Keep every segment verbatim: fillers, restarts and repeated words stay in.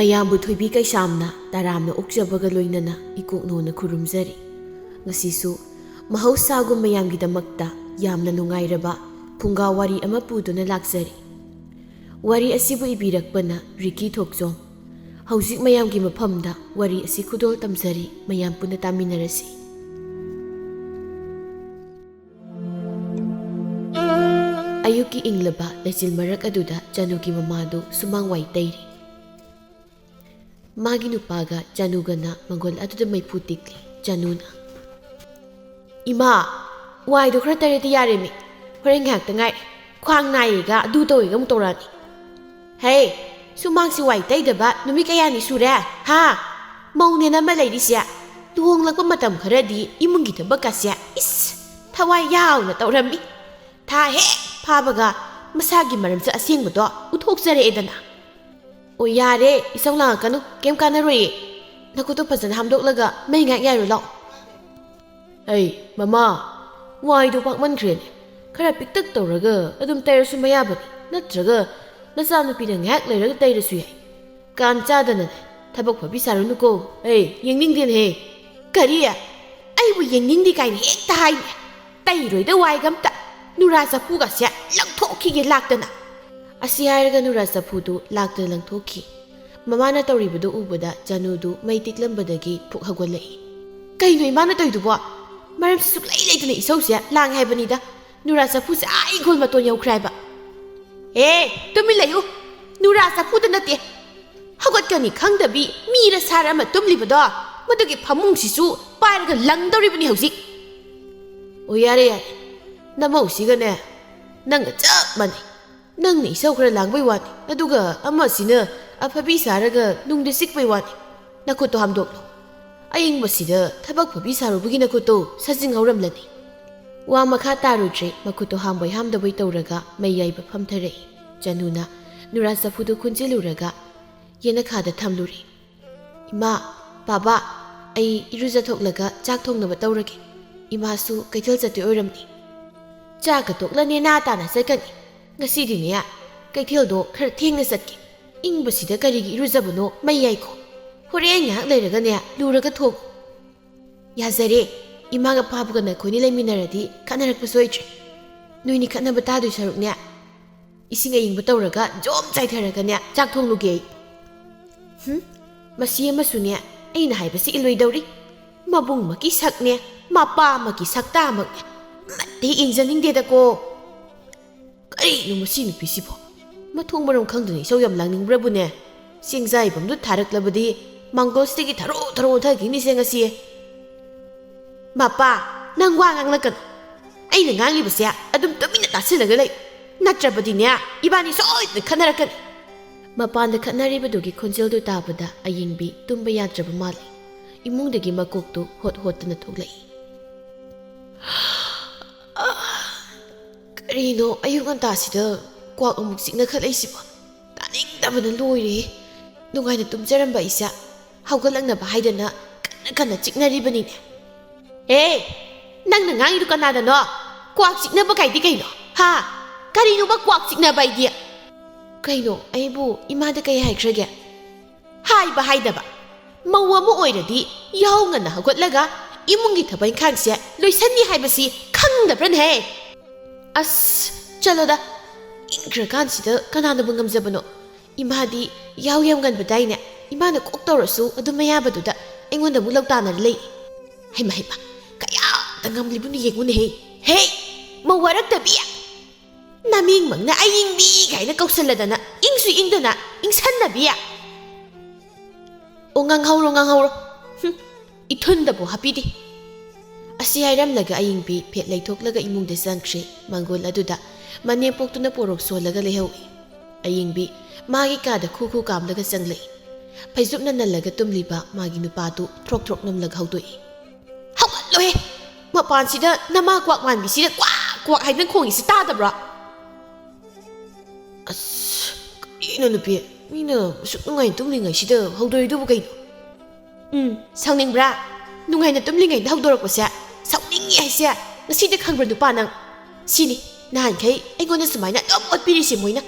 ꯃꯌꯥꯝꯕꯨ ꯊꯣꯏꯕꯤ ꯀꯩꯁꯥꯝꯅ ꯇꯔꯥꯝꯅ ꯑꯣꯛꯆꯕꯒ ꯂꯣꯏꯅꯅ ꯏꯀꯣꯛꯅꯣꯅ ꯈꯨꯔꯨꯝꯖꯔꯤ꯫ ꯉꯁꯤꯁꯨ ꯃꯍꯧꯁꯥꯒꯨꯝ ꯃꯌꯥꯝꯒꯤꯗꯃꯛꯇ ꯌꯥꯝꯅ ꯅꯨꯡꯉꯥꯏꯔꯕ ꯐꯨꯡꯒꯥ ꯋꯥꯔꯤ ꯑꯃ ꯄꯨꯗꯨꯅ ꯂꯥꯛꯆꯔꯤ꯫ ꯋꯥꯔꯤ ꯑꯁꯤꯕꯨ ꯏꯕꯤꯔꯛꯄꯅ ꯔꯤꯀꯤ ꯊꯣꯛꯆꯣꯝ꯫ ꯍꯧꯖꯤꯛ ꯃꯌꯥꯝꯒꯤ ꯃꯐꯝꯗ ꯋꯥꯔꯤ ꯑꯁꯤ ꯈꯨꯗꯣꯜ ꯇꯝꯖꯔꯤ, ꯃꯌꯥꯝ ꯄꯨꯟꯅ ꯇꯥꯃꯤꯟꯅꯔꯁꯤ꯫ ꯑꯌꯨꯛꯀꯤ ꯏꯪꯂꯕ ꯂꯩꯆꯤꯜ ꯃꯔꯛ ꯑꯗꯨꯗ ꯆꯅꯨꯒꯤ ꯃꯃꯥꯗꯨ ꯁꯨꯃꯥꯡ ꯋꯥꯏ ꯇꯩꯔꯤ꯫ ꯃꯥꯒꯤ ꯅꯨꯄꯥꯒ ꯆꯅꯨꯒꯅ ꯃꯪꯒꯣꯜ ꯑꯗꯨꯗ ꯃꯩꯐꯨ ꯇꯤꯛꯂꯤ꯫ ꯆꯅꯨꯅ, "ꯏꯃꯥ, ꯋꯥꯏꯗꯣ ꯈꯔ ꯇꯩꯔꯗꯤ ꯌꯥꯔꯦꯃꯤ꯫ ꯍꯣꯔꯦꯟ ꯉꯥꯏꯍꯥꯛꯇ ꯉꯥꯏꯔꯦ꯫ ꯈ꯭ꯋꯥꯡ ꯅꯥꯏꯌꯦꯒ ꯑꯗꯨ ꯇꯧꯋꯦꯒ ꯑꯃꯨꯛ ꯇꯧꯔꯛꯑꯅꯤ꯫ ꯍꯦ, ꯁꯨꯃꯥꯡꯁꯤ ꯋꯥꯏ ꯇꯩꯗꯕ ꯅꯨꯃꯤꯠ ꯀꯌꯥꯅꯤ ꯁꯨꯔꯦ? ꯍꯥ? ꯃꯧꯅꯦꯅ ꯑꯃ ꯂꯩꯔꯤꯁꯦ꯫ ꯂꯨꯍꯣꯡꯂꯛꯄ ꯃꯇꯝ ꯈꯔꯗꯤ ꯏꯃꯨꯡꯒꯤ ꯊꯕꯛꯀꯁꯦ, ꯏꯁ, ꯊꯋꯥꯏ ꯌꯥꯎꯅ ꯇꯧꯔꯝꯃꯤ꯫ ꯊꯥ ꯍꯦꯛ ꯐꯥꯕꯒ ꯃꯁꯥꯒꯤ ꯃꯔꯝꯆꯠ ꯑꯁꯦꯡꯕꯗꯣ ꯎꯠꯊꯣꯛꯆꯔꯛꯑꯦꯗꯅ꯫" "ꯑꯣ, ꯌꯥꯔꯦ, ꯏꯆꯥꯎ ꯂꯥꯡꯉꯛꯀꯅꯨ, ꯀꯩꯝ ꯀꯥꯟꯅꯔꯣꯏꯌꯦ꯫ ꯅꯈꯨꯠꯇꯣ ꯐꯖꯅ ꯍꯥꯝꯗꯣꯛꯂꯒ ꯃꯩ ꯉꯥꯏꯍꯥꯛ ꯌꯥꯏꯔꯨ ꯂꯥꯎ꯫" "ꯑꯩ, ꯃꯃꯥ, ꯋꯥꯏꯗꯣ ꯄꯥꯛꯃꯟꯈ꯭ꯔꯦꯅꯦ꯫ ꯈꯔ ꯄꯤꯛꯇꯛ ꯇꯧꯔꯒ ꯑꯗꯨꯝ ꯇꯩꯔꯁꯨ ꯃꯌꯥꯕꯅꯤ, ꯅꯠꯇ꯭ꯔꯒ ꯅꯆꯥꯅꯨꯄꯤꯅ ꯉꯥꯏꯍꯥꯛ ꯂꯩꯔꯒ ꯇꯩꯔꯁꯨ ꯌꯥꯏ꯫ ꯀꯥꯟ ꯆꯥꯗꯅꯅꯦ, ꯊꯕꯛ ꯐꯕꯤ ꯁꯥꯔꯨꯅꯨꯀꯣ꯫ ꯑꯩ ꯌꯦꯡꯅꯤꯡꯗꯦꯅꯦꯍꯦ꯫" "ꯀꯔꯤ? ꯑꯩꯕꯨ ꯌꯦꯡꯅꯤꯡꯗꯦ ꯀꯥꯏꯅ ꯍꯦꯛꯇ ꯍꯥꯏꯅꯦ꯫ ꯇꯩꯔꯣꯏꯗ ꯋꯥꯏꯒ ꯑꯝꯇ꯫ ꯅꯨꯔꯥ ꯆꯐꯨꯒꯁꯦ ꯂꯪꯊꯣꯛꯈꯤꯒꯦ ꯂꯥꯛꯇꯅ꯫" ꯑꯁꯤ ꯍꯥꯏꯔꯒ ꯅꯨꯔꯥ ꯆꯐꯨꯗꯨ ꯂꯥꯛꯇꯅ ꯂꯪꯊꯣꯛꯈꯤ꯫ ꯃꯃꯥꯅ ꯇꯧꯔꯤꯕꯗꯨ ꯎꯕꯗ ꯆꯅꯨꯗꯨ ꯃꯩ ꯇꯤꯛꯂꯝꯕꯗꯒꯤ ꯐꯨꯛ ꯍꯧꯒꯠꯂꯛꯏ꯫ "ꯀꯩꯅꯣ ꯏꯃꯥꯅ ꯇꯧꯔꯤꯗꯨꯕꯣ? ꯃꯔꯝꯁꯨ ꯁꯨꯛꯂꯩ ꯂꯩꯇꯅ ꯏꯁꯧꯁꯦ ꯂꯥꯡꯉꯦ ꯍꯥꯏꯕꯅꯤꯗ꯫ ꯅꯨꯔꯥ ꯆꯐꯨꯁꯦ ꯑꯥ ꯏꯪꯈꯣꯜ ꯃꯇꯣꯟ ꯌꯧꯈ꯭ꯔꯦ ꯍꯥꯏꯕ꯫" "ꯑꯦ, ꯇꯨꯃꯤꯟ ꯂꯩꯌꯨ꯫ ꯅꯨꯔꯥ ꯆꯐꯨꯗ ꯅꯠꯇꯦ, ꯍꯧꯒꯠꯀꯅꯤ ꯈꯪꯗꯕꯤ ꯃꯤꯔ ꯁꯥꯔ ꯑꯃ ꯇꯨꯝꯂꯤꯕꯗꯣ, ꯃꯗꯨꯒꯤ ꯐꯃꯨꯡꯁꯤꯁꯨ ꯄꯥꯏꯔꯒ ꯂꯪꯗꯧꯔꯤꯕꯅꯤ ꯍꯧꯖꯤꯛ꯫" "ꯑꯣ, ꯌꯥꯔꯦ, ꯌꯥꯔꯦ꯫ ꯅꯃꯧꯁꯤꯒꯅꯦ, ꯅꯪꯒ ꯆꯞ ꯃꯥꯟꯅꯩ꯫ ꯅꯪꯅ ꯏꯁꯧ ꯈꯔ ꯂꯥꯡꯕꯩ ꯋꯥꯅꯤ, ꯑꯗꯨꯒ ꯑꯃꯁꯤꯅ ꯑꯐꯕꯤ ꯁꯥꯔꯒ ꯅꯨꯡꯗ ꯆꯤꯛꯄꯩ ꯋꯥꯅꯤ꯫ ꯅꯈꯨꯠꯇꯣ ꯍꯥꯝꯗꯣꯛꯂꯣ꯫ ꯑꯏꯪꯕꯁꯤꯗ ꯊꯕꯛ ꯐꯕꯤ ꯁꯥꯔꯨꯕꯒꯤ ꯅꯈꯨꯠꯇꯣ ꯁꯥꯖꯤꯡ ꯍꯧꯔꯝꯂꯅꯤ꯫" ꯋꯥ ꯃꯈꯥ ꯇꯥꯔꯨꯗ꯭ꯔꯦ꯫ ꯃꯈꯨꯠꯇꯣ ꯍꯥꯝꯕꯣꯏ ꯍꯥꯝꯗꯕꯣꯏ ꯇꯧꯔꯒ ꯃꯩ ꯌꯥꯏꯕ ꯐꯝꯊꯔꯛꯏ꯫ ꯆꯅꯨꯅ ꯅꯨꯔꯥ ꯆꯐꯨꯗꯨ ꯈꯨꯟꯖꯤꯜꯂꯨꯔꯒ ꯌꯦꯅꯈꯥꯗ ꯊꯝꯂꯨꯔꯦ꯫ "ꯏꯃꯥ, ꯕꯥꯕꯥ, ꯑꯩ ꯏꯔꯨꯖꯊꯣꯛꯂꯒ ꯆꯥꯛ ꯊꯣꯡꯅꯕ ꯇꯧꯔꯒꯦ꯫ ꯏꯃꯥꯁꯨ ꯀꯩꯊꯦꯜ ꯆꯠꯇꯣꯏ ꯑꯣꯏꯔꯝꯅꯤ꯫" "ꯆꯥꯛꯀ ꯇꯣꯛꯂ ꯅꯦꯅꯥ ꯇꯥꯅ ꯆꯠꯀꯅꯤ꯫ ꯉꯁꯤꯗꯤꯅꯦ, ꯀꯩꯊꯦꯜꯗꯣ ꯈꯔ ꯊꯦꯡꯅ ꯆꯠꯀꯦ꯫ ꯏꯪꯕꯁꯤꯗ ꯀꯔꯤꯒꯤ ꯏꯔꯨꯖꯕꯅꯣ? ꯃꯩ ꯌꯥꯏꯈꯣ꯫ ꯍꯣꯔꯦꯟ ꯉꯥꯏꯍꯥꯛ ꯂꯩꯔꯒꯅꯦ, ꯂꯨꯔꯒ ꯊꯣꯛꯎ꯫ ꯌꯥꯖꯔꯦ꯫ ꯏꯃꯥꯒ ꯄꯥꯕꯒ ꯅꯈꯣꯏꯅꯤ ꯂꯩꯃꯤꯟꯅꯔꯗꯤ ꯈꯠꯅꯔꯛꯄ ꯁꯣꯏꯗ꯭ꯔꯦ꯫ ꯅꯣꯏꯅꯤ ꯈꯠꯅꯕ ꯇꯥꯗꯣꯏ ꯁꯔꯨꯛꯅꯦ, ꯏꯁꯤꯡ ꯑꯏꯪꯕ ꯇꯧꯔꯒ ꯖꯣꯝ ꯆꯥꯏꯊꯔꯒꯅꯦ, ꯆꯥꯛ ꯊꯣꯡꯂꯨꯒꯦ ꯑꯩ꯫ ꯍꯨꯝ, ꯃꯁꯤ ꯑꯃꯁꯨꯅꯦ, ꯑꯩꯅ ꯍꯥꯏꯕꯁꯤ ꯏꯜꯂꯣꯏꯗꯧꯔꯤ꯫ ꯃꯕꯨꯡꯃꯛꯀꯤ ꯁꯛꯅꯦ, ꯃꯄꯥꯃꯛꯀꯤ ꯁꯛꯇꯥꯃꯛꯅꯦ꯫ ꯑꯃꯠꯇ ꯍꯦꯛ ꯌꯦꯡꯖꯅꯤꯡꯗꯦꯗꯀꯣ꯫ ꯀꯔꯤꯅꯣ ꯃꯁꯤ ꯅꯨꯄꯤꯁꯤꯕꯣ? ꯃꯊꯣꯡ ꯃꯔꯝ ꯈꯪꯗꯅ ꯏꯁꯧ ꯌꯥꯝ ꯂꯥꯡꯅꯤꯡꯕ꯭ꯔꯕꯨꯅꯦ? ꯆꯦꯡꯖꯥꯏꯕꯝꯗꯨ ꯊꯥꯔꯛꯂꯕꯗꯤ ꯃꯥꯡꯒꯣꯜꯁꯤꯗꯒꯤ ꯊꯔꯣ ꯊꯔꯣ ꯑꯣꯟꯊꯈꯤꯅꯤꯁꯦ ꯉꯁꯤ꯫ ꯃꯄꯥ, ꯅꯪ ꯋꯥ ꯉꯥꯡꯂꯛꯀꯅꯨ꯫ ꯑꯩꯅ ꯉꯥꯡꯂꯤꯕꯁꯦ ꯑꯗꯨꯝ ꯇꯨꯃꯤꯟꯅ ꯇꯥꯁꯤꯜꯂꯒ ꯂꯩ꯫ ꯅꯠꯇ꯭ꯔꯕꯗꯤꯅꯦ, ꯏꯕꯥꯅꯤ ꯁꯣꯏꯗꯅ ꯈꯠꯅꯔꯛꯀꯅꯤ꯫ ꯃꯄꯥꯟꯗ ꯈꯠꯅꯔꯤꯕꯗꯨꯒꯤ ꯈꯣꯟꯖꯦꯜꯗꯨ ꯇꯥꯕꯗ ꯑꯌꯤꯡꯕꯤ ꯇꯨꯝꯕ ꯌꯥꯗ꯭ꯔꯕ ꯃꯥꯜꯂꯤ꯫ ꯏꯃꯨꯡꯗꯒꯤ ꯃꯀꯣꯛꯇꯨ ꯍꯣꯠ ꯍꯣꯠꯇꯅ ꯊꯣꯛꯂꯛꯏ꯫ ꯀꯔꯤꯅꯣ ꯑꯌꯨꯛ ꯉꯟꯇꯥꯁꯤꯗ ꯀ꯭ꯋꯥꯛ ꯑꯃꯨꯛ ꯆꯤꯛꯅꯈꯠꯂꯛꯏꯁꯤꯕꯣ? ꯇꯥꯅꯤꯡꯗꯕꯅ ꯂꯣꯏꯔꯦ꯫ ꯅꯨꯡꯉꯥꯏꯅ ꯇꯨꯝꯖꯔꯝꯕ ꯑꯩꯁꯦ ꯍꯧꯒꯠꯂꯛꯅꯕ ꯍꯥꯏꯗꯅ ꯀꯟꯅ ꯀꯟꯅ ꯆꯤꯛꯅꯔꯤꯕꯅꯤꯅꯦ꯫ ꯍꯦ, ꯅꯪꯅ ꯉꯥꯡꯉꯤꯗꯨ ꯀꯅꯥꯗꯅꯣ? ꯀ꯭ꯋꯥꯛ ꯆꯤꯛꯅꯕ ꯀꯥꯏꯗꯤ ꯀꯩꯅꯣ? ꯍꯥ? ꯀꯔꯤꯅꯣꯕ ꯀ꯭ꯋꯥꯛ ꯆꯤꯛꯅꯕ ꯍꯥꯏꯗꯤ? ꯀꯩꯅꯣ, ꯑꯩꯕꯨ ꯏꯃꯥꯗ ꯀꯩ ꯍꯥꯏꯈ꯭ꯔꯒꯦ? ꯍꯥꯏꯕ ꯍꯥꯏꯗꯕ꯫ ꯃꯧ ꯑꯃ ꯑꯣꯏꯔꯗꯤ ꯌꯥꯍꯧ ꯉꯟꯅ ꯍꯧꯒꯠꯂꯒ ꯏꯃꯨꯡꯒꯤ ꯊꯕꯛ ꯏꯪꯈꯥꯡꯁꯦ ꯂꯣꯏꯁꯟꯅꯤ ꯍꯥꯏꯕꯁꯤ ꯈꯪꯗꯕ꯭ꯔꯅꯦꯍꯦ? ꯑꯁ, ꯆꯠꯂꯣꯗ꯫ ꯏꯪꯈ꯭ꯔꯀꯥꯟꯁꯤꯗ ꯀꯅꯥꯅꯕꯨ ꯉꯝꯖꯕꯅꯣ? ꯏꯃꯥꯗꯤ ꯌꯥꯍꯧ ꯌꯥꯝ ꯉꯟꯕꯗꯥꯏꯅꯦ? ꯏꯃꯥꯅ ꯀꯣꯛ ꯇꯧꯔꯁꯨ ꯑꯗꯨꯝ ꯃꯌꯥꯕꯗꯨꯗ ꯑꯩꯉꯣꯟꯗ ꯑꯃꯨꯛ ꯂꯧꯇꯥꯅꯔ ꯂꯩ꯫ ꯍꯩꯃ, ꯍꯩꯃ, ꯀꯌꯥꯗ ꯉꯝꯂꯤꯕꯅꯣ ꯌꯦꯡꯉꯨꯅꯦꯍꯦ꯫ ꯍꯦ, ꯃꯧ ꯋꯥꯔꯛꯇꯕꯤ! ꯅꯃꯤꯡꯃꯛꯅ ꯑꯌꯤꯡꯕꯤ ꯀꯥꯏꯅ ꯀꯧꯁꯜꯂꯗꯅ, ꯏꯪꯁꯨ ꯏꯪꯗꯅ, ꯏꯪꯁꯟꯅꯕꯤ! ꯑꯣ, ꯉꯥꯡꯍꯧꯔꯣ, ꯉꯥꯡꯍꯧꯔꯣ꯫ ꯍꯨꯝ, ꯏꯊꯨꯟꯗꯕꯨ ꯍꯥꯞꯄꯤꯗꯦ꯫ ꯑꯁꯤ ꯍꯥꯏꯔꯝꯂꯒ ꯑꯌꯤꯡꯕꯤ ꯐꯦꯠ ꯂꯩꯊꯣꯛꯂꯒ ꯏꯃꯨꯡꯗ ꯆꯪꯈ꯭ꯔꯦ꯫ ꯃꯪꯒꯣꯜ ꯑꯗꯨꯗ ꯃꯅꯦꯝꯄꯣꯛꯇꯨꯅ ꯄꯣꯔꯣꯛ ꯁꯣꯜꯂꯒ ꯂꯩꯍꯧꯏ꯫ ꯑꯌꯤꯡꯕꯤ ꯃꯥꯒꯤ ꯀꯥꯗ ꯈꯨ ꯈꯨ ꯀꯥꯝꯂꯒ ꯆꯪꯂꯛꯏ꯫ ꯐꯩꯖꯨꯞꯅ ꯅꯜꯂꯒ ꯇꯨꯝꯂꯤꯕ ꯃꯥꯒꯤ ꯅꯨꯄꯥꯗꯨ ꯊ꯭ꯔꯣꯛ ꯊ꯭ꯔꯣꯛ ꯅꯝꯂꯒ ꯍꯧꯗꯣꯛꯏ꯫ "ꯍꯧꯒꯠꯂꯣꯍꯦ! ꯃꯄꯥꯟꯁꯤꯗ ꯅꯃꯥ ꯀ꯭ꯋꯥꯛ ꯃꯥꯟꯕꯤꯁꯤꯗ ꯀ꯭ꯋꯥꯛ ꯀ꯭ꯋꯥꯛ ꯍꯥꯏꯗꯅ ꯈꯣꯡꯉꯤꯁꯤ ꯇꯥꯗꯕ꯭ꯔꯣ?" "ꯑꯁ, ꯀꯔꯤꯅꯣ ꯅꯨꯄꯤ? ꯃꯤꯅ ꯑꯁꯨꯛ ꯅꯨꯡꯉꯥꯏꯅ ꯇꯨꯝꯂꯤꯉꯩꯁꯤꯗ ꯍꯧꯗꯣꯔꯤꯗꯨꯕꯨ ꯀꯩꯅꯣ?" "ꯎꯝ, ꯁꯥꯎꯅꯤꯡꯕ꯭ꯔꯥ? ꯅꯨꯡꯉꯥꯏꯅ ꯇꯨꯝꯂꯤꯉꯩꯗ ꯍꯧꯗꯣꯔꯛꯄꯁꯦ ꯁꯥꯎꯅꯤꯡꯉꯤ ꯍꯥꯏꯁꯦ꯫ ꯉꯁꯤꯗꯤ ꯈꯪꯕ꯭ꯔꯥ ꯅꯨꯄꯥ ꯅꯪ? ꯁꯤꯅꯤ ꯅꯍꯥꯟꯈꯩ ꯑꯩꯉꯣꯟꯗ ꯁꯨꯃꯥꯏꯅ ꯑꯗꯨꯝ ꯑꯣꯠꯄꯤꯔꯤꯁꯦ ꯃꯣꯏꯅ꯫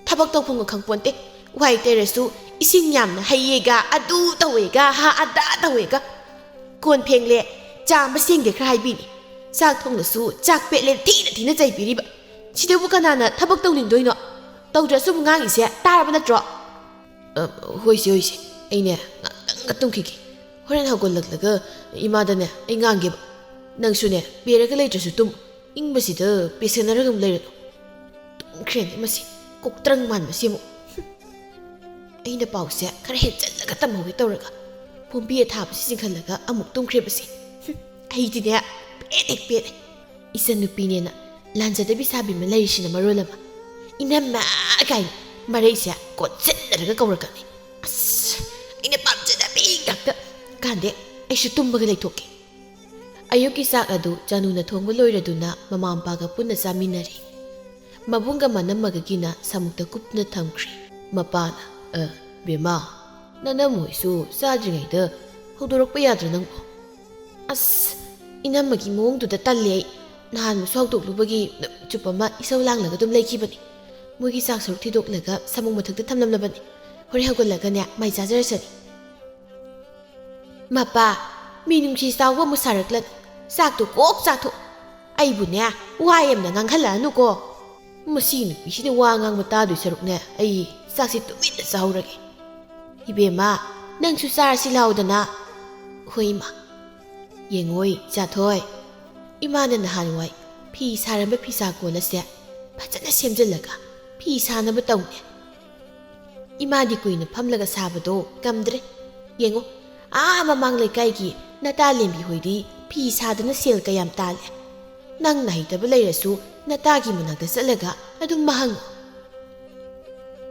ꯊꯕꯛ ꯇꯧꯐꯝꯒ ꯈꯪꯄꯣꯟꯇꯦ꯫ ꯋꯥꯏ ꯇꯩꯔꯁꯨ ꯏꯁꯤꯡ ꯌꯥꯝꯅ ꯍꯩꯌꯦꯒ, ꯑꯗꯨ ꯇꯧꯋꯦꯒ, ꯍꯥ, ꯑꯗꯥ ꯇꯧꯋꯦꯒ꯫ ꯀꯣꯟ ꯐꯦꯡꯂꯦ, ꯆꯥꯝꯕ ꯁꯦꯡꯗꯦ ꯈꯔ ꯍꯥꯏꯕꯤꯅꯤ꯫ ꯆꯥꯛ ꯊꯣꯡꯂꯁꯨ ꯆꯥꯛ ꯄꯦꯠꯂꯦ ꯊꯤꯅ ꯊꯤꯅ ꯆꯩꯕꯤꯔꯤꯕ꯫ ꯁꯤꯗꯕꯨ ꯀꯅꯥꯅ ꯊꯕꯛ ꯇꯧꯅꯤꯡꯗꯣꯏꯅꯣ? ꯇꯧꯗ꯭ꯔꯁꯨ ꯉꯥꯡꯉꯤꯁꯦ ꯇꯥꯔꯕ ꯅꯠꯇ꯭ꯔꯣ? ꯑ, ꯍꯣꯏꯁꯦ, ꯍꯣꯏꯁꯦ꯫ ꯑꯩꯅꯦ ꯉꯥꯛꯇꯪꯒ ꯇꯨꯝꯈꯤꯒꯦ꯫ ꯍꯣꯔꯦꯟ ꯍꯧꯒꯠꯂꯛꯂꯒ ꯏꯃꯥꯗꯅꯦ ꯑꯩ ꯉꯥꯡꯒꯦꯕ꯫ ꯅꯪꯁꯨꯅꯦ ꯄꯦꯔꯒ ꯂꯩꯇ꯭ꯔꯁꯨ ꯇꯨꯝ꯫ ꯏꯪꯕꯁꯤꯗ ꯄꯦꯁꯟꯅꯔꯒ ꯑꯃꯨꯛ ꯂꯩꯔꯅꯨ꯫ ꯇꯨꯝꯈ꯭ꯔꯦꯅꯦ ꯃꯁꯤ, ꯀꯣꯛꯇ꯭ꯔꯪ ꯃꯥꯟꯕꯁꯤ ꯑꯃꯨꯛ꯫ ꯑꯩꯅ ꯄꯥꯎꯁꯦ ꯈꯔ ꯍꯦꯟꯖꯜꯂꯒ ꯇꯝꯍꯧꯒꯦ ꯇꯧꯔꯒ ꯄꯣꯝꯕꯤ ꯑꯊꯥꯕꯁꯤ ꯆꯤꯡꯈꯠꯂꯒ ꯑꯃꯨꯛ ꯇꯨꯝꯈ꯭ꯔꯦꯕꯁꯤ꯫ ꯑꯩꯗꯤꯅꯦ ꯄꯦꯠ ꯍꯦꯛ ꯄꯦꯠꯂꯦ꯫ ꯏꯆꯟꯅꯨꯄꯤꯅꯦꯅ ꯂꯥꯟꯖꯗꯕꯤ ꯁꯥꯕꯤ ꯑꯃ ꯂꯩꯔꯤꯁꯤꯅ ꯃꯔꯣꯜ ꯑꯃ, "ꯏꯅꯝꯃ" ꯀꯥꯏꯅ ꯃꯔꯩꯁꯦ ꯀꯣꯠꯁꯤꯜꯂꯔꯒ ꯀꯧꯔꯛꯀꯅꯤ꯫ ꯑꯁ, ꯑꯩꯅ ꯄꯥꯝꯖꯗꯕꯤ ꯉꯥꯛꯇ꯫ ꯀꯥꯟꯗꯦ, ꯑꯩꯁꯨ ꯇꯨꯝꯕꯒ ꯂꯩꯊꯣꯛꯀꯦ꯫ ꯑꯌꯨꯛꯀꯤ ꯆꯥꯛ ꯑꯗꯨ ꯆꯥꯅꯨꯅ ꯊꯣꯡꯕ ꯂꯣꯏꯔꯗꯨꯅ ꯃꯃꯥ ꯃꯄꯥꯒ ꯄꯨꯟꯅ ꯆꯥꯃꯤꯟꯅꯔꯤ꯫ ꯃꯕꯨꯡꯒ ꯃꯅꯝꯃꯒꯒꯤꯅ ꯁꯥꯃꯨꯛꯇ ꯀꯨꯞꯅ ꯊꯝꯈ꯭ꯔꯦ꯫ ꯃꯄꯥꯅ, "ꯑ, ꯕꯦꯝꯃ, ꯅꯅꯝ ꯍꯣꯏꯁꯨ ꯆꯥꯗ꯭ꯔꯤꯉꯩꯗ ꯍꯧꯗꯣꯔꯛꯄ ꯌꯥꯗ꯭ꯔꯣ ꯅꯪꯕꯣ?" ꯑꯁ, ꯏꯅꯝꯃꯒꯤ ꯃꯑꯣꯡꯗꯨꯗ ꯇꯜꯂꯦ ꯑꯩ꯫ ꯅꯍꯥꯟꯃꯨꯛꯁꯨ ꯍꯧꯗꯣꯛꯂꯨꯕꯒꯤ ꯅꯨꯃꯤꯠ ꯆꯨꯞꯄ ꯑꯃ ꯏꯁꯧ ꯂꯥꯡꯂꯒ ꯑꯗꯨꯝ ꯂꯩꯈꯤꯕꯅꯤ꯫ ꯃꯣꯏꯒꯤ ꯆꯥꯛ ꯁꯔꯨꯛ ꯊꯤꯗꯣꯛꯂꯒ ꯁꯥꯃꯨꯛ ꯃꯊꯛꯇ ꯊꯝꯂꯝꯂꯕꯅꯤ꯫ ꯍꯣꯔꯦꯟ ꯍꯧꯒꯠꯂꯒꯅꯦ ꯃꯥꯏ ꯆꯥꯖꯔꯁꯅꯤ꯫ ꯃꯄꯥ, ꯃꯤꯅꯨꯡꯁꯤ ꯆꯥꯎꯕ ꯑꯃꯨꯛ ꯁꯥꯔꯛꯂꯅꯨ꯫ ꯆꯥꯛꯇꯣ ꯀꯣꯛ ꯆꯥꯊꯣꯛ꯫ ꯑꯩꯕꯨꯅꯦ ꯋꯥ ꯌꯥꯝꯅ ꯉꯥꯡꯍꯜꯂꯛꯑꯅꯨꯀꯣ꯫ ꯃꯁꯤ ꯅꯨꯄꯤꯁꯤꯅ ꯋꯥ ꯉꯥꯡꯕ ꯇꯥꯗꯣꯏ ꯁꯔꯨꯛꯅꯦ ꯑꯩ ꯆꯥꯛꯁꯤ ꯇꯨꯃꯤꯟꯅ ꯆꯥꯍꯧꯔꯒꯦ꯫ ꯏꯕꯦꯝꯃ, ꯅꯪꯁꯨ ꯆꯥꯔꯁꯤ ꯂꯥꯎꯗꯅ꯫ ꯍꯣꯏ ꯏꯃꯥ꯫ ꯌꯦꯡꯉꯣꯏ ꯆꯥꯊꯣꯏ, ꯏꯃꯥꯅ ꯅꯍꯥꯟꯋꯥꯏ ꯐꯤ ꯁꯥꯔꯝꯕ ꯐꯤꯁꯥ ꯀꯣꯟ ꯑꯁꯦ ꯐꯖꯅ ꯁꯦꯝꯖꯤꯜꯂꯒ ꯐꯤ ꯁꯥꯅꯕ ꯇꯧꯅꯦ꯫ ꯏꯃꯥꯗꯤ ꯀꯨꯏꯅ ꯐꯝꯂꯒ ꯁꯥꯕꯗꯣ ꯉꯝꯗ꯭ꯔꯦ꯫ ꯌꯦꯡꯉꯣ, ꯑꯥ ꯃꯃꯥꯡ ꯂꯩꯀꯥꯏꯒꯤ ꯅꯇꯥ ꯂꯦꯝꯕꯤ ꯍꯣꯏꯗꯤ ꯐꯤ ꯁꯥꯗꯅ ꯁꯦꯜ ꯀꯌꯥꯝ ꯇꯥꯜꯂꯦ꯫ ꯅꯪꯅ ꯍꯩꯇꯕ ꯂꯩꯔꯁꯨ ꯅꯇꯥꯒꯤ ꯃꯅꯥꯛꯇ ꯆꯠꯂꯒ ꯑꯗꯨꯝ ꯃꯍꯪꯉꯨ꯫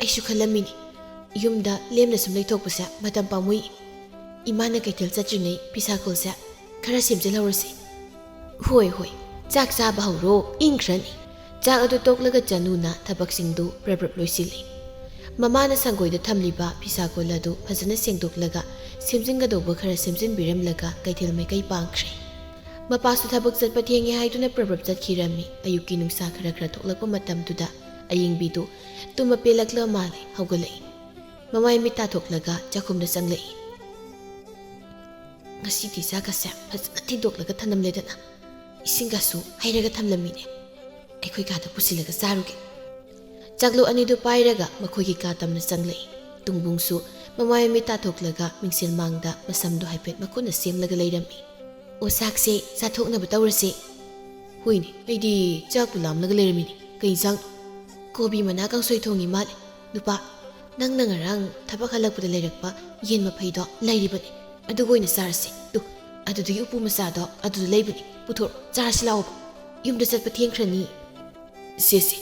ꯑꯩꯁꯨ ꯈꯜꯂꯝꯃꯤꯅꯤ, ꯌꯨꯝꯗ ꯂꯦꯝꯅ ꯁꯨꯝ ꯂꯩꯊꯣꯛꯄꯁꯦ ꯃꯇꯝ ꯄꯥꯝꯃꯨꯏ꯫ ꯏꯃꯥꯅ ꯀꯩꯊꯦꯜ ꯆꯠꯇ꯭ꯔꯤꯉꯩ ꯐꯤꯁꯥ ꯀꯣꯜꯁꯦ ꯈꯔ ꯁꯦꯝꯖꯤꯜꯍꯧꯔꯁꯤ꯫ ꯍꯣꯏ, ꯍꯣꯏ, ꯆꯥꯛ ꯆꯥꯕ ꯍꯧꯔꯣ, ꯏꯪꯈ꯭ꯔꯅꯤ꯫ ꯆꯥꯛ ꯑꯗꯨ ꯇꯣꯛꯂꯒ ꯆꯅꯨꯅ ꯊꯕꯛꯁꯤꯡꯗꯨ ꯄ꯭ꯔꯞ ꯄ꯭ꯔꯞ ꯂꯣꯏꯁꯤꯜꯂꯤ꯫ ꯃꯃꯥꯅ ꯁꯪꯒꯣꯏꯗ ꯊꯝꯂꯤꯕ ꯐꯤꯁꯥ ꯀꯣꯜ ꯑꯗꯨ ꯐꯖꯅ ꯁꯦꯡꯗꯣꯛꯂꯒ ꯁꯦꯝꯖꯤꯟꯒꯗꯧꯕ ꯈꯔ ꯁꯦꯝꯖꯤꯟꯕꯤꯔꯝꯂꯒ ꯀꯩꯊꯦꯜ ꯃꯥꯏꯀꯩ ꯄꯥꯡꯈ꯭ꯔꯦ꯫ ꯃꯄꯥꯁꯨ ꯊꯕꯛ ꯆꯠꯄ ꯊꯦꯡꯉꯦ ꯍꯥꯏꯗꯨꯅ ꯄ꯭ꯔꯞ ꯄ꯭ꯔꯞ ꯆꯠꯈꯤꯔꯝꯃꯤ꯫ ꯑꯌꯨꯛꯀꯤ ꯅꯨꯡꯁꯥ ꯈꯔ ꯈꯔ ꯊꯣꯛꯂꯛꯄ ꯃꯇꯝꯗꯨꯗ ꯑꯌꯤꯡꯕꯤꯗꯨ ꯇꯨꯝꯕ ꯄꯦꯜꯂꯛꯂ ꯃꯥꯜꯂꯦ, ꯍꯧꯒꯠꯂꯛꯏ꯫ ꯃꯃꯥꯏ ꯃꯤꯠ ꯇꯥꯊꯣꯛꯂꯒ ꯆꯥꯛꯈꯨꯝꯗ ꯆꯪꯂꯛꯏ꯫ ꯉꯁꯤꯗꯤ ꯆꯥꯛꯀꯁꯦ ꯐꯖꯅ ꯊꯤꯟꯗꯣꯛꯂꯒ ꯊꯅꯝꯂꯦꯗꯅ, ꯏꯁꯤꯡꯒꯁꯨ ꯍꯩꯔꯒ ꯊꯝꯂꯝꯃꯤꯅꯦ꯫ ꯑꯩꯈꯣꯏ ꯀꯥꯗ ꯄꯨꯁꯤꯜꯂꯒ ꯆꯥꯔꯨꯒꯦ꯫ ꯆꯥꯛꯂꯨ ꯑꯅꯤꯗꯨ ꯄꯥꯏꯔꯒ ꯃꯈꯣꯏꯒꯤ ꯀꯥ ꯇꯝꯅ ꯆꯪꯂꯛꯏ꯫ ꯇꯨꯡꯕꯨꯡꯁꯨ ꯃꯃꯥꯏ ꯃꯤꯠ ꯇꯥꯊꯣꯛꯂꯒ ꯃꯤꯡꯁꯦꯜ ꯃꯥꯡꯗ ꯃꯁꯝꯗꯣ ꯍꯥꯏꯐꯦꯠ ꯃꯈꯨꯠꯅ ꯁꯦꯝꯂꯒ ꯂꯩꯔꯝꯃꯤ꯫ "ꯑꯣ, ꯆꯥꯛꯁꯦ ꯆꯥꯊꯣꯛꯅꯕ ꯇꯧꯔꯁꯦ꯫" "ꯍꯣꯏꯅꯦ, ꯑꯩꯗꯤ ꯆꯥꯛꯄꯨ ꯂꯥꯝꯂꯒ ꯂꯩꯔꯝꯃꯤꯅꯦ꯫ ꯀꯩ ꯏꯟꯁꯥꯡꯅꯣ?" "ꯀꯣꯕꯤ ꯃꯅꯥ ꯀꯥꯡꯁꯣꯏ ꯊꯣꯡꯉꯤ ꯃꯥꯜꯂꯦ꯫ ꯅꯨꯄꯥ, ꯅꯪꯅ ꯉꯔꯥꯡ ꯊꯕꯛ ꯍꯜꯂꯛꯄꯗ ꯂꯩꯔꯛꯄ ꯌꯦꯟ ꯃꯐꯩꯗꯣ ꯂꯩꯔꯤꯕꯅꯤ꯫ ꯑꯗꯨꯒ ꯑꯣꯏꯅ ꯆꯥꯔꯁꯦ꯫ ꯇꯨ, ꯑꯗꯨꯗꯒꯤ ꯎꯄꯨ ꯃꯆꯥꯗꯣ ꯑꯗꯨꯗ ꯂꯩꯕꯅꯤ꯫ ꯄꯨꯊꯣꯔꯛꯑꯣ, ꯆꯥꯔꯁꯤ ꯂꯥꯛꯑꯣꯕ꯫ ꯌꯨꯝꯗ ꯆꯠꯄ ꯊꯦꯡꯈ꯭ꯔꯅꯤ꯫" "ꯁꯦ, ꯁꯦ꯫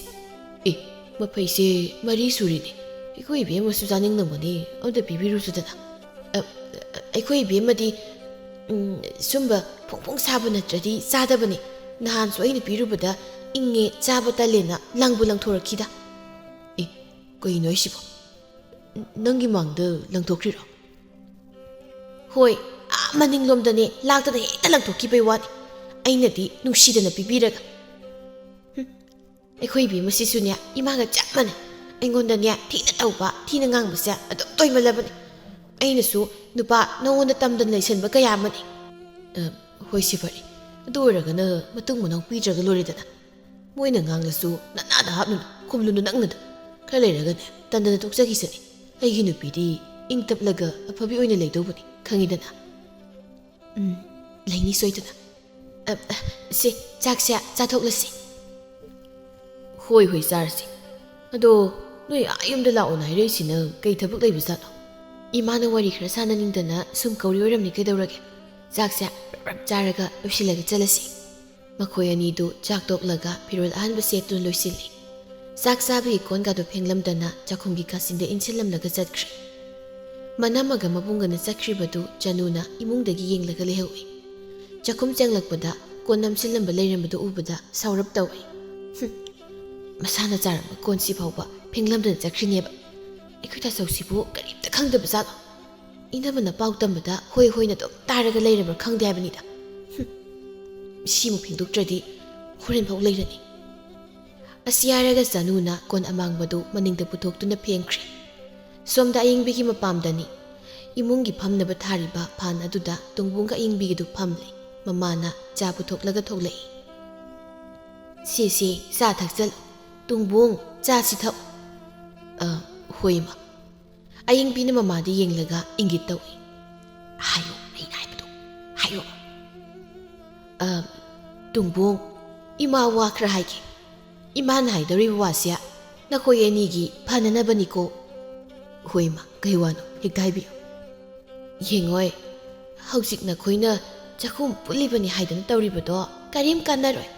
ꯑꯦ, ꯃꯐꯩꯁꯦ ꯃꯔꯤ ꯁꯨꯔꯤꯅꯦ꯫ ꯑꯩꯈꯣꯏ ꯏꯕꯦꯝꯃꯁꯨ ꯆꯥꯅꯤꯡꯂꯝꯒꯅꯤ꯫ ꯑꯝꯇ ꯄꯤꯕꯤꯔꯨꯁꯨꯗꯅ꯫" "ꯑ, ꯑ, ꯑꯩꯈꯣꯏ ꯏꯕꯦꯝꯃꯗꯤ, ꯎꯝ, ꯁꯨꯝꯕ ꯐꯣꯡ ꯐꯣꯡ ꯁꯥꯕ ꯅꯠꯇ꯭ꯔꯗꯤ ꯆꯥꯗꯕꯅꯤ꯫ ꯅꯍꯥꯟꯁꯨ ꯑꯩꯅ ꯄꯤꯔꯨꯕꯗ ꯏꯪꯉꯦ, ꯆꯥꯕ ꯇꯜꯂꯦꯅ ꯂꯪꯕꯨ ꯂꯪꯊꯣꯔꯛꯈꯤꯗ꯫" "ꯑꯦ, ꯀꯩꯅꯣ ꯍꯥꯏꯁꯤꯕꯣ? ꯅꯪꯒꯤ ꯃꯥꯡꯗ ꯂꯪꯊꯣꯛꯈ꯭ꯔꯤꯔꯣ?" "ꯍꯣꯏ, ꯑꯥ ꯃꯅꯤꯡꯂꯣꯝꯗꯅꯦ, ꯂꯥꯛꯇꯅ ꯍꯦꯛꯇ ꯂꯪꯊꯣꯛꯈꯤꯕꯩ ꯋꯥꯅꯤ꯫ ꯑꯩꯅꯗꯤ ꯅꯨꯡꯁꯤꯗꯅ ꯄꯤꯕꯤꯔꯒ꯫" "ꯍꯨꯝ, ꯑꯩꯈꯣꯏ ꯏꯕꯦꯝꯃꯁꯤꯁꯨꯅꯦ, ꯏꯃꯥꯒ ꯆꯞ ꯃꯥꯟꯅꯩ꯫ ꯑꯩꯉꯣꯟꯗꯅꯦ ꯊꯤꯅ ꯇꯧꯕ, ꯊꯤꯅ ꯉꯥꯡꯕꯁꯦ ꯑꯗꯨꯝ ꯇꯣꯏꯃꯜꯂꯕꯅꯤ꯫ ꯑꯩꯅꯁꯨ ꯅꯨꯄꯥ ꯅꯉꯣꯟꯗ ꯇꯝꯗꯅ ꯂꯩꯁꯟꯕ ꯀꯌꯥ ꯑꯃꯅꯤ꯫" "ꯑ, ꯍꯣꯏ, ꯁꯤ ꯐꯔꯦ꯫ ꯑꯗꯨ ꯑꯣꯏꯔꯒꯅ ꯃꯇꯨꯡ ꯃꯅꯥꯎ ꯄꯤꯗ꯭ꯔꯒ ꯂꯣꯏꯔꯦꯗꯅ꯫ ꯃꯣꯏꯅ ꯉꯥꯡꯂꯁꯨ ꯅꯅꯥꯗ ꯍꯥꯞꯂꯨꯅꯨ, ꯈꯨꯝꯂꯨꯅꯨ ꯅꯪꯅꯗ꯫ ꯈꯔ ꯂꯩꯔꯒꯅꯦ ꯇꯟꯗꯅ ꯇꯣꯛꯆꯈꯤꯁꯅꯤ꯫ ꯑꯩꯒꯤ ꯅꯨꯄꯤꯗꯤ ꯏꯪ ꯇꯞꯂꯒ ꯑꯐꯕꯤ ꯑꯣꯏꯅ ꯂꯩꯗꯧꯕꯅꯤ, ꯈꯪꯉꯤꯗꯅ꯫" "ꯎꯝ, ꯂꯩꯅꯤ ꯁꯣꯏꯗꯅ꯫ ꯑ, ꯑ, ꯁꯦ, ꯆꯥꯛꯁꯦ ꯆꯥꯊꯣꯛꯂꯁꯤ꯫" "ꯍꯣꯏ, ꯍꯣꯏ, ꯆꯥꯔꯁꯤ꯫ ꯑꯗꯣ ꯅꯣꯏ ꯑꯥ ꯌꯨꯝꯗ ꯂꯥꯛꯑꯣꯅ ꯍꯥꯏꯔꯛꯏꯁꯤꯅ ꯀꯩ ꯊꯕꯛ ꯂꯩꯕꯖꯥꯠꯅꯣ?" "ꯏꯃꯥꯅ ꯋꯥꯔꯤ ꯈꯔ ꯁꯥꯟꯅꯅꯤꯡꯗꯅ ꯁꯨꯝ ꯀꯧꯔꯤ ꯑꯣꯏꯔꯝꯅꯤ, ꯀꯩꯗꯧꯔꯒꯦ? ꯆꯥꯛꯁꯦ ꯔꯞ ꯔꯞ ꯆꯥꯔꯒ ꯂꯣꯏꯁꯤꯜꯂꯒ ꯆꯠꯂꯁꯤ꯫" ꯃꯈꯣꯏ ꯑꯅꯤꯗꯨ ꯆꯥꯛ ꯇꯣꯛꯂꯒ ꯐꯤꯔꯣꯜ ꯑꯍꯟꯕ ꯁꯦꯠꯇꯨꯅ ꯂꯣꯏꯁꯤꯜꯂꯤ꯫ ꯆꯥꯛ ꯆꯥꯕꯒꯤ ꯀꯣꯟꯒꯗꯨ ꯐꯦꯡꯂꯝꯗꯅ ꯆꯥꯛꯈꯨꯝꯒꯤ ꯀꯥꯆꯤꯟꯗ ꯏꯟꯁꯤꯜꯂꯝꯂꯒ ꯆꯠꯈ꯭ꯔꯦ꯫ ꯃꯅꯝꯃꯒ ꯃꯕꯨꯡꯒꯅ ꯆꯠꯈ꯭ꯔꯤꯕꯗꯨ ꯆꯅꯨꯅ ꯏꯃꯨꯡꯗꯒꯤ ꯌꯦꯡꯂꯒ ꯂꯩꯍꯧꯏ꯫ ꯆꯥꯛꯈꯨꯝ ꯆꯪꯂꯛꯄꯗ ꯀꯣꯟ ꯅꯝꯁꯤꯜꯂꯝꯕ ꯂꯩꯔꯝꯕꯗꯨ ꯎꯕꯗ ꯁꯥꯎꯔꯞ ꯇꯧꯏ꯫ "ꯍꯨꯝ, ꯃꯁꯥꯅ ꯆꯥꯔꯝꯕ ꯀꯣꯟꯁꯤ ꯐꯥꯎꯕ ꯐꯦꯡꯂꯝꯗꯅ ꯆꯠꯈ꯭ꯔꯤꯅꯦꯕ꯫ ꯑꯩꯈꯣꯏ ꯇꯥꯆꯧꯁꯤꯕꯨ ꯀꯔꯤꯝꯇ ꯈꯪꯗꯕ ꯖꯥꯠꯂꯣ? ꯏꯅꯝꯃꯅ ꯄꯥꯎ ꯇꯝꯕꯗ ꯍꯣꯏ ꯍꯣꯏꯅ ꯑꯗꯨꯝ ꯇꯥꯔꯒ ꯂꯩꯔꯕ꯭ꯔꯥ ꯈꯪꯗꯦ ꯍꯥꯏꯕꯅꯤꯗ꯫ ꯍꯨꯝ, ꯁꯤꯃꯨꯛ ꯐꯦꯡꯗꯣꯛꯇ꯭ꯔꯗꯤ ꯍꯣꯔꯦꯟ ꯐꯥꯎ ꯂꯩꯔꯅꯤ꯫" ꯑꯁꯤ ꯍꯥꯏꯔꯒ ꯆꯅꯨꯅ ꯀꯣꯟ ꯑꯃꯥꯡꯕꯗꯨ ꯃꯅꯤꯡꯗ ꯄꯨꯊꯣꯛꯇꯨꯅ ꯐꯦꯡꯈ꯭ꯔꯦ꯫ ꯁꯣꯝꯗ ꯑꯌꯤꯡꯕꯤꯒꯤ ꯃꯄꯥꯝꯗꯅꯤ꯫ ꯏꯃꯨꯡꯒꯤ ꯐꯝꯅꯕ ꯊꯥꯔꯤꯕ ꯐꯥꯟ ꯑꯗꯨꯗ ꯇꯣꯡꯕꯨꯡꯒ ꯑꯌꯤꯡꯕꯤꯒꯗꯨ ꯐꯝꯂꯤ꯫ ꯃꯃꯥꯅ ꯆꯥ ꯄꯨꯊꯣꯛꯂꯒ ꯊꯣꯛꯂꯛꯏ꯫ "ꯁꯦ, ꯁꯦ, ꯆꯥ ꯊꯛꯆꯜꯂꯨ꯫ ꯇꯣꯡꯕꯨꯡ, ꯆꯥꯁꯤ ꯊꯛꯎ꯫" "ꯑ, ꯍꯣꯏ, ꯏꯃꯥ꯫" ꯑꯌꯤꯡꯕꯤꯅ ꯃꯃꯥꯗ ꯌꯦꯡꯂꯒ ꯏꯪꯒꯤꯠ ꯇꯧꯏ꯫ "ꯍꯥꯏꯌꯣ, ꯑꯩꯅ ꯍꯥꯏꯕꯗꯣ ꯍꯥꯏꯌꯣ꯫" "ꯑ, ꯇꯣꯡꯕꯨꯡ, ꯏꯃꯥ ꯋꯥ ꯈꯔ ꯍꯥꯏꯒꯦ꯫ ꯏꯃꯥꯅ ꯍꯥꯏꯗꯧꯔꯤꯕ ꯋꯥꯁꯦ ꯅꯈꯣꯏ ꯑꯅꯤꯒꯤ ꯐꯅꯅꯕꯅꯤꯀꯣ꯫" "ꯍꯣꯏ, ꯏꯃꯥ, ꯀꯩ ꯋꯥꯅꯣ? ꯍꯦꯛꯇ ꯍꯥꯏꯕꯤꯌꯨ꯫" "ꯌꯦꯡꯉꯣꯏ, ꯍꯧꯖꯤꯛ ꯅꯈꯣꯏꯅ ꯆꯥꯛꯈꯨꯝ ꯄꯨꯜꯂꯤꯕꯅꯤ ꯍꯥꯏꯗꯨꯅ ꯇꯧꯔꯤꯕꯗꯣ ꯀꯔꯤꯝ ꯀꯥꯟꯅꯔꯣꯏ꯫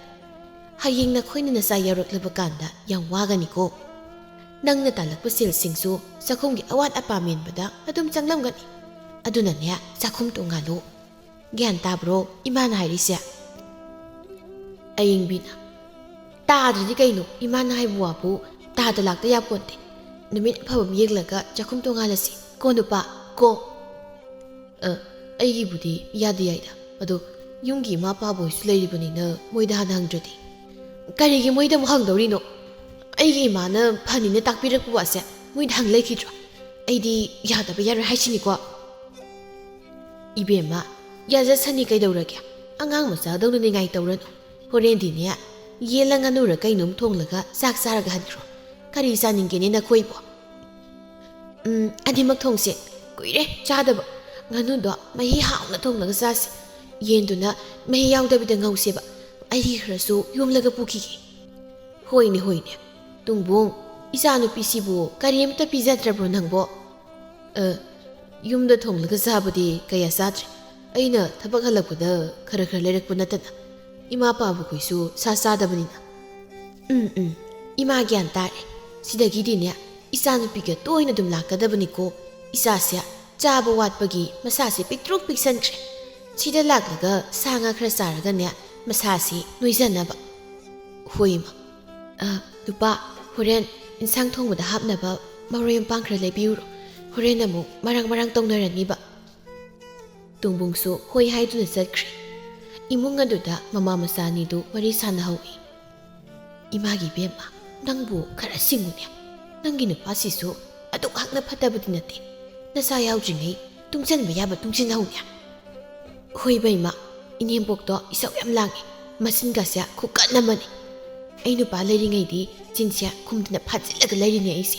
ꯍꯌꯦꯡ ꯅꯈꯣꯏꯅ ꯅꯆꯥ ꯌꯥꯎꯔꯛꯂꯕ ꯀꯥꯟꯗ ꯌꯥꯝ ꯋꯥꯒꯅꯤꯀꯣ꯫ ꯅꯪꯅ ꯇꯥꯜꯂꯛꯄ ꯁꯦꯜꯁꯤꯡꯁꯨ ꯆꯥꯛꯈꯨꯝꯒꯤ ꯑꯋꯥꯠ ꯑꯄꯥ ꯃꯦꯟꯕꯗ ꯑꯗꯨꯝ ꯆꯪꯂꯝꯒꯅꯤ꯫ ꯑꯗꯨꯅꯅꯦ, ꯆꯥꯛꯈꯨꯝ ꯇꯣꯉꯥꯜꯂꯨ꯫ ꯒ꯭ꯌꯥꯟ ꯇꯥꯕ꯭ꯔꯣ ꯏꯃꯥꯅ ꯍꯥꯏꯔꯤꯁꯦ?" ꯑꯌꯤꯡꯕꯤꯅ, "ꯇꯥꯗ꯭ꯔꯗꯤ ꯀꯩꯅꯣ? ꯏꯃꯥꯅ ꯍꯥꯏꯕ ꯋꯥꯕꯨ ꯇꯥꯗ ꯂꯥꯛꯇ ꯌꯥꯄꯣꯟꯇꯦ꯫ ꯅꯨꯃꯤꯠ ꯑꯐꯕ ꯑꯃ ꯌꯦꯡꯂꯒ ꯆꯥꯛꯈꯨꯝ ꯇꯣꯉꯥꯜꯂꯁꯤ꯫ ꯀꯣ ꯅꯨꯄꯥ, ꯀꯣ꯫" "ꯑ, ꯑꯩꯒꯤꯕꯨꯗꯤ ꯌꯥꯗꯤ ꯌꯥꯏꯗ꯫ ꯑꯗꯣ ꯌꯨꯝꯒꯤ ꯏꯃꯥ ꯄꯥꯕ ꯍꯣꯏꯁꯨ ꯂꯩꯔꯤꯕꯅꯤꯅ ꯃꯣꯏꯗ ꯍꯥꯟꯅ ꯍꯪꯗ꯭ꯔꯗꯤ꯫" "ꯀꯔꯤꯒꯤ ꯃꯣꯏꯗ ꯑꯃꯨꯛ ꯍꯪꯗꯧꯔꯤꯅꯣ? ꯑꯩꯒꯤ ꯏꯃꯥꯅ ꯐꯅꯤꯅ ꯇꯥꯛꯄꯤꯔꯛꯄ ꯋꯥꯁꯦ ꯃꯣꯏꯗ ꯍꯪ ꯂꯩꯈꯤꯗ꯭ꯔꯣ? ꯑꯩꯗꯤ ꯌꯥꯗꯕ ꯌꯥꯔꯣꯏ ꯍꯥꯏꯁꯤꯅꯤꯀꯣ꯫" "ꯏꯕꯦꯝꯃ, ꯌꯥꯖꯁꯅꯤ ꯀꯩꯗꯧꯔꯒꯦ? ꯑꯉꯥꯡ ꯃꯆꯥꯗꯧꯅ ꯅꯤꯡꯉꯥꯏ ꯇꯧꯔꯅꯨ꯫ ꯍꯣꯔꯦꯟꯗꯤꯅꯦ, ꯌꯦꯟꯂ ꯉꯥꯅꯨꯔ ꯀꯩꯅꯣꯝ ꯊꯣꯡꯂꯒ ꯆꯥꯛ ꯆꯥꯔꯒ ꯍꯟꯈ꯭ꯔꯣ꯫ ꯀꯔꯤ ꯆꯥꯅꯤꯡꯒꯦꯅꯦ ꯅꯈꯣꯏꯕꯣ?" "ꯎꯝ, ꯑꯅꯤꯃꯛ ꯊꯣꯡꯁꯦ꯫ ꯀꯨꯏꯔꯦ ꯆꯥꯗꯕ꯫ ꯉꯥꯅꯨꯗꯣ ꯃꯍꯤ ꯍꯥꯎꯅ ꯊꯣꯡꯂꯒ ꯆꯥꯁꯦ꯫ ꯌꯦꯟꯗꯨꯅ ꯃꯍꯤ ꯌꯥꯎꯗꯕꯤꯗ ꯉꯧꯁꯦꯕ꯫ ꯑꯩꯒꯤ ꯈꯔꯁꯨ ꯌꯣꯝꯂꯒ ꯄꯨꯈꯤꯒꯦ꯫" "ꯍꯣꯏꯅꯦ, ꯍꯣꯏꯅꯦ꯫ ꯇꯣꯡꯕꯨꯡ, ꯏꯆꯥꯅꯨꯄꯤꯁꯤꯕꯨ ꯀꯔꯤꯝꯇ ꯄꯤꯖꯗ꯭ꯔꯕ꯭ꯔꯣ ꯅꯪꯕꯣ?" "ꯑ, ꯌꯨꯝꯗ ꯊꯣꯡꯂꯒ ꯆꯥꯕꯗꯤ ꯀꯌꯥ ꯆꯥꯗ꯭ꯔꯦ꯫ ꯑꯩꯅ ꯊꯕꯛ ꯍꯜꯂꯛꯄꯗ ꯈꯔ ꯈꯔ ꯂꯩꯔꯛꯄ ꯅꯠꯇꯅ꯫ ꯏꯃꯥ ꯄꯥꯕꯈꯣꯏꯁꯨ ꯁꯥ ꯆꯥꯗꯕꯅꯤꯅ꯫" "ꯎꯝ, ꯎꯝ, ꯏꯃꯥ ꯒ꯭ꯌꯥꯟ ꯇꯥꯔꯦ꯫ ꯁꯤꯗꯒꯤꯗꯤꯅꯦ, ꯏꯆꯥꯅꯨꯄꯤꯒ ꯇꯣꯏꯅ ꯑꯗꯨꯝ ꯂꯥꯛꯀꯗꯕꯅꯤꯀꯣ꯫ ꯏꯆꯥꯁꯦ ꯆꯥꯕ ꯋꯥꯠꯄꯒꯤ ꯃꯁꯥꯁꯦ ꯄꯤꯛꯇ꯭ꯔꯨ ꯄꯤꯛꯁꯟꯈ꯭ꯔꯦ꯫ ꯁꯤꯗ ꯂꯥꯛꯂꯒ ꯁꯥ ꯉꯥ ꯈꯔ ꯆꯥꯔꯒꯅꯦ, ꯃꯁꯥꯁꯤ ꯅꯣꯏꯖꯅꯕ꯫" "ꯍꯣꯏ, ꯏꯃꯥ꯫ ꯑ, ꯅꯨꯄꯥ, ꯍꯣꯔꯦꯟ ꯏꯟꯁꯥꯡ ꯊꯣꯡꯕꯗ ꯍꯥꯞꯅꯕ ꯃꯔꯣꯏ ꯃꯄꯥꯡ ꯈꯔ ꯂꯩꯕꯤꯌꯨꯔꯣ? ꯍꯣꯔꯦꯟ ꯑꯃꯨꯛ ꯃꯔꯥꯡ ꯃꯔꯥꯡ ꯇꯧꯅꯔꯅꯤꯕ꯫" ꯇꯣꯡꯕꯨꯡꯁꯨ ꯍꯣꯏ ꯍꯥꯏꯗꯨꯅ ꯆꯠꯈ꯭ꯔꯦ꯫ ꯏꯃꯨꯡ ꯑꯗꯨꯗ ꯃꯃꯥ ꯃꯆꯥ ꯑꯅꯤꯗꯨ ꯋꯥꯔꯤ ꯁꯥꯟꯅꯍꯧꯏ꯫ "ꯏꯃꯥꯒꯤ ꯏꯕꯦꯝꯃ, ꯅꯪꯕꯨ ꯈꯔ ꯁꯤꯡꯉꯨꯅꯦ꯫ ꯅꯪꯒꯤ ꯅꯨꯄꯥꯁꯤꯁꯨ ꯗꯨꯛ ꯍꯥꯛꯅ ꯐꯠꯇꯕꯗꯤ ꯅꯠꯇꯦ꯫ ꯅꯆꯥ ꯌꯥꯎꯗ꯭ꯔꯤꯉꯩ ꯇꯨꯡꯁꯤꯟꯕ ꯌꯥꯕ ꯇꯨꯡꯁꯤꯟꯍꯧꯅꯦ꯫ ꯍꯣꯏ ꯕꯦꯝꯃ, ꯏꯅꯦꯝꯕꯣꯛꯇꯣ ꯏꯁꯧ ꯌꯥꯝ ꯂꯥꯡꯉꯦ꯫ ꯃꯆꯤꯟꯒꯁꯦ ꯈꯨꯀꯟ ꯑꯃꯅꯤ꯫ ꯑꯩ ꯅꯨꯄꯥ ꯂꯩꯔꯤꯉꯩꯗꯤ ꯆꯤꯟꯁꯦ ꯈꯨꯝꯗꯅ ꯐꯥꯖꯤꯜꯂꯒ ꯂꯩꯔꯤꯅꯦ ꯑꯩꯁꯦ꯫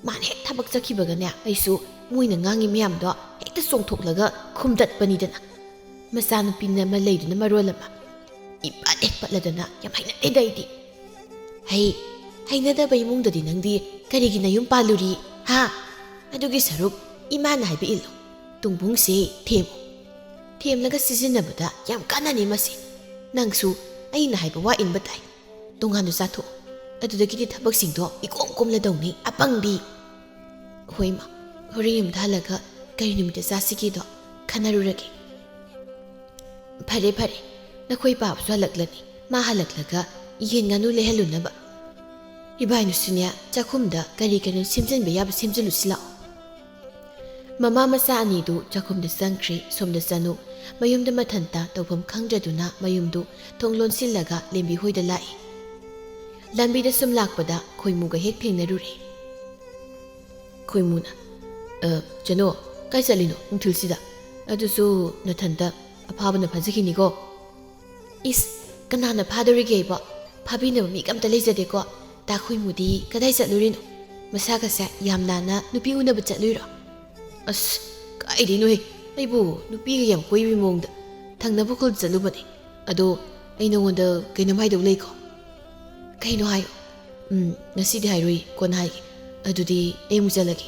ꯃꯥꯅ ꯍꯦꯛ ꯊꯕꯛ ꯆꯠꯈꯤꯕꯒꯅꯦ, ꯑꯩꯁꯨ ꯃꯣꯏꯅ ꯉꯥꯡꯉꯤ ꯃꯌꯥꯝꯗꯣ ꯍꯦꯛꯇ ꯆꯣꯡꯊꯣꯛꯂꯒ ꯈꯨꯝꯗꯠꯄꯅꯤꯗꯅ꯫ ꯃꯆꯥꯅꯨꯄꯤꯅ ꯑꯃ ꯂꯩꯗꯨꯅ ꯃꯔꯣꯜ ꯑꯃ ꯏꯄꯠ ꯍꯦꯛ ꯄꯠꯂꯗꯅ ꯌꯥꯝ ꯍꯩꯅꯗꯦꯗ ꯑꯩꯗꯤ꯫ ꯍꯩ, ꯍꯩꯅꯗꯕ ꯏꯃꯨꯡꯗꯗꯤ ꯅꯪꯗꯤ ꯀꯔꯤꯒꯤ ꯅꯌꯨꯝ ꯄꯥꯜꯂꯨꯔꯤ? ꯍꯥ? ꯑꯗꯨꯒꯤ ꯁꯔꯨꯛ ꯏꯃꯥꯅ ꯍꯥꯏꯕ ꯏꯜꯂꯨ꯫ ꯇꯨꯡꯕꯨꯡꯁꯦ ꯊꯦꯝꯃꯨ꯫ ꯊꯦꯝꯂꯒ ꯁꯤꯖꯤꯟꯅꯕꯗ ꯌꯥꯝ ꯀꯥꯟꯅꯅꯤ ꯃꯁꯤ꯫ ꯅꯪꯁꯨ ꯑꯩꯅ ꯍꯥꯏꯕ ꯋꯥ ꯏꯟꯕ ꯇꯥꯏ꯫ ꯇꯣꯉꯥꯟꯅ ꯆꯥꯊꯣꯛꯑꯣ꯫ ꯑꯗꯨꯗꯒꯤꯗꯤ ꯊꯕꯛꯁꯤꯡꯗꯣ ꯏꯀꯣꯝ ꯀꯣꯝꯂꯗꯧꯅꯤ, ꯑꯄꯪꯕꯤ꯫ ꯍꯣꯏ ꯏꯃꯥ, ꯍꯣꯔꯦꯟ ꯌꯨꯝꯗ ꯍꯜꯂꯒ ꯀꯔꯤ ꯅꯨꯃꯤꯠꯇ ꯆꯥꯁꯤꯒꯦꯗꯣ ꯈꯟꯅꯔꯨꯔꯒꯦ꯫ ꯐꯔꯦ ꯐꯔꯦ, ꯅꯈꯣꯏ ꯄꯥꯕꯁꯨ ꯍꯜꯂꯛꯂꯅꯤ꯫ ꯃꯥ ꯍꯜꯂꯛꯂꯒ ꯌꯦꯟ ꯉꯥꯅꯨ ꯂꯩꯍꯜꯂꯨꯅꯕ꯫ ꯏꯕꯥꯏꯅꯨꯁꯨꯅꯦ, ꯆꯥꯛꯈꯨꯝꯗ ꯀꯔꯤ ꯀꯔꯤꯅꯣ ꯁꯦꯝꯖꯤꯟꯕ ꯌꯥꯕ ꯁꯦꯝꯖꯤꯜꯂꯨꯁꯤ ꯂꯥꯛꯑꯣ꯫ ꯃꯃꯥ ꯃꯆꯥ ꯑꯅꯤꯗꯨ ꯆꯥꯛꯈꯨꯝꯗ ꯆꯪꯈ꯭ꯔꯦ꯫ ꯁꯣꯝꯗ ꯆꯅꯨ ꯃꯌꯨꯝꯗ ꯃꯊꯟꯇ ꯇꯧꯐꯝ ꯈꯪꯗ꯭ꯔꯗꯨꯅ ꯃꯌꯨꯝꯗꯨ ꯊꯣꯡ ꯂꯣꯟꯁꯤꯜꯂꯒ ꯂꯦꯝꯕꯤ ꯍꯣꯏꯗ ꯂꯥꯛꯏ꯫ ꯂꯝꯕꯤꯗ ꯁꯨꯝ ꯂꯥꯛꯄꯗ ꯈꯣꯏꯃꯨꯒ ꯍꯦꯛ ꯊꯦꯡꯅꯔꯨꯔꯦ꯫ ꯈꯣꯏꯃꯨꯅ, "ꯑ, ꯆꯅꯨ, ꯀꯥꯏ ꯆꯠꯂꯤꯅꯣ ꯅꯨꯡꯊꯤꯜꯁꯤꯗ? ꯑꯗꯨꯁꯨ ꯅꯊꯟꯇ? ꯑꯐꯥꯕꯅ ꯐꯥꯖꯈꯤꯅꯤꯀꯣ?" "ꯏꯁ, ꯀꯅꯥꯅ ꯐꯥꯗꯣꯔꯤꯒꯦ ꯑꯩꯕꯣ? ꯐꯥꯕꯤꯅꯕ ꯃꯤꯒ ꯑꯝꯇ ꯂꯩꯖꯗꯦꯀꯣ꯫ ꯇꯥ ꯈꯣꯏꯃꯨꯗꯤ ꯀꯗꯥꯏ ꯆꯠꯂꯨꯔꯤꯅꯣ? ꯃꯁꯥꯒꯁꯦ ꯌꯥꯝ ꯅꯥꯟꯅ ꯅꯨꯄꯤ ꯎꯅꯕ ꯆꯠꯂꯨꯏꯔꯣ?" "ꯑꯁ, ꯀꯥꯏꯗꯩꯅꯣꯍꯦ? ꯑꯩꯕꯨ ꯅꯨꯄꯤꯒ ꯌꯥꯝ ꯀꯣꯏꯕꯒꯤ ꯃꯑꯣꯡꯗ꯫ ꯊꯪꯅꯕ ꯈꯨꯜ ꯆꯠꯂꯨꯕꯅꯦ꯫ ꯑꯗꯣ ꯑꯩ ꯅꯉꯣꯟꯗ ꯀꯩꯅꯣꯝ ꯍꯥꯏꯗꯧ ꯂꯩꯀꯣ꯫" "ꯀꯩꯅꯣ ꯍꯥꯏꯌꯣ꯫" "ꯎꯝ, ꯉꯁꯤꯗꯤ ꯍꯥꯏꯔꯣꯏ, ꯀꯣꯟꯅ ꯍꯥꯏꯒꯦ꯫ ꯑꯗꯨꯗꯤ ꯑꯩ ꯑꯃꯨꯛ ꯆꯠꯂꯒꯦ꯫"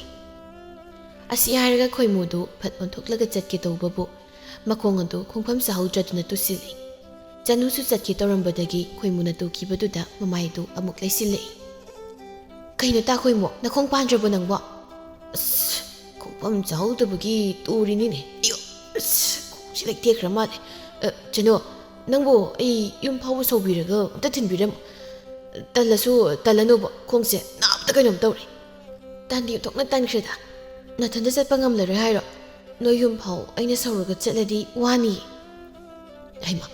ꯑꯁꯤ ꯍꯥꯏꯔꯒ ꯈꯣꯏꯃꯨꯗꯨ ꯐꯠ ꯑꯣꯟꯊꯣꯛꯂꯒ ꯆꯠꯀꯦ ꯇꯧꯕꯕꯨ ꯃꯈꯣꯡ ꯑꯗꯨ ꯈꯣꯡꯐꯝ ꯆꯥꯍꯧꯗ꯭ꯔꯗꯨꯅ ꯇꯨꯁꯤꯜꯂꯤ꯫ ꯆꯅꯨꯁꯨ ꯆꯠꯀꯦ ꯇꯧꯔꯝꯕꯗꯒꯤ ꯈꯣꯏꯃꯨꯅ ꯇꯨꯈꯤꯕꯗꯨꯗ ꯃꯃꯥꯏꯗꯨ ꯑꯃꯨꯛ ꯂꯩꯁꯤꯜꯂꯛꯏ꯫ "ꯀꯩꯅꯣ ꯇꯥ ꯈꯣꯏꯃꯨ, ꯅꯈꯣꯡ ꯄꯥꯟꯗ꯭ꯔꯕꯣ ꯅꯪꯕꯣ?" "ꯑꯁ, ꯈꯣꯡꯐꯝ ꯆꯥꯍꯧꯗꯕꯒꯤ ꯇꯨꯔꯤꯅꯤꯅꯦ꯫ ꯑꯌꯣ, ꯑꯁ, ꯈꯣꯡꯁꯤ ꯂꯩꯇꯦꯛꯈ꯭ꯔ ꯃꯥꯜꯂꯦ꯫ ꯑ, ꯆꯅꯨ, ꯅꯪꯕꯨ ꯑꯩ ꯌꯨꯝ ꯐꯥꯎꯕ ꯁꯧꯕꯤꯔꯒ ꯑꯝꯇ ꯊꯤꯟꯕꯤꯔꯝꯃꯨ꯫ ꯇꯜꯂꯁꯨ ꯇꯜꯂꯅꯨꯕ, ꯈꯣꯡꯁꯦ ꯅꯥꯕꯗ ꯀꯩꯅꯣꯝ ꯇꯧꯔꯦ꯫" "ꯇꯟꯗꯤ ꯑꯣꯟꯊꯣꯛꯅ ꯇꯟꯈ꯭ꯔꯦꯗ꯫ ꯅꯊꯟꯗ ꯆꯠꯄ ꯉꯝꯂꯔꯣꯏ ꯍꯥꯏꯔꯣ? ꯅꯣꯏ ꯌꯨꯝ ꯐꯥꯎ ꯑꯩꯅ ꯁꯧꯔꯒ ꯆꯠꯂꯗꯤ ꯋꯥꯅꯤ꯫" "ꯍꯩꯃꯥ,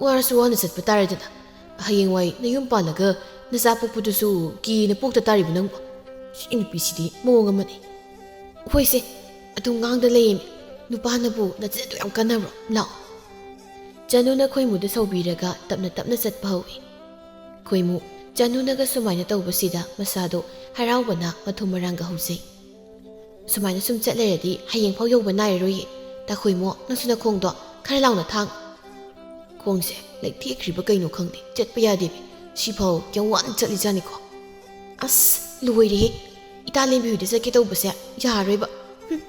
ꯋꯥꯔꯁꯨ ꯋꯥꯅ ꯆꯠꯄ ꯇꯥꯔꯦꯗꯅ꯫ ꯍꯌꯦꯡꯋꯥꯏ ꯅꯌꯨꯝ ꯄꯥꯜꯂꯒ ꯅꯆꯥ ꯄꯣꯛꯄꯗꯨꯁꯨ ꯀꯤꯅ ꯄꯣꯛꯇ ꯇꯥꯔꯤꯕ ꯅꯪꯕꯣ? ꯁꯤ ꯅꯨꯄꯤꯁꯤꯗꯤ ꯃꯑꯣꯡ ꯑꯃꯅꯤ꯫ "ꯍꯣꯏꯁꯦ, ꯑꯗꯨꯝ ꯉꯥꯡꯗ ꯂꯩꯌꯦꯃꯤ꯫ ꯅꯨꯄꯥꯅꯕꯨ ꯅꯆꯤꯟ ꯑꯗꯨ ꯌꯥꯝ ꯀꯟꯅꯕ꯭ꯔꯣ? ꯂꯥꯛꯑꯣ꯫" ꯆꯅꯨꯅ ꯈꯣꯏꯃꯨꯗ ꯁꯧꯕꯤꯔꯒ ꯇꯞꯅ ꯇꯞꯅ ꯆꯠꯄ ꯍꯧꯏ꯫ ꯈꯣꯏꯃꯨ ꯆꯅꯨꯅꯒ ꯁꯨꯃꯥꯏꯅ ꯇꯧꯕꯁꯤꯗ ꯃꯁꯥꯗꯣ ꯍꯔꯥꯎꯕꯅ ꯃꯊꯨꯝ ꯃꯔꯥꯡꯒ ꯍꯧꯖꯩ꯫ "ꯁꯨꯃꯥꯏꯅ ꯁꯨꯝ ꯆꯠ ꯂꯩꯔꯗꯤ ꯍꯌꯦꯡꯐꯥꯎ ꯌꯧꯕ ꯅꯥꯏꯔꯔꯣꯏꯌꯦ꯫ ꯇꯥ ꯈꯣꯏꯃꯨ, ꯅꯪꯁꯨ ꯅꯈꯣꯡꯗꯣ ꯈꯔ ꯂꯥꯎꯅ ꯊꯥꯡ꯫" "ꯈꯣꯡꯁꯦ ꯂꯩꯊꯦꯛꯈ꯭ꯔꯤꯕ ꯀꯩꯅꯣ ꯈꯪꯗꯦ, ꯆꯠꯄ ꯌꯥꯗꯦꯃꯤ꯫ ꯁꯤꯐꯥꯎ ꯌꯥꯝ ꯋꯥꯅ ꯆꯠꯂꯤꯖꯥꯠꯅꯤꯀꯣ꯫" "ꯑꯁ, ꯂꯣꯏꯔꯦꯍꯦ꯫ ꯏꯇꯥ ꯂꯦꯝꯕꯤ ꯍꯣꯏꯗ ꯆꯠꯀꯦ ꯇꯧꯕꯁꯦ ꯌꯥꯔꯔꯣꯏꯕ꯫ ꯍꯨꯝ,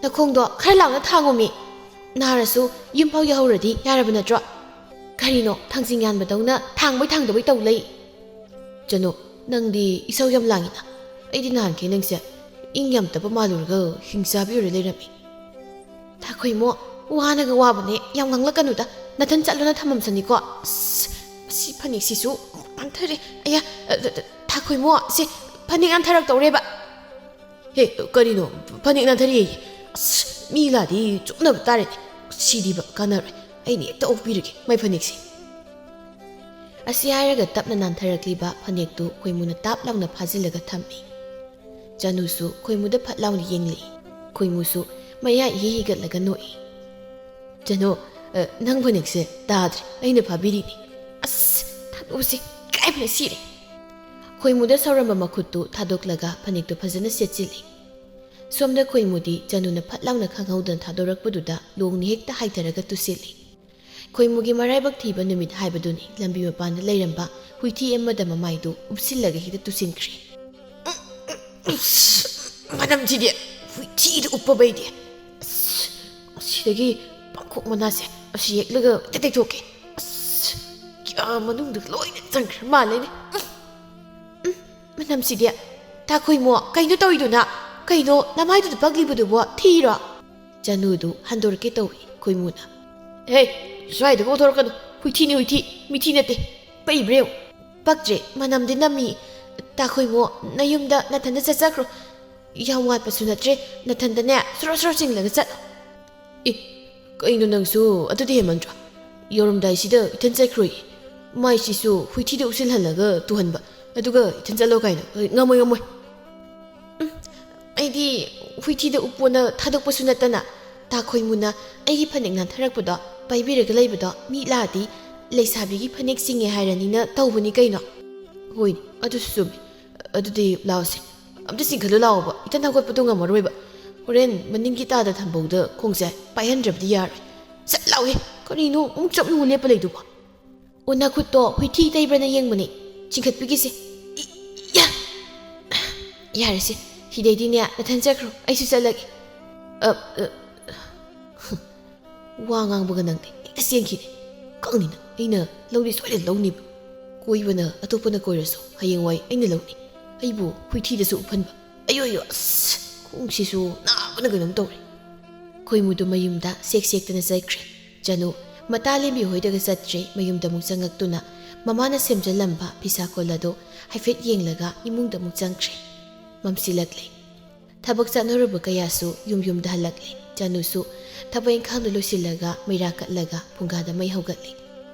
ꯅꯈꯣꯡꯗꯣ ꯈꯔ ꯂꯥꯎꯅ ꯊꯥꯡꯉꯣꯃꯤ꯫ ꯅꯥꯔꯁꯨ ꯌꯨꯝꯐꯥꯎ ꯌꯧꯍꯧꯔꯗꯤ ꯌꯥꯔꯕ ꯅꯠꯇ꯭ꯔꯣ? ꯀꯔꯤꯅꯣ, ꯊꯥꯡꯖꯤꯡ ꯌꯥꯟꯕꯗꯧꯅ ꯊꯥꯡꯕꯣꯏ ꯊꯥꯡꯗꯕꯣꯏ ꯇꯧ ꯂꯩ꯫" "ꯆꯅꯨ, ꯅꯪꯗꯤ ꯏꯁꯧ ꯌꯥꯝ ꯂꯥꯡꯉꯤꯅ꯫ ꯑꯩꯗꯤ ꯅꯍꯥꯟꯈꯩ ꯅꯪꯁꯦ ꯏꯪ ꯌꯥꯝ ꯇꯞꯄ ꯃꯥꯜꯂꯨꯔꯒ ꯍꯤꯡꯆꯥꯕꯤ ꯑꯣꯏꯔ ꯂꯩꯔꯝꯃꯤ꯫" "ꯊꯥꯈꯣꯏꯃꯣ, ꯋꯥꯅꯒ ꯋꯥꯕꯅꯦ, ꯌꯥꯝ ꯉꯥꯡꯂꯛꯀꯅꯨꯗ꯫ ꯅꯊꯟ ꯆꯠꯂꯣꯅ ꯊꯝꯃꯝꯁꯅꯤꯀꯣ꯫" "ꯑꯁ, ꯃꯁꯤ ꯐꯅꯦꯛꯁꯤꯁꯨ ꯅꯥꯟꯊꯔꯦ꯫ ꯑꯌꯥ, ꯑ, ꯑ, ꯊꯥꯈꯣꯏꯃꯣ, ꯁꯤ ꯐꯅꯦꯛ ꯅꯥꯟꯊꯔꯛꯇꯧꯔꯦꯕ꯫" "ꯍꯦ, ꯀꯔꯤꯅꯣ? ꯐꯅꯦꯛ ꯅꯥꯟꯊꯔꯦꯌꯦ? ꯑꯁ, ꯃꯤ ꯂꯥꯛꯑꯗꯤ ꯆꯣꯞꯅꯕ ꯇꯥꯔꯦꯅꯦ꯫ ꯁꯤꯗꯤꯕ ꯀꯥꯟꯅꯔꯣꯏ꯫ ꯑꯩꯅ ꯍꯦꯛꯇ ꯑꯣꯛꯄꯤꯔꯒꯦ ꯃꯥꯏ ꯐꯅꯦꯛꯁꯦ꯫" ꯑꯁꯤ ꯍꯥꯏꯔꯒ ꯇꯞꯅ ꯅꯥꯟꯊꯔꯛꯂꯤꯕ ꯐꯅꯦꯛꯇꯨ ꯈꯣꯏꯃꯨꯅ ꯇꯥꯞ ꯂꯥꯎꯅ ꯐꯥꯖꯤꯜꯂꯒ ꯊꯝꯃꯤ꯫ ꯆꯅꯨꯁꯨ ꯈꯣꯏꯃꯨꯗ ꯐꯠ ꯂꯥꯎꯅ ꯌꯦꯡꯂꯤ꯫ ꯈꯣꯏꯃꯨꯁꯨ ꯃꯌꯥ ꯏꯍꯤ ꯍꯤꯒꯠꯂꯒ ꯅꯣꯛꯏ꯫ "ꯆꯅꯨ, ꯑ, ꯅꯪ ꯐꯅꯦꯛꯁꯦ ꯇꯥꯗ꯭ꯔꯦ, ꯑꯩꯅ ꯐꯥꯕꯤꯔꯤꯅꯤ꯫" "ꯑꯁ, ꯊꯥꯗꯣꯛꯎꯁꯤ, ꯏꯀꯥꯏꯕꯅ ꯁꯤꯔꯦ꯫" ꯈꯣꯏꯃꯨꯗ ꯁꯧꯔꯝꯕ ꯃꯈꯨꯠꯇꯨ ꯊꯥꯗꯣꯛꯂꯒ ꯐꯅꯦꯛꯇꯨ ꯐꯖꯅ ꯁꯦꯠꯆꯤꯜꯂꯤ꯫ ꯁꯣꯝꯗ ꯈꯣꯏꯃꯨꯗꯤ ꯆꯅꯨꯅ ꯐꯠ ꯂꯥꯎꯅ ꯈꯪꯍꯧꯗꯅ ꯊꯥꯗꯣꯔꯛꯄꯗꯨꯗ ꯂꯣꯡꯅ ꯍꯦꯛꯇ ꯍꯥꯏꯊꯔꯒ ꯇꯨꯁꯤꯜꯂꯤ꯫ ꯈꯣꯏꯃꯨꯒꯤ ꯃꯔꯥꯏꯕꯛ ꯊꯤꯕ ꯅꯨꯃꯤꯠ ꯍꯥꯏꯕꯗꯨꯅꯤ ꯂꯝꯕꯤ ꯃꯄꯥꯟꯗ ꯂꯩꯔꯝꯕ ꯍꯨꯏꯊꯤ ꯑꯃꯗ ꯃꯃꯥꯏꯗꯨ ꯎꯞꯁꯤꯜꯂꯒ ꯍꯦꯛꯇ ꯇꯨꯁꯤꯟꯈ꯭ꯔꯦ꯫ "ꯃꯅꯝꯁꯤꯗꯤ ꯍꯨꯏꯊꯤꯗ ꯎꯞꯄꯕꯩꯗꯤ꯫ ꯑꯁ, ꯑꯁꯤꯗꯒꯤ ꯄꯥꯡꯈꯣꯛ ꯃꯅꯥꯁꯦ ꯑꯁꯤ ꯍꯦꯛꯂꯒ ꯍꯦꯛꯇ ꯇꯩꯊꯣꯛꯀꯦ꯫ ꯑꯁ, ꯀꯌꯥ ꯃꯅꯨꯡꯗ ꯂꯣꯏꯅ ꯆꯪꯈ꯭ꯔ ꯃꯥꯜꯂꯦꯅꯦ꯫ ꯎꯝ, ꯎꯝ, ꯃꯅꯝꯁꯤꯗꯤ꯫ ꯇꯥ ꯈꯣꯏꯃꯨ, ꯀꯩꯅꯣ ꯇꯧꯔꯤꯗꯨꯅ? ꯀꯩꯅꯣ ꯅꯃꯥꯏꯗꯨꯗ ꯄꯛꯂꯤꯕꯗꯨꯕꯣ? ꯊꯤꯔꯣ?" ꯆꯅꯨꯗꯨ ꯍꯟꯗꯣꯔꯛꯀꯦ ꯇꯧꯏ ꯈꯣꯏꯃꯨꯅ꯫ "ꯍꯦ, ꯁ꯭ꯋꯥꯏꯗꯒ ꯊꯣꯔꯛꯀꯅꯨ꯫ ꯍꯨꯏꯊꯤꯅꯤ, ꯍꯨꯏꯊꯤ, ꯃꯤꯊꯤ ꯅꯠꯇꯦ꯫ ꯄꯛꯏꯕ꯭ꯔꯥ ꯌꯦꯡꯉꯨ꯫" "ꯄꯛꯇ꯭ꯔꯦ, ꯃꯅꯝꯗꯤ ꯅꯝꯃꯤ꯫ ꯇꯥ ꯈꯣꯏꯃꯨ, ꯅꯌꯨꯝꯗ ꯅꯊꯟꯗ ꯆꯠꯆꯈ꯭ꯔꯣ꯫ ꯌꯥꯝ ꯋꯥꯠꯄꯁꯨ ꯅꯠꯇ꯭ꯔꯦ, ꯅꯊꯟꯗꯅꯦ ꯁꯣꯔꯣ ꯁꯣꯔꯣ ꯆꯤꯡꯂꯒ ꯆꯠꯂꯣ꯫" "ꯑꯦ, ꯀꯩꯅꯣ ꯅꯪꯁꯨ? ꯑꯗꯨꯗꯤ ꯍꯦꯟꯃꯟꯗ꯭ꯔꯣ? ꯌꯧꯔꯝꯗꯥꯏꯁꯤꯗ ꯏꯊꯟ ꯆꯠꯈ꯭ꯔꯣꯏ꯫ ꯃꯥꯏꯁꯤꯁꯨ ꯍꯨꯏꯊꯤꯗ ꯎꯞꯁꯤꯜꯍꯜꯂꯒ ꯇꯨꯍꯟꯕ, ꯑꯗꯨꯒ ꯏꯊꯟ ꯆꯠꯂꯣ ꯀꯥꯏꯅ? ꯑꯦ, ꯉꯝꯃꯣꯏ, ꯉꯝꯃꯣꯏ꯫" ꯑꯩꯗꯤ ꯍꯨꯏꯊꯤꯗ ꯎꯄꯣꯟꯅ ꯊꯥꯗꯣꯛꯄꯁꯨ ꯅꯠꯇꯅ, ꯇꯥ ꯈꯣꯏꯃꯨꯅ ꯑꯩꯒꯤ ꯐꯅꯦꯛ ꯅꯥꯟꯊꯔꯛꯄꯗꯣ ꯄꯥꯏꯕꯤꯔꯒ ꯂꯩꯕꯗꯣ ꯃꯤ ꯂꯥꯛꯑꯗꯤ ꯂꯩꯁꯥꯕꯤꯒꯤ ꯐꯅꯦꯛ ꯆꯤꯡꯉꯦ ꯍꯥꯏꯔꯅꯤꯅ ꯇꯧꯕꯅꯤ ꯀꯩꯅꯣ꯫ ꯍꯣꯏꯅꯦ, ꯑꯗꯨꯁꯨ ꯆꯨꯝꯃꯤ꯫ ꯑꯗꯨꯗꯤ ꯂꯥꯎꯁꯦ, ꯑꯝꯇ ꯆꯤꯡꯈꯠꯂꯨ ꯂꯥꯎꯕ, ꯏꯊꯟ ꯍꯧꯒꯠꯄꯗꯣ ꯉꯝꯃꯔꯣꯏꯕ꯫ ꯍꯣꯔꯦꯟ ꯃꯅꯤꯡꯒꯤ ꯇꯥꯗ ꯊꯝꯕꯧꯗ ꯈꯣꯡꯁꯦ ꯄꯥꯏꯍꯟꯗ꯭ꯔꯕꯗꯤ ꯌꯥꯔꯣꯏ꯫ ꯁꯠ ꯂꯥꯎꯍꯦ, ꯀꯔꯤꯅꯣ ꯑꯃꯨꯛ ꯆꯞ ꯌꯨꯡꯉ ꯂꯦꯞꯄ ꯂꯩꯗꯨꯕꯣ? ꯑꯣ, ꯅꯈꯨꯠꯇꯣ ꯍꯨꯏꯊꯤ ꯇꯩꯕ꯭ꯔꯅ ꯌꯦꯡꯕꯅꯦ, ꯆꯤꯡꯈꯠꯄꯤꯒꯦꯁꯦ꯫ ꯏ-, ꯏꯌꯥ! ꯌꯥꯔꯦꯁꯦ, ꯁꯤꯗꯩꯗꯤꯅꯦ ꯅꯊꯟ ꯆꯠꯈ꯭ꯔꯣ, ꯑꯩꯁꯨ ꯆꯠꯂꯒꯦ꯫ ꯑ, ꯑ, ꯋꯥ ꯉꯥꯡꯕꯒ ꯅꯪꯗꯤ ꯍꯦꯛꯇ ꯆꯦꯟꯈꯤꯅꯦ꯫ ꯈꯪꯅꯤ ꯅꯪ, ꯑꯩꯅ ꯂꯧꯗꯤ ꯁꯣꯏꯗꯅ ꯂꯧꯅꯤꯕ꯫ ꯀꯣꯏꯕꯅ ꯑꯇꯣꯞꯄꯅ ꯀꯣꯏꯔꯁꯨ ꯍꯌꯦꯡꯋꯥꯏ ꯑꯩꯅ ꯂꯧꯅꯤ꯫ ꯑꯩꯕꯨ ꯍꯨꯏꯊꯤꯗꯁꯨ ꯎꯞꯍꯟꯕ꯫ ꯑꯌꯣ ꯑꯌꯣ, ꯑꯁ! ꯈꯣꯡꯁꯤꯁꯨ ꯅꯥꯕꯅ ꯀꯩꯅꯣꯝ ꯇꯧꯔꯦ꯫ ꯈꯣꯏꯃꯨꯗꯨ ꯃꯌꯨꯝꯗ ꯁꯦꯛ ꯁꯦꯛꯇꯅ ꯆꯠꯈ꯭ꯔꯦ꯫ ꯆꯅꯨ ꯃꯇꯥ ꯂꯦꯝꯕꯤ ꯍꯣꯏꯗꯒ ꯆꯠꯇ꯭ꯔꯦ, ꯃꯌꯨꯝꯗ ꯑꯃꯨꯛ ꯆꯪꯉꯛꯇꯨꯅ ꯃꯃꯥꯅ ꯁꯦꯝꯖꯜꯂꯝꯕ ꯐꯤꯁꯥ ꯀꯣꯜ ꯑꯗꯨ ꯍꯥꯏꯐꯦꯠ ꯌꯦꯡꯂꯒ ꯏꯃꯨꯡꯗ ꯑꯃꯨꯛ ꯆꯪꯈ꯭ꯔꯦ꯫ ꯃꯝꯁꯤꯜꯂꯛꯂꯦ꯫ ꯊꯕꯛ ꯆꯠꯅꯔꯨꯕ ꯀꯌꯥꯁꯨ ꯌꯨꯝ ꯌꯨꯝꯗ ꯍꯜꯂꯛꯂꯦ꯫ ꯆꯅꯨꯁꯨ ꯊꯕꯛ ꯏꯪꯈꯥꯡꯗꯨ ꯂꯣꯏꯁꯤꯜꯂꯒ ꯃꯩꯔꯥ ꯀꯠꯂꯒ ꯐꯨꯡꯒꯥꯗ ꯃꯩ ꯍꯧꯒꯠꯂꯦ꯫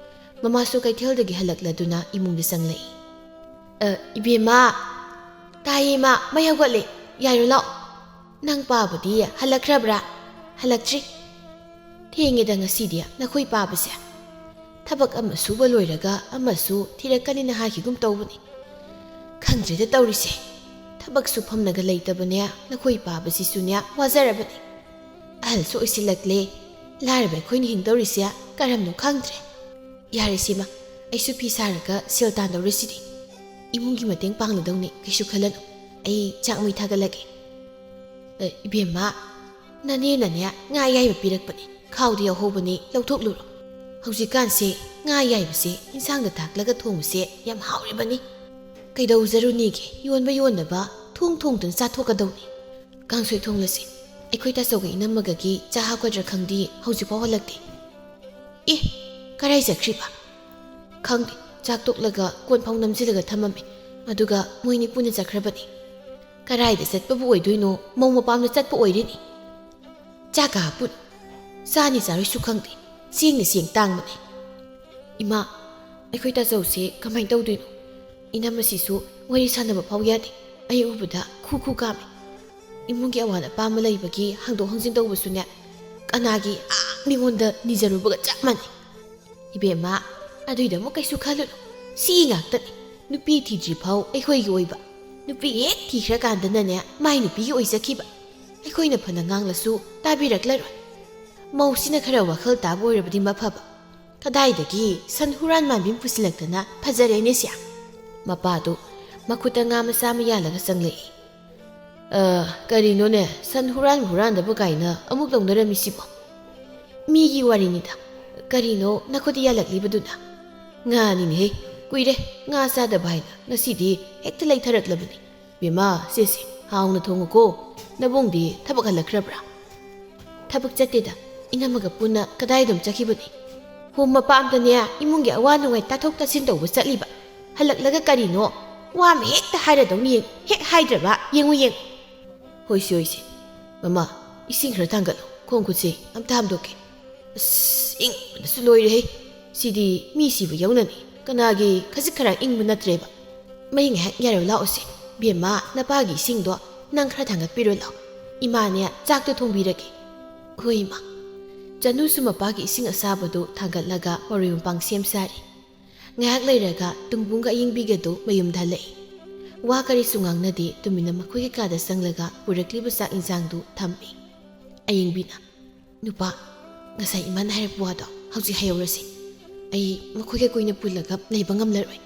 ꯃꯃꯥꯁꯨ ꯀꯩꯊꯦꯜꯗꯒꯤ ꯍꯜꯂꯛꯂꯗꯨꯅ ꯏꯃꯨꯡꯗ ꯆꯪꯂꯛꯏ꯫ "ꯑ, ꯏꯕꯦꯝꯃ!" "ꯇꯥꯏꯌꯦ, ꯏꯃꯥ, ꯃꯩ ꯍꯧꯒꯠꯂꯦ, ꯌꯥꯏꯔꯨ ꯂꯥꯛꯑꯣ꯫" "ꯅꯪ ꯄꯥꯕꯗꯤ ꯍꯜꯂꯛꯈ꯭ꯔꯕ꯭ꯔꯥ?" "ꯍꯜꯂꯛꯇ꯭ꯔꯤ꯫" "ꯊꯦꯡꯉꯦꯗ ꯉꯁꯤꯗꯤ ꯅꯈꯣꯏ ꯄꯥꯕꯁꯦ꯫ ꯊꯕꯛ ꯑꯃ ꯁꯨꯕ ꯂꯣꯏꯔꯒ ꯑꯃꯁꯨ ꯊꯤꯔꯛꯀꯅꯤꯅ ꯍꯥꯏꯈꯤꯒꯨꯝ ꯇꯧꯕꯅꯤ꯫ ꯈꯪꯗ꯭ꯔꯦꯗ ꯇꯧꯔꯤꯁꯦ꯫ ꯊꯕꯛ ꯁꯨꯐꯝꯅꯒ ꯂꯩꯇꯕꯅꯦ, ꯅꯈꯣꯏ ꯄꯥꯕꯁꯤꯁꯨꯅꯦ ꯋꯥꯖꯔꯕꯅꯤ꯫ ꯑꯍꯜꯁꯨ ꯑꯣꯏꯁꯤꯜꯂꯛꯂꯦ꯫ ꯂꯥꯏꯔꯕ ꯑꯩꯈꯣꯏꯅ ꯍꯤꯡꯗꯧꯔꯤꯁꯦ ꯀꯔꯝꯅꯣ ꯈꯪꯗ꯭ꯔꯦ꯫ ꯌꯥꯔꯦ ꯁꯤꯃ, ꯑꯩꯁꯨ ꯐꯤ ꯁꯥꯔꯒ ꯁꯦꯜ ꯇꯥꯟꯗꯧꯔꯤꯁꯤꯗꯤ꯫ ꯏꯃꯨꯡꯒꯤ ꯃꯇꯦꯡ ꯄꯥꯡꯂꯗꯧꯅꯤ, ꯀꯩꯁꯨ ꯈꯜꯂꯅꯨ꯫ ꯑꯩ ꯆꯥꯛ ꯃꯩ ꯊꯥꯒꯠꯂꯒꯦ꯫" "ꯑꯦ, ꯏꯕꯦꯝꯃ, ꯅꯅꯦꯅꯅꯦ ꯉꯥ ꯑꯌꯥꯏꯕ ꯄꯤꯔꯛꯄꯅꯦ, ꯈꯥꯎꯗꯤ ꯌꯥꯎꯍꯧꯕꯅꯤ, ꯂꯧꯊꯣꯛꯂꯨꯔꯣ꯫ ꯍꯧꯖꯤꯛꯀꯥꯟꯁꯦ ꯉꯥ ꯑꯌꯥꯏꯕꯁꯦ ꯏꯟꯁꯥꯡꯗ ꯊꯥꯛꯂꯒ ꯊꯣꯡꯕꯁꯦ ꯌꯥꯝ ꯍꯥꯎꯔꯤꯕꯅꯤ꯫ ꯀꯩꯗꯧꯖꯔꯨꯅꯤꯒꯦ, ꯌꯣꯟꯕ ꯌꯣꯟꯗꯕ ꯊꯣꯡ ꯊꯣꯡꯗꯨꯅ ꯆꯥꯊꯣꯛꯀꯗꯧꯅꯤ꯫ ꯀꯥꯡꯁꯣꯏ ꯊꯣꯡꯂꯁꯤ꯫ ꯑꯩꯈꯣꯏ ꯇꯥꯆꯧꯒ ꯏꯅꯝꯃꯒꯒꯤ ꯆꯥ ꯍꯥꯞꯀꯗ꯭ꯔꯥ ꯈꯪꯗꯦ, ꯍꯧꯖꯤꯛꯐꯥꯎ ꯍꯜꯂꯛꯇꯦ꯫" "ꯑꯦ, ꯀꯔꯥꯏ ꯆꯠꯈ꯭ꯔꯤꯕ?" "ꯈꯪꯗꯦ, ꯆꯥꯛ ꯇꯣꯛꯂꯒ ꯀꯣꯟ ꯐꯥꯎ ꯅꯝꯁꯤꯜꯂꯒ ꯊꯝꯃꯝꯃꯦ, ꯑꯗꯨꯒ ꯃꯣꯏꯅꯤ ꯄꯨꯟꯅ ꯆꯠꯈ꯭ꯔꯕꯅꯤ꯫" "ꯀꯔꯥꯏꯗ ꯆꯠꯄꯕꯨ ꯑꯣꯏꯗꯣꯏꯅꯣ? ꯃꯧ ꯃꯄꯥꯝꯗ ꯆꯠꯄ ꯑꯣꯏꯔꯤꯅꯤ꯫" "ꯆꯥꯛꯀ ꯍꯥꯞꯄꯨꯅꯨ, ꯆꯥꯅꯤ ꯆꯥꯔꯣꯏꯁꯨ ꯈꯪꯗꯦ, ꯆꯦꯡꯅ ꯆꯦꯡ ꯇꯥꯡꯕꯅꯦ꯫" "ꯏꯃꯥ, ꯑꯩꯈꯣꯏ ꯇꯥꯆꯧꯁꯦ ꯀꯃꯥꯏꯅ ꯇꯧꯗꯣꯏꯅꯣ? ꯏꯅꯝꯃꯁꯤꯁꯨ ꯋꯥꯔꯤ ꯁꯥꯟꯅꯕ ꯐꯥꯎ ꯌꯥꯗꯦ, ꯑꯩ ꯎꯕꯗ ꯈꯨ ꯈꯨ ꯀꯥꯝꯃꯦ꯫" ꯏꯃꯨꯡꯒꯤ ꯑꯋꯥꯠ ꯑꯄꯥ ꯑꯃ ꯂꯩꯕꯒꯤ ꯍꯥꯡꯗꯣꯛ ꯍꯥꯡꯖꯤꯟ ꯇꯧꯕꯁꯨꯅꯦ, ꯀꯅꯥꯒꯤ ꯑꯥ ꯃꯤꯉꯣꯟꯗ ꯅꯤꯖꯔꯨꯕꯒ ꯆꯞ ꯃꯥꯟꯅꯩ꯫ ꯏꯕꯦꯝꯃ, ꯑꯗꯨꯏꯗ ꯑꯃꯨꯛ ꯀꯩꯁꯨ ꯈꯜꯂꯨꯅꯨ꯫ ꯁꯤ ꯉꯥꯛꯇꯅꯤ꯫ ꯅꯨꯄꯤ ꯊꯤꯗ꯭ꯔꯤ ꯐꯥꯎ ꯑꯩꯈꯣꯏꯒꯤ ꯑꯣꯏꯕ꯫ ꯅꯨꯄꯤ ꯍꯦꯛ ꯊꯤꯈ꯭ꯔꯀꯥꯟꯗꯅꯅꯦ, ꯃꯥꯏ ꯅꯨꯄꯤꯒꯤ ꯑꯣꯏꯖꯈꯤꯕ꯫ ꯑꯩꯈꯣꯏꯅ ꯐꯅ ꯉꯥꯡꯂꯁꯨ ꯇꯥꯕꯤꯔꯛꯂꯔꯣꯏ꯫ ꯃꯧꯁꯤꯅ ꯈꯔ ꯋꯥꯈꯜ ꯇꯥꯕ ꯑꯣꯏꯔꯕꯗꯤ ꯃꯐꯕ꯫ ꯀꯗꯥꯏꯗꯒꯤ ꯁꯟ ꯍꯨꯔꯥꯟ ꯃꯥꯟꯕꯤ ꯑꯃ ꯄꯨꯁꯤꯜꯂꯛꯇꯅ ꯐꯖꯔꯦꯅꯦ ꯁꯤ꯫ ꯃꯄꯥꯗꯨ ꯃꯈꯨꯠꯇ ꯉꯥ ꯃꯆꯥ ꯑꯃ ꯌꯥꯜꯂꯒ ꯆꯪꯂꯛꯏ꯫ "ꯑ, ꯀꯔꯤꯅꯣꯅꯦ, ꯁꯟ ꯍꯨꯔꯥꯟ ꯍꯨꯔꯥꯟꯗꯕ ꯀꯥꯏꯅ ꯑꯃꯨꯛ ꯇꯧꯅꯔꯝꯃꯤꯁꯤꯕꯣ?" "ꯃꯤꯒꯤ ꯋꯥꯔꯤꯅꯤꯗ꯫ ꯀꯔꯤꯅꯣ ꯅꯈꯨꯠꯇ ꯌꯥꯜꯂꯛꯂꯤꯕꯗꯨꯅ?" "ꯉꯥꯅꯤꯅꯦꯍꯦ, ꯀꯨꯏꯔꯦ ꯉꯥ ꯆꯥꯗꯕ ꯍꯥꯏꯅ, ꯉꯁꯤꯗꯤ ꯍꯦꯛꯇ ꯂꯩꯊꯔꯛꯂꯕꯅꯤ꯫ ꯕꯦꯝꯃ, ꯁꯦ ꯁꯦ, ꯍꯥꯎꯅ ꯊꯣꯡꯉꯨꯀꯣ꯫ ꯅꯕꯨꯡꯗꯤ ꯊꯕꯛ ꯍꯜꯂꯛꯈ꯭ꯔꯕ꯭ꯔꯥ?" "ꯊꯕꯛ ꯆꯠꯇꯦꯗ, ꯏꯅꯝꯃꯒ ꯄꯨꯟꯅ ꯀꯗꯥꯏꯗꯅꯣ ꯆꯠꯈꯤꯕꯅꯤ꯫" "ꯍꯣ, ꯃꯄꯥꯝꯗꯅꯦ, ꯏꯃꯨꯡꯒꯤ ꯑꯋꯥ ꯅꯨꯡꯉꯥꯏ ꯇꯥꯊꯣꯛ ꯇꯥꯁꯤꯟ ꯇꯧꯕ ꯆꯠꯂꯤꯕ꯫ ꯍꯜꯂꯛꯂꯒ ꯀꯔꯤꯅꯣ ꯋꯥ ꯑꯃ ꯍꯦꯛꯇ ꯍꯥꯏꯔꯗꯧꯅꯤ, ꯍꯦꯛ ꯍꯥꯏꯗ꯭ꯔꯕ ꯌꯦꯡꯉꯨ ꯌꯦꯡꯉꯨ꯫" "ꯍꯣꯏꯁꯦ, ꯍꯣꯏꯁꯦ꯫ ꯃꯃꯥ, ꯏꯁꯤꯡ ꯈꯔ ꯊꯥꯡꯒꯠꯂꯣ, ꯈꯣꯡ ꯈꯨꯠꯁꯦ ꯑꯝꯇ ꯍꯥꯝꯗꯣꯛꯀꯦ꯫ ꯑꯁ, ꯏꯪꯕꯅꯁꯨ ꯂꯣꯏꯔꯦꯍꯦ꯫ ꯁꯤꯗꯤ ꯃꯤ ꯁꯤꯕ ꯌꯧꯅꯅꯤ꯫ ꯀꯅꯥꯒꯤ ꯈꯖꯤꯛ ꯈꯔꯥꯛ ꯏꯪꯕ ꯅꯠꯇ꯭ꯔꯦꯕ꯫ ꯃꯩ ꯉꯥꯏꯍꯥꯛ ꯌꯥꯏꯔꯣ ꯂꯥꯛꯑꯣꯁꯦ꯫ ꯕꯦꯝꯃ, ꯅꯄꯥꯒꯤ ꯏꯁꯤꯡꯗꯣ ꯅꯪ ꯈꯔ ꯊꯥꯡꯒꯠꯄꯤꯔꯣ ꯂꯥꯛꯑꯣ꯫ ꯏꯃꯥꯅꯦ, ꯆꯥꯛꯇꯣ ꯊꯣꯡꯕꯤꯔꯒꯦ꯫" "ꯍꯣꯏ, ꯏꯃꯥ꯫" ꯆꯅꯨꯁꯨ ꯃꯄꯥꯒꯤ ꯏꯁꯤꯡ ꯑꯁꯥꯕꯗꯨ ꯊꯥꯡꯒꯠꯂꯒ ꯃꯔꯣꯏ ꯃꯄꯥꯡ ꯁꯦꯝ ꯁꯥꯔꯤ꯫ ꯉꯥꯏꯍꯥꯛ ꯂꯩꯔꯒ ꯇꯨꯡꯕꯨꯡꯒ ꯑꯌꯤꯡꯕꯤꯒꯗꯨ ꯃꯌꯨꯝꯗ ꯍꯜꯂꯛꯏ꯫ ꯋꯥ ꯀꯔꯤꯁꯨ ꯉꯥꯡꯅꯗꯦ, ꯇꯨꯃꯤꯟꯅ ꯃꯈꯣꯏꯒꯤ ꯀꯥꯗ ꯆꯪꯂꯒ ꯄꯨꯔꯛꯂꯤꯕ ꯆꯥꯛ ꯏꯟꯁꯥꯡꯗꯨ ꯊꯝꯃꯤ꯫ ꯑꯌꯤꯡꯕꯤꯅ, "ꯅꯨꯄꯥ, ꯉꯁꯥꯏ ꯏꯃꯥꯅ ꯍꯥꯏꯔꯛꯄ ꯋꯥꯗꯣ ꯍꯧꯖꯤꯛ ꯍꯥꯏꯍꯧꯔꯁꯤ꯫ ꯑꯩ ꯃꯈꯣꯏꯒ ꯀꯨꯏꯅ ꯄꯨꯜꯂꯒ ꯂꯩꯕ ꯉꯝꯂꯔꯣꯏ꯫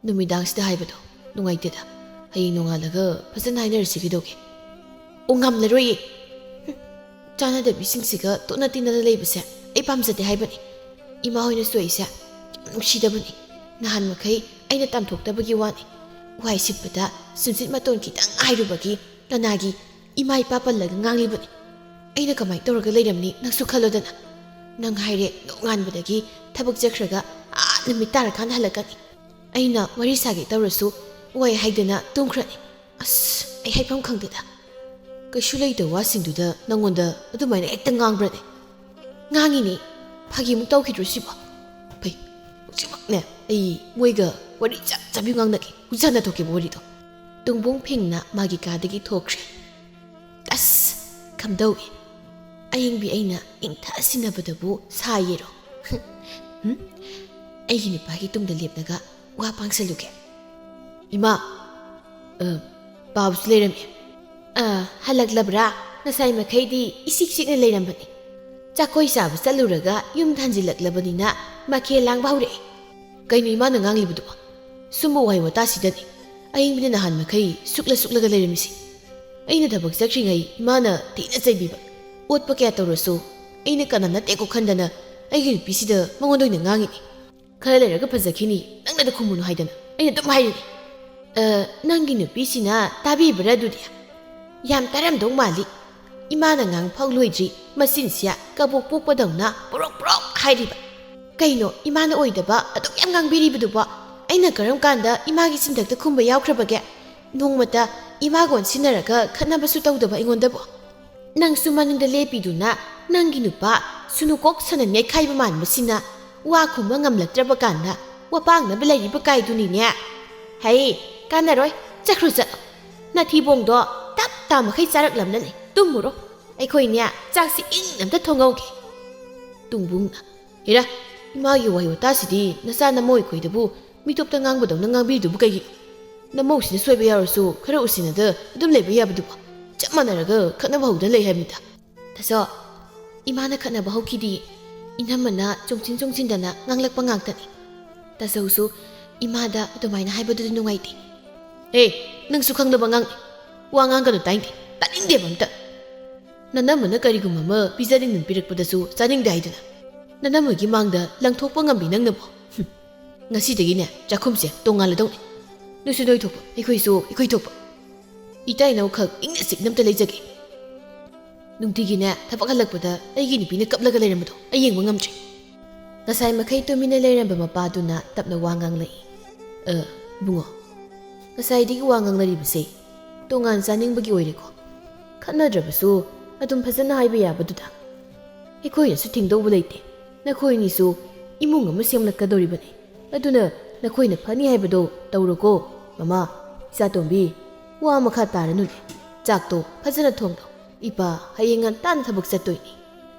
ꯅꯨꯃꯤꯗꯥꯡꯁꯤꯗ ꯍꯥꯏꯕꯗꯣ ꯅꯨꯡꯉꯥꯏꯇꯦꯗ꯫ ꯍꯌꯦꯡ ꯅꯣꯡꯉꯥꯜꯂꯒ ꯐꯖꯅ ꯍꯥꯏꯅꯔꯁꯤ ꯀꯩꯗꯧꯒꯦ?" "ꯑꯣ, ꯉꯝꯂꯔꯣꯏꯌꯦ꯫ ꯍꯨꯝ, ꯆꯥꯟꯅꯗꯕꯤꯁꯤꯡꯁꯤꯒ ꯇꯣꯠꯅ ꯇꯤꯟꯅꯅ ꯂꯩꯕꯁꯦ ꯑꯩ ꯄꯥꯝꯖꯗꯦ ꯍꯥꯏꯕꯅꯤ꯫ ꯏꯃꯥ ꯍꯣꯏꯅꯁꯨ ꯑꯩꯁꯦ ꯌꯥꯝ ꯅꯨꯡꯁꯤꯗꯕꯅꯤ꯫ ꯅꯍꯥꯟ ꯃꯈꯩ ꯑꯩꯅ ꯇꯝꯊꯣꯛꯇꯕꯒꯤ ꯋꯥꯅꯤ꯫ ꯋꯥꯏ ꯁꯤꯠꯄꯗ ꯁꯨꯝꯆꯤꯠ ꯃꯇꯣꯟ ꯈꯤꯇꯪ ꯍꯥꯏꯔꯨꯕꯒꯤ ꯀꯅꯥꯒꯤ ꯏꯃꯥ ꯏꯄꯥ ꯄꯜꯂꯒ ꯉꯥꯡꯂꯤꯕꯅꯤ꯫ ꯑꯩꯅ ꯀꯃꯥꯏꯅ ꯇꯧꯔꯒ ꯂꯩꯔꯝꯅꯤ ꯅꯪꯁꯨ ꯈꯜꯂꯣꯗꯅ꯫ ꯅꯪ ꯍꯥꯏꯔꯦ ꯅꯣꯡꯉꯥꯟꯕꯗꯒꯤ ꯊꯕꯛ ꯆꯠꯈ꯭ꯔꯒ ꯑꯥ ꯅꯨꯃꯤꯠ ꯇꯥꯔꯀꯥꯟꯗ ꯍꯜꯂꯛꯀꯅꯤ꯫ ꯑꯩꯅ ꯋꯥꯔꯤ ꯁꯥꯒꯦ ꯇꯧꯔꯁꯨ ꯋꯥꯏ ꯍꯥꯏꯗꯅ ꯇꯨꯝꯈ꯭ꯔꯅꯤ꯫ ꯑꯁ, ꯑꯩ ꯍꯥꯏꯐꯝ ꯈꯪꯗꯦꯗ꯫ ꯀꯩꯁꯨ ꯂꯩꯇꯕ ꯋꯥꯁꯤꯡꯗꯨꯗ ꯅꯪꯉꯣꯟꯗ ꯑꯗꯨꯃꯥꯏꯅ ꯍꯦꯛꯇ ꯉꯥꯡꯕ꯭ꯔꯅꯦ?" "ꯉꯥꯡꯉꯤꯅꯦ꯫ ꯐꯥꯒꯤꯃꯨꯛ ꯇꯧꯈꯤꯗ꯭ꯔꯣ ꯁꯤꯕꯣ? ꯐꯩ, ꯍꯧꯖꯤꯛꯃꯛꯅꯦ ꯑꯩ ꯃꯣꯏꯒ ꯋꯥꯔꯤ ꯆꯞ ꯆꯞ ꯉꯥꯡꯅꯒꯦ꯫ ꯍꯧꯖꯤꯛ ꯍꯥꯟꯅ ꯊꯣꯛꯀꯦꯕ ꯋꯥꯔꯤꯗꯣ꯫" ꯇꯨꯡꯕꯨꯡ ꯐꯤꯡꯅ ꯃꯥꯒꯤ ꯀꯥꯗꯒꯤ ꯊꯣꯛꯈ꯭ꯔꯦ꯫ ꯈꯝꯗꯧꯏ꯫ ꯑꯌꯤꯡꯕꯤ ꯑꯩꯅ ꯏꯪꯊ ꯁꯤꯟꯅꯕꯗꯕꯨ ꯁꯥ ꯌꯦꯔꯣ꯫ ꯍꯨꯝ? ꯑꯩꯒꯤ ꯅꯨꯄꯥꯒꯤ ꯇꯨꯡꯗ ꯂꯦꯞꯂꯒ ꯋꯥ ꯄꯥꯡꯁꯜꯂꯨꯒꯦ꯫ "ꯏꯃꯥ, ꯑ, ꯄꯥꯎꯁꯨ ꯂꯩꯔꯝꯃꯤ꯫" "ꯑ, ꯍꯜꯂꯛꯂꯕ꯭ꯔꯥ? ꯉꯁꯥꯏ ꯃꯈꯩꯗꯤ ꯏꯁꯤꯛ ꯁꯤꯛꯅ ꯂꯩꯔꯝꯕꯅꯤ꯫ ꯆꯥꯛꯈꯣꯏ ꯆꯥꯕ ꯆꯠꯂꯨꯔꯒ ꯌꯨꯝ ꯍꯟꯖꯤꯜꯂꯛꯂꯕꯅꯤꯅ ꯃꯈꯦꯜ ꯂꯥꯡꯕ ꯍꯧꯔꯛꯑꯦ꯫" "ꯀꯩꯅꯣ ꯏꯃꯥꯅ ꯉꯥꯡꯂꯤꯕꯗꯨꯕꯣ? ꯁꯨꯝꯕ ꯋꯥꯍꯩ ꯋꯥꯇꯥꯁꯤꯗꯅꯤ ꯑꯌꯤꯡꯕꯤꯅ ꯅꯍꯥꯟ ꯃꯈꯩ ꯁꯨꯛꯂ ꯁꯨꯛꯂꯒ ꯂꯩꯔꯝꯃꯤꯁꯤ꯫ ꯑꯩꯅ ꯊꯕꯛ ꯆꯠꯈ꯭ꯔꯤꯉꯩ ꯏꯃꯥꯅ ꯊꯤꯅ ꯆꯩꯕꯤꯕ꯫ ꯑꯣꯠꯄ ꯀꯌꯥ ꯇꯧꯔꯁꯨ ꯑꯩꯅ ꯀꯅꯥ ꯅꯠꯇꯦꯀꯣ ꯈꯟꯗꯅ ꯑꯩꯒꯤ ꯅꯨꯄꯤꯁꯤꯗ ꯃꯉꯣꯟꯗ ꯑꯣꯏꯅ ꯉꯥꯡꯉꯤꯅꯤ꯫ ꯈꯔ ꯂꯩꯔꯒ ꯐꯖꯈꯤꯅꯤ, ꯅꯪꯅꯗ ꯈꯨꯝꯃꯨꯅꯨ ꯍꯥꯏꯗꯅ ꯑꯩꯅ ꯑꯗꯨꯝ ꯍꯥꯏꯔꯤꯅꯤ꯫" "ꯑ, ꯅꯪꯒꯤ ꯅꯨꯄꯤꯁꯤꯅ ꯇꯥꯕꯤꯕ꯭ꯔꯥ ꯑꯗꯨꯗꯤ? ꯌꯥꯝ ꯇꯥꯔꯝꯗꯧ ꯃꯥꯜꯂꯤ꯫ ꯏꯃꯥꯅ ꯉꯥꯡ ꯐꯥꯎ ꯂꯣꯏꯗ꯭ꯔꯤ, ꯃꯆꯤꯟꯁꯤꯌꯥ ꯀꯕꯣꯛ ꯄꯣꯛꯄꯗꯧꯅ ꯄꯣꯔꯣꯛ ꯄꯣꯔꯣꯛ ꯍꯥꯏꯔꯤꯕ꯫ ꯀꯩꯅꯣ ꯏꯃꯥꯅ ꯑꯣꯏꯗꯕ ꯑꯗꯨꯛ ꯌꯥꯝ ꯉꯥꯡꯕꯤꯔꯤꯕꯗꯨꯕꯣ? ꯑꯩꯅ ꯀꯔꯝ ꯀꯥꯟꯗ ꯏꯃꯥꯒꯤ ꯆꯤꯟꯊꯛꯇ ꯈꯨꯝꯕ ꯌꯥꯎꯈ꯭ꯔꯕꯒꯦ? ꯅꯣꯡꯃꯇ ꯏꯃꯥꯒ ꯑꯣꯟꯁꯤꯟꯅꯔꯒ ꯈꯠꯅꯕꯁꯨ ꯇꯧꯗꯕ ꯑꯩꯉꯣꯟꯗꯕꯨ꯫ ꯅꯪꯁꯨ ꯃꯅꯤꯡꯗ ꯂꯦꯞꯄꯤꯗꯨꯅ ꯅꯪꯒꯤ ꯅꯨꯄꯥ ꯁꯨꯅꯨꯀꯣꯛ ꯁꯅ ꯅꯦꯠꯈꯥꯏꯕ ꯃꯥꯟꯕꯁꯤꯅ ꯋꯥ ꯈꯨꯝꯕ ꯉꯝꯂꯛꯇ꯭ꯔꯕ ꯀꯥꯟꯗ ꯋꯥꯄꯥꯡꯅꯕ ꯂꯩꯔꯤꯕ ꯀꯥꯏꯗꯨꯅꯤꯅꯦ꯫ ꯍꯩ, ꯀꯥꯟꯅꯔꯣꯏ, ꯆꯠꯈ꯭ꯔꯣ ꯆꯠꯂꯣ꯫ ꯅꯊꯤꯕꯣꯡꯗꯣ ꯇꯞ ꯇꯥ ꯃꯈꯩ ꯆꯥꯔꯛꯂꯝꯅꯅꯤ, ꯇꯨꯝꯃꯨꯔꯣ꯫ ꯑꯩꯈꯣꯏꯅꯦ ꯆꯥꯛꯁꯤ ꯏꯪꯅ ꯑꯝꯇ ꯊꯣꯡꯍꯧꯒꯦ꯫" ꯇꯨꯡꯕꯨꯡꯅ, "ꯍꯦꯔꯥ, ꯏꯃꯥꯒꯤ ꯋꯥꯍꯩ ꯋꯥꯇꯥꯁꯤꯗꯤ ꯅꯆꯥ ꯅꯃꯧ ꯑꯩꯈꯣꯏꯗꯕꯨ ꯃꯤꯇꯣꯞꯇ ꯉꯥꯡꯕꯗꯧꯅ ꯉꯥꯡꯕꯤꯔꯤꯗꯨꯕꯨ ꯀꯩꯒꯤꯅꯣ? ꯅꯃꯧꯁꯤꯅ ꯁꯣꯏꯕ ꯌꯥꯎꯔꯁꯨ ꯈꯔ ꯎꯁꯤꯟꯅꯗ ꯑꯗꯨꯝ ꯂꯩꯕ ꯌꯥꯕꯗꯨꯕꯨ? ꯆꯞ ꯃꯥꯟꯅꯔꯒ ꯈꯠꯅꯕ ꯍꯧꯗꯅ ꯂꯩ ꯍꯥꯏꯕꯅꯤꯗ꯫" "ꯇꯥꯆꯧ, ꯏꯃꯥꯅ ꯈꯠꯅꯕ ꯍꯧꯈꯤꯗꯤ, ꯏꯅꯝꯃꯅ ꯆꯣꯡꯁꯤꯟ ꯆꯣꯡꯁꯤꯟꯗꯅ ꯉꯥꯡꯂꯛꯄ ꯉꯥꯛꯇꯅꯤ꯫ ꯇꯥꯆꯧꯁꯨ ꯏꯃꯥꯗ ꯑꯗꯨꯃꯥꯏꯅ ꯍꯥꯏꯕꯗꯨꯗꯤ ꯅꯨꯡꯉꯥꯏꯇꯦ꯫" "ꯑꯦ, ꯅꯪꯁꯨ ꯈꯪꯗꯕ ꯉꯥꯡ, ꯋꯥ ꯉꯥꯡꯒꯅꯨ ꯇꯥꯏꯅꯤꯡꯗꯦ, ꯇꯥꯅꯤꯡꯗꯦꯕ ꯑꯝꯇ꯫ ꯅꯅꯝꯃꯅ ꯀꯔꯤꯒꯨꯝꯕ ꯑꯃ ꯄꯤꯖꯅꯤꯡꯗꯨꯅ ꯄꯤꯔꯛꯄꯗꯁꯨ ꯆꯥꯅꯤꯡꯗꯦ ꯍꯥꯏꯗꯨꯅ ꯅꯅꯝꯃꯒꯤ ꯃꯥꯡꯗ ꯂꯪꯊꯣꯛꯄ ꯉꯝꯕꯤ ꯅꯪꯅꯕꯨ꯫ ꯍꯨꯝ, ꯉꯁꯤꯗꯒꯤꯅꯦ ꯆꯥꯛꯈꯨꯝꯁꯦ ꯇꯣꯡꯉꯥꯜꯂꯗꯧꯅꯤ꯫ ꯅꯣꯏꯁꯨ ꯅꯣꯏ ꯊꯣꯛꯄ, ꯑꯩꯈꯣꯏꯁꯨ ꯑꯩꯈꯣꯏ ꯊꯣꯛꯄ꯫ ꯏꯇꯥ ꯏꯅꯥꯎꯈꯛ ꯏꯪꯅ ꯆꯤꯛꯅ ꯑꯝꯇ ꯂꯩꯖꯒꯦ꯫ ꯅꯨꯡꯇꯤꯒꯤꯅꯦ ꯊꯕꯛ ꯍꯜꯂꯛꯄꯗ ꯑꯩꯒꯤ ꯅꯨꯄꯤꯅ ꯀꯞꯂꯒ ꯂꯩꯔꯝꯕꯗꯣ ꯑꯩ ꯌꯦꯡꯕ ꯉꯝꯗ꯭ꯔꯦ꯫" ꯉꯁꯥꯏ ꯃꯈꯩ ꯇꯨꯃꯤꯟꯅ ꯂꯩꯔꯝꯕ ꯃꯄꯥꯗꯨꯅ ꯇꯞꯅ ꯋꯥ ꯉꯥꯡꯂꯛꯏ꯫ "ꯑ, ꯏꯕꯨꯡꯉꯣ, ꯉꯁꯥꯏꯗꯒꯤ ꯋꯥ ꯉꯥꯡꯅꯔꯤꯕꯁꯦ ꯇꯣꯉꯥꯟ ꯆꯥꯅꯤꯡꯕꯒꯤ ꯑꯣꯏꯔꯦꯀꯣ? ꯈꯠꯅꯗ꯭ꯔꯕꯁꯨ ꯑꯗꯨꯝ ꯐꯖꯅ ꯍꯥꯏꯕ ꯌꯥꯕꯗꯨꯗ꯫ ꯑꯩꯈꯣꯏꯅꯁꯨ ꯊꯤꯡꯗꯧꯕ ꯂꯩꯇꯦ꯫ ꯅꯈꯣꯏꯅꯤꯁꯨ ꯏꯃꯨꯡ ꯑꯃ ꯁꯦꯝꯂꯛꯀꯗꯧꯔꯤꯕꯅꯤ꯫ ꯑꯗꯨꯅ ꯅꯈꯣꯏꯅ ꯐꯅꯤ ꯍꯥꯏꯕꯗꯣ ꯇꯧꯔꯣꯀꯣ꯫ ꯃꯃꯥ, ꯏꯆꯥꯇꯣꯝꯕꯤ, ꯋꯥ ꯃꯈꯥ ꯇꯥꯔꯅꯨꯅꯦ꯫ ꯆꯥꯛꯇꯣ ꯐꯖꯅ ꯊꯣꯡꯂꯣ꯫ "ꯏꯄꯥ, ꯍꯌꯦꯡ ꯉꯟꯇꯥꯅ ꯊꯕꯛ ꯆꯠꯇꯣꯏꯅꯤ꯫"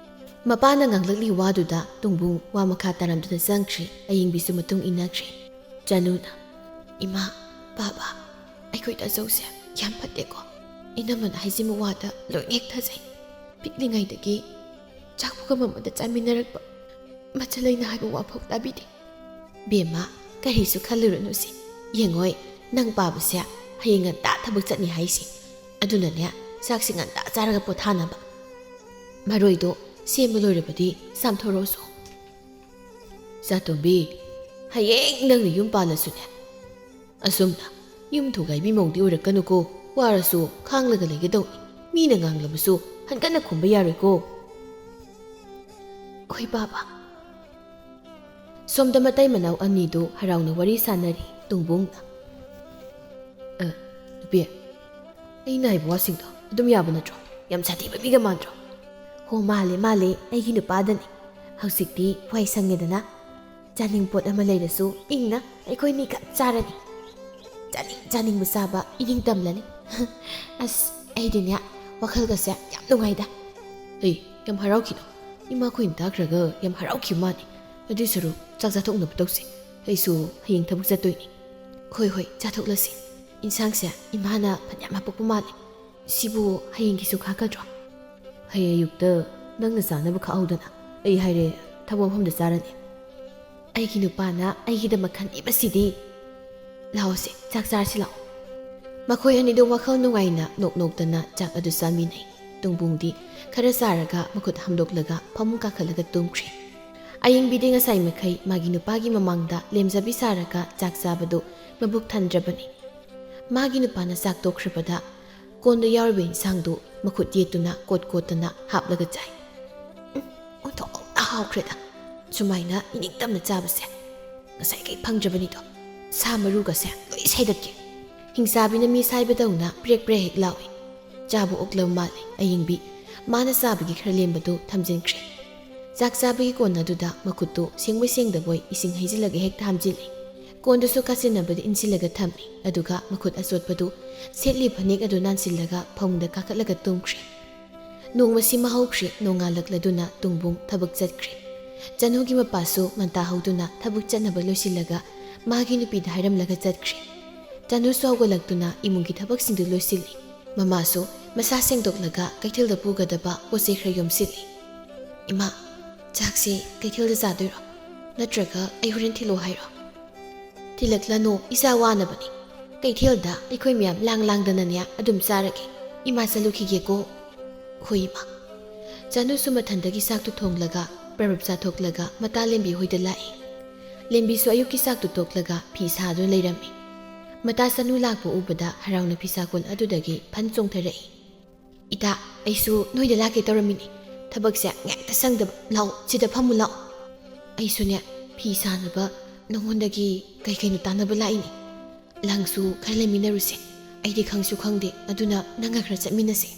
ꯃꯄꯥꯅ ꯉꯥꯡꯂꯛꯂꯤ ꯋꯥꯗꯨꯗ ꯇꯣꯡꯕꯨꯡ ꯋꯥ ꯃꯈꯥ ꯇꯥꯔꯝꯗꯅ ꯆꯪꯈ꯭ꯔꯦ꯫ ꯑꯌꯤꯡꯕꯤꯁꯨ ꯃꯇꯨꯡ ꯏꯟꯅꯈ꯭ꯔꯦ꯫ ꯆꯅꯨꯅ, "ꯏꯃꯥ, ꯕꯥꯕꯥ, ꯑꯩꯈꯣꯏ ꯇꯥꯆꯧꯁꯦ ꯌꯥꯝ ꯐꯠꯇꯦꯀꯣ꯫ ꯏꯅꯝꯃꯅ ꯍꯥꯏꯖꯤꯟꯕ ꯋꯥꯗ ꯂꯣꯏꯅ ꯍꯦꯛ ꯊꯥꯖꯩ꯫ ꯄꯤꯛꯂꯤꯉꯩꯗꯒꯤ ꯆꯥꯛ ꯄꯨꯈꯝ ꯑꯃꯗ ꯆꯥꯃꯤꯟꯅꯔꯛꯄ ꯃꯆꯜ ꯂꯩꯅ ꯍꯥꯏꯕ ꯋꯥꯐꯥꯎ ꯇꯥꯕꯤꯗꯦ꯫" "ꯕꯦꯝꯃ, ꯀꯔꯤꯁꯨ ꯈꯜꯂꯨꯔꯅꯨꯁꯦ꯫ ꯌꯦꯡꯉꯣꯏ, ꯅꯪ ꯄꯥꯕꯁꯦ ꯍꯌꯦꯡ ꯉꯟꯇꯥ ꯊꯕꯛ ꯆꯠꯅꯤ ꯍꯥꯏꯁꯦ꯫ ꯑꯗꯨꯅꯅꯦ, ꯆꯥꯛꯁꯦ ꯉꯟꯇꯥ ꯆꯥꯔꯒ ꯄꯣꯊꯥꯅꯕ꯫ ꯃꯔꯣꯏꯗꯣ ꯁꯦꯝꯕ ꯂꯣꯏꯔꯕꯗꯤ ꯆꯥꯝꯊꯣꯔꯛꯑꯣꯁꯨ꯫" "ꯆꯥꯇꯣꯝꯕꯤ, ꯍꯌꯦꯡ ꯅꯪꯅ ꯌꯨꯝ ꯄꯥꯜꯂꯁꯨꯅꯦ, ꯑꯁꯨꯝꯅ ꯌꯨꯝ ꯊꯨꯒꯥꯏꯕꯤ ꯃꯧꯗꯤ ꯑꯣꯏꯔꯛꯀꯅꯨꯀꯣ꯫ ꯋꯥꯔꯁꯨ ꯈꯥꯡꯂꯒ ꯂꯩꯒꯗꯧꯅꯤ꯫ ꯃꯤꯅ ꯉꯥꯡꯂꯕꯁꯨ ꯍꯟꯒꯠꯅ ꯈꯨꯝꯕ ꯌꯥꯔꯣꯏꯀꯣ꯫" "ꯍꯣꯏ, ꯕꯥꯕꯥ꯫" ꯁꯣꯝꯗ ꯃꯇꯩ ꯃꯅꯥꯎ ꯑꯅꯤꯗꯨ ꯍꯔꯥꯎꯅ ꯋꯥꯔꯤ ꯁꯥꯟꯅꯔꯤ꯫ ꯇꯣꯡꯕꯨꯡꯅ, "ꯑ, ꯅꯨꯄꯤ, ꯑꯩꯅ ꯍꯥꯏꯕ ꯋꯥꯁꯤꯡꯗꯣ ꯑꯗꯨꯝ ꯌꯥꯕ ꯅꯠꯇ꯭ꯔꯣ? ꯌꯥꯝ ꯁꯥꯊꯤꯕ ꯃꯤꯒ ꯃꯥꯟꯗ꯭ꯔꯣ?" "ꯍꯣ, ꯃꯥꯜꯂꯦ, ꯃꯥꯜꯂꯦ, ꯑꯩꯒꯤ ꯅꯨꯄꯥꯗꯅꯤ꯫ ꯍꯧꯖꯤꯛꯇꯤ ꯋꯥꯏ ꯁꯪꯉꯦꯗꯅ꯫ ꯆꯥꯅꯤꯡ ꯄꯣꯠ ꯑꯃ ꯂꯩꯔꯁꯨ ꯏꯪꯅ ꯑꯩꯈꯣꯏꯅꯤꯈꯛ ꯆꯥꯔꯅꯤ꯫ ꯆꯥꯅꯤꯡ ꯆꯥꯅꯤꯡꯕ ꯆꯥꯕ ꯏꯅꯤꯡ ꯇꯝꯂꯅꯤ꯫" "ꯑꯁ, ꯑꯩꯗꯤꯅꯦ, ꯋꯥꯈꯜꯒꯁꯦ ꯌꯥꯝ ꯅꯨꯡꯉꯥꯏꯗ꯫" "ꯑꯩ ꯌꯥꯝ ꯍꯔꯥꯎꯈꯤꯅꯣ? ꯏꯃꯥꯈꯣꯏꯅ ꯇꯥꯈ꯭ꯔꯒ ꯌꯥꯝ ꯍꯔꯥꯎꯈꯤꯕ ꯃꯥꯜꯂꯦ꯫ ꯑꯗꯨꯏ ꯁꯔꯨꯛ ꯆꯥꯛ ꯆꯥꯊꯣꯛꯅꯕ ꯇꯧꯁꯦ꯫ ꯑꯩꯁꯨ ꯍꯌꯦꯡ ꯊꯕꯛ ꯆꯠꯇꯣꯏꯅꯤ꯫" "ꯍꯣꯏ, ꯍꯣꯏ, ꯆꯥꯊꯣꯛꯂꯁꯤ꯫ ꯏꯟꯁꯥꯡꯁꯦ ꯏꯃꯥꯅ ꯐꯅꯌꯥꯝ ꯍꯥꯄꯛꯄ ꯃꯥꯜꯂꯦ꯫ ꯁꯤꯕꯨ ꯍꯌꯦꯡꯒꯤꯁꯨ ꯈꯥꯛꯀꯗ꯭ꯔꯣ?" "ꯍꯌꯦꯡ ꯑꯌꯨꯛꯇ ꯅꯪꯅ ꯆꯥꯅꯕ ꯈꯥꯛꯍꯧꯗꯅ꯫ ꯑꯩ ꯍꯥꯏꯔꯦ, ꯊꯕꯛ ꯃꯐꯝꯗ ꯆꯥꯔꯅꯤ꯫" "ꯑꯩꯒꯤ ꯅꯨꯄꯥꯅ ꯑꯩꯒꯤꯗꯃꯛ ꯈꯟꯕꯤꯕꯁꯤꯗꯤ꯫ ꯂꯥꯛꯑꯣꯁꯦ, ꯆꯥꯛ ꯆꯥꯔꯁꯤ ꯂꯥꯛꯑꯣ꯫" ꯃꯈꯣꯏ ꯑꯅꯤꯗꯨ ꯋꯥꯈꯜ ꯅꯨꯡꯉꯥꯏꯅ ꯅꯣꯛ ꯅꯣꯛꯇꯅ ꯆꯥꯛ ꯑꯗꯨ ꯆꯥꯃꯤꯟꯅꯩ꯫ ꯇꯣꯡꯕꯨꯡꯗꯤ ꯈꯔ ꯆꯥꯔꯒ ꯃꯈꯨꯠ ꯍꯥꯝꯗꯣꯛꯂꯒ ꯐꯃꯨꯡ ꯀꯥꯈꯠꯂꯒ ꯇꯨꯝꯈ꯭ꯔꯦ꯫ ꯑꯌꯤꯡꯕꯤꯗꯤ ꯉꯁꯥꯏ ꯃꯈꯩ ꯃꯥꯒꯤ ꯅꯨꯄꯥꯒꯤ ꯃꯃꯥꯡꯗ ꯂꯦꯝꯖꯕꯤ ꯁꯥꯔꯒ ꯆꯥꯛ ꯆꯥꯕꯗꯨ ꯃꯕꯨꯛ ꯊꯟꯗ꯭ꯔꯕꯅꯤ꯫ ꯃꯥꯒꯤ ꯅꯨꯄꯥꯅ ꯆꯥꯛ ꯇꯣꯛꯈ꯭ꯔꯕꯗ ꯀꯣꯟꯗ ꯌꯥꯎꯔꯤꯕ ꯏꯟꯁꯥꯡꯗꯨ ꯃꯈꯨꯠ ꯌꯦꯠꯇꯨꯅ ꯀꯣꯠ ꯀꯣꯠꯇꯅ ꯍꯥꯞꯂꯒ ꯆꯥꯏ꯫ ꯎꯝ, ꯑꯣꯟꯊꯣꯛꯅ ꯍꯥꯎꯈ꯭ꯔꯦꯗ꯫ ꯁꯨꯃꯥꯏꯅ ꯏꯅꯤꯡꯇꯝꯅ ꯆꯥꯕꯁꯦ꯫ ꯉꯁꯥꯏꯈꯩ ꯐꯪꯗ꯭ꯔꯕꯅꯤꯗꯣ꯫ ꯁꯥ ꯃꯔꯨꯒꯁꯦ ꯂꯣꯏ ꯁꯥꯏꯗꯠꯀꯦ꯫ ꯍꯤꯡꯆꯥꯕꯤꯅ ꯃꯤ ꯁꯥꯏꯕꯗꯧꯅ ꯄ꯭ꯔꯦꯛ ꯄ꯭ꯔꯦꯛ ꯍꯦꯛ ꯂꯥꯎꯏ꯫ ꯆꯥꯕ ꯑꯣꯛꯂꯕ ꯃꯥꯜꯂꯦ ꯑꯌꯤꯡꯕꯤ꯫ ꯃꯥꯅ ꯆꯥꯕꯒꯤ ꯈꯔ ꯂꯦꯝꯕꯗꯨ ꯊꯝꯖꯤꯟꯈ꯭ꯔꯦ꯫ ꯆꯥꯛ ꯆꯥꯕꯒꯤ ꯀꯣꯟ ꯑꯗꯨꯗ ꯃꯈꯨꯠꯇꯨ ꯁꯦꯡꯕꯣꯏ ꯁꯦꯡꯗꯕꯣꯏ ꯏꯁꯤꯡ ꯍꯩꯖꯤꯜꯂꯒ ꯍꯦꯛꯇ ꯍꯥꯝꯖꯤꯜꯂꯤ꯫ ꯀꯣꯟꯗꯨꯁꯨ ꯀꯥꯁꯤꯟꯅꯕꯗ ꯏꯟꯁꯤꯜꯂꯒ ꯊꯝꯃꯤ꯫ ꯑꯗꯨꯒ ꯃꯈꯨꯠ ꯑꯆꯣꯠꯄꯗꯨ ꯁꯦꯠꯂꯤ ꯐꯅꯦꯛ ꯑꯗꯨ ꯅꯥꯟꯁꯤꯜꯂꯒ ꯐꯃꯨꯡꯗ ꯀꯥꯈꯠꯂꯒ ꯇꯨꯝꯈ꯭ꯔꯦ꯫ ꯅꯣꯡꯃꯁꯤꯃ ꯍꯧꯈ꯭ꯔꯦ꯫ ꯅꯣꯡꯉꯥꯜꯂꯛꯂꯗꯨꯅ ꯇꯨꯡꯕꯨꯡ ꯊꯕꯛ ꯆꯠꯈ꯭ꯔꯦ꯫ ꯆꯅꯨꯒꯤ ꯃꯄꯥꯁꯨ ꯉꯟꯇꯥ ꯍꯧꯗꯨꯅ ꯊꯕꯛ ꯆꯠꯅꯕ ꯂꯣꯏꯁꯤꯜꯂꯒ ꯃꯥꯒꯤ ꯅꯨꯄꯤꯗ ꯍꯥꯏꯔꯝꯂꯒ ꯆꯠꯈ꯭ꯔꯦ꯫ ꯆꯅꯨꯁꯨ ꯍꯧꯒꯠꯂꯛꯇꯨꯅ ꯏꯃꯨꯡꯒꯤ ꯊꯕꯛꯁꯤꯡꯗꯨ ꯂꯣꯏꯁꯤꯜꯂꯤ꯫ ꯃꯃꯥꯁꯨ ꯃꯁꯥ ꯁꯦꯡꯗꯣꯛꯂꯒ ꯀꯩꯊꯦꯜꯗ ꯄꯨꯒꯗꯕ ꯄꯣꯠ ꯆꯩ ꯈꯔ ꯌꯣꯝꯁꯤꯜꯂꯤ꯫ "ꯏꯃꯥ, ꯆꯥꯛꯁꯦ ꯀꯩꯊꯦꯜꯗ ꯆꯥꯗꯣꯏꯔꯣ, ꯅꯠꯇ꯭ꯔꯒ ꯑꯩ ꯍꯣꯔꯦꯟ ꯊꯤꯜꯂꯣ ꯍꯥꯏꯔꯣ?" "ꯊꯤꯜꯂꯛꯂꯅꯨ, ꯏꯆꯥ ꯋꯥꯅꯕꯅꯤ꯫ ꯀꯩꯊꯦꯜꯗ ꯑꯩꯈꯣꯏ ꯃꯌꯥꯝ ꯂꯥꯡ ꯂꯥꯡꯗꯅꯅꯦ ꯑꯗꯨꯝ ꯆꯥꯔꯒꯦ꯫ ꯏꯃꯥ ꯆꯠꯂꯨꯈꯤꯒꯦꯀꯣ꯫" "ꯍꯣꯏ, ꯏꯃꯥ꯫" ꯆꯅꯨꯁꯨ ꯃꯊꯟꯗꯒꯤ ꯆꯥꯛꯇꯨ ꯊꯣꯡꯂꯒ ꯄ꯭ꯔꯕꯞ ꯆꯥꯊꯣꯛꯂꯒ ꯃꯇꯥ ꯂꯦꯝꯕꯤ ꯍꯣꯏꯗ ꯂꯥꯛꯏ꯫ ꯂꯦꯝꯕꯤꯁꯨ ꯑꯌꯨꯛꯀꯤ ꯆꯥꯛꯇꯨ ꯇꯣꯛꯂꯒ ꯐꯤ ꯁꯥꯗꯨꯅ ꯂꯩꯔꯝꯃꯤ꯫ ꯃꯇꯥ ꯆꯅꯨ ꯂꯥꯛꯄ ꯎꯕꯗ ꯍꯔꯥꯎꯅ ꯐꯤꯁꯥꯀꯣꯟ ꯑꯗꯨꯗꯒꯤ ꯐꯟ ꯆꯣꯡꯊꯔꯛꯏ꯫ "ꯏꯇꯥ, ꯑꯩꯁꯨ ꯅꯣꯏꯗ ꯂꯥꯛꯀꯦ ꯇꯧꯔꯝꯃꯤꯅꯦ꯫ ꯊꯕꯛꯁꯦ ꯉꯥꯏꯍꯥꯛꯇ ꯁꯪꯗꯕ꯫ ꯂꯥꯛꯑꯣ, ꯁꯤꯗ ꯐꯝꯃꯨ ꯂꯥꯛꯑꯣ꯫ ꯑꯩꯁꯨꯅꯦ, ꯐꯤ ꯁꯥꯅꯕ ꯅꯉꯣꯟꯗꯒꯤ ꯀꯩ ꯀꯩꯅꯣ ꯇꯥꯟꯅꯕ ꯂꯥꯛꯏꯅꯦ꯫ ꯂꯪꯁꯨ ꯈꯔ ꯂꯩꯃꯤꯟꯅꯔꯨꯁꯦ꯫ ꯑꯩꯗꯤ ꯈꯪꯁꯨ ꯈꯪꯗꯦ, ꯑꯗꯨꯅ ꯅꯪꯒ ꯈꯔ ꯆꯠꯃꯤꯟꯅꯁꯦ꯫"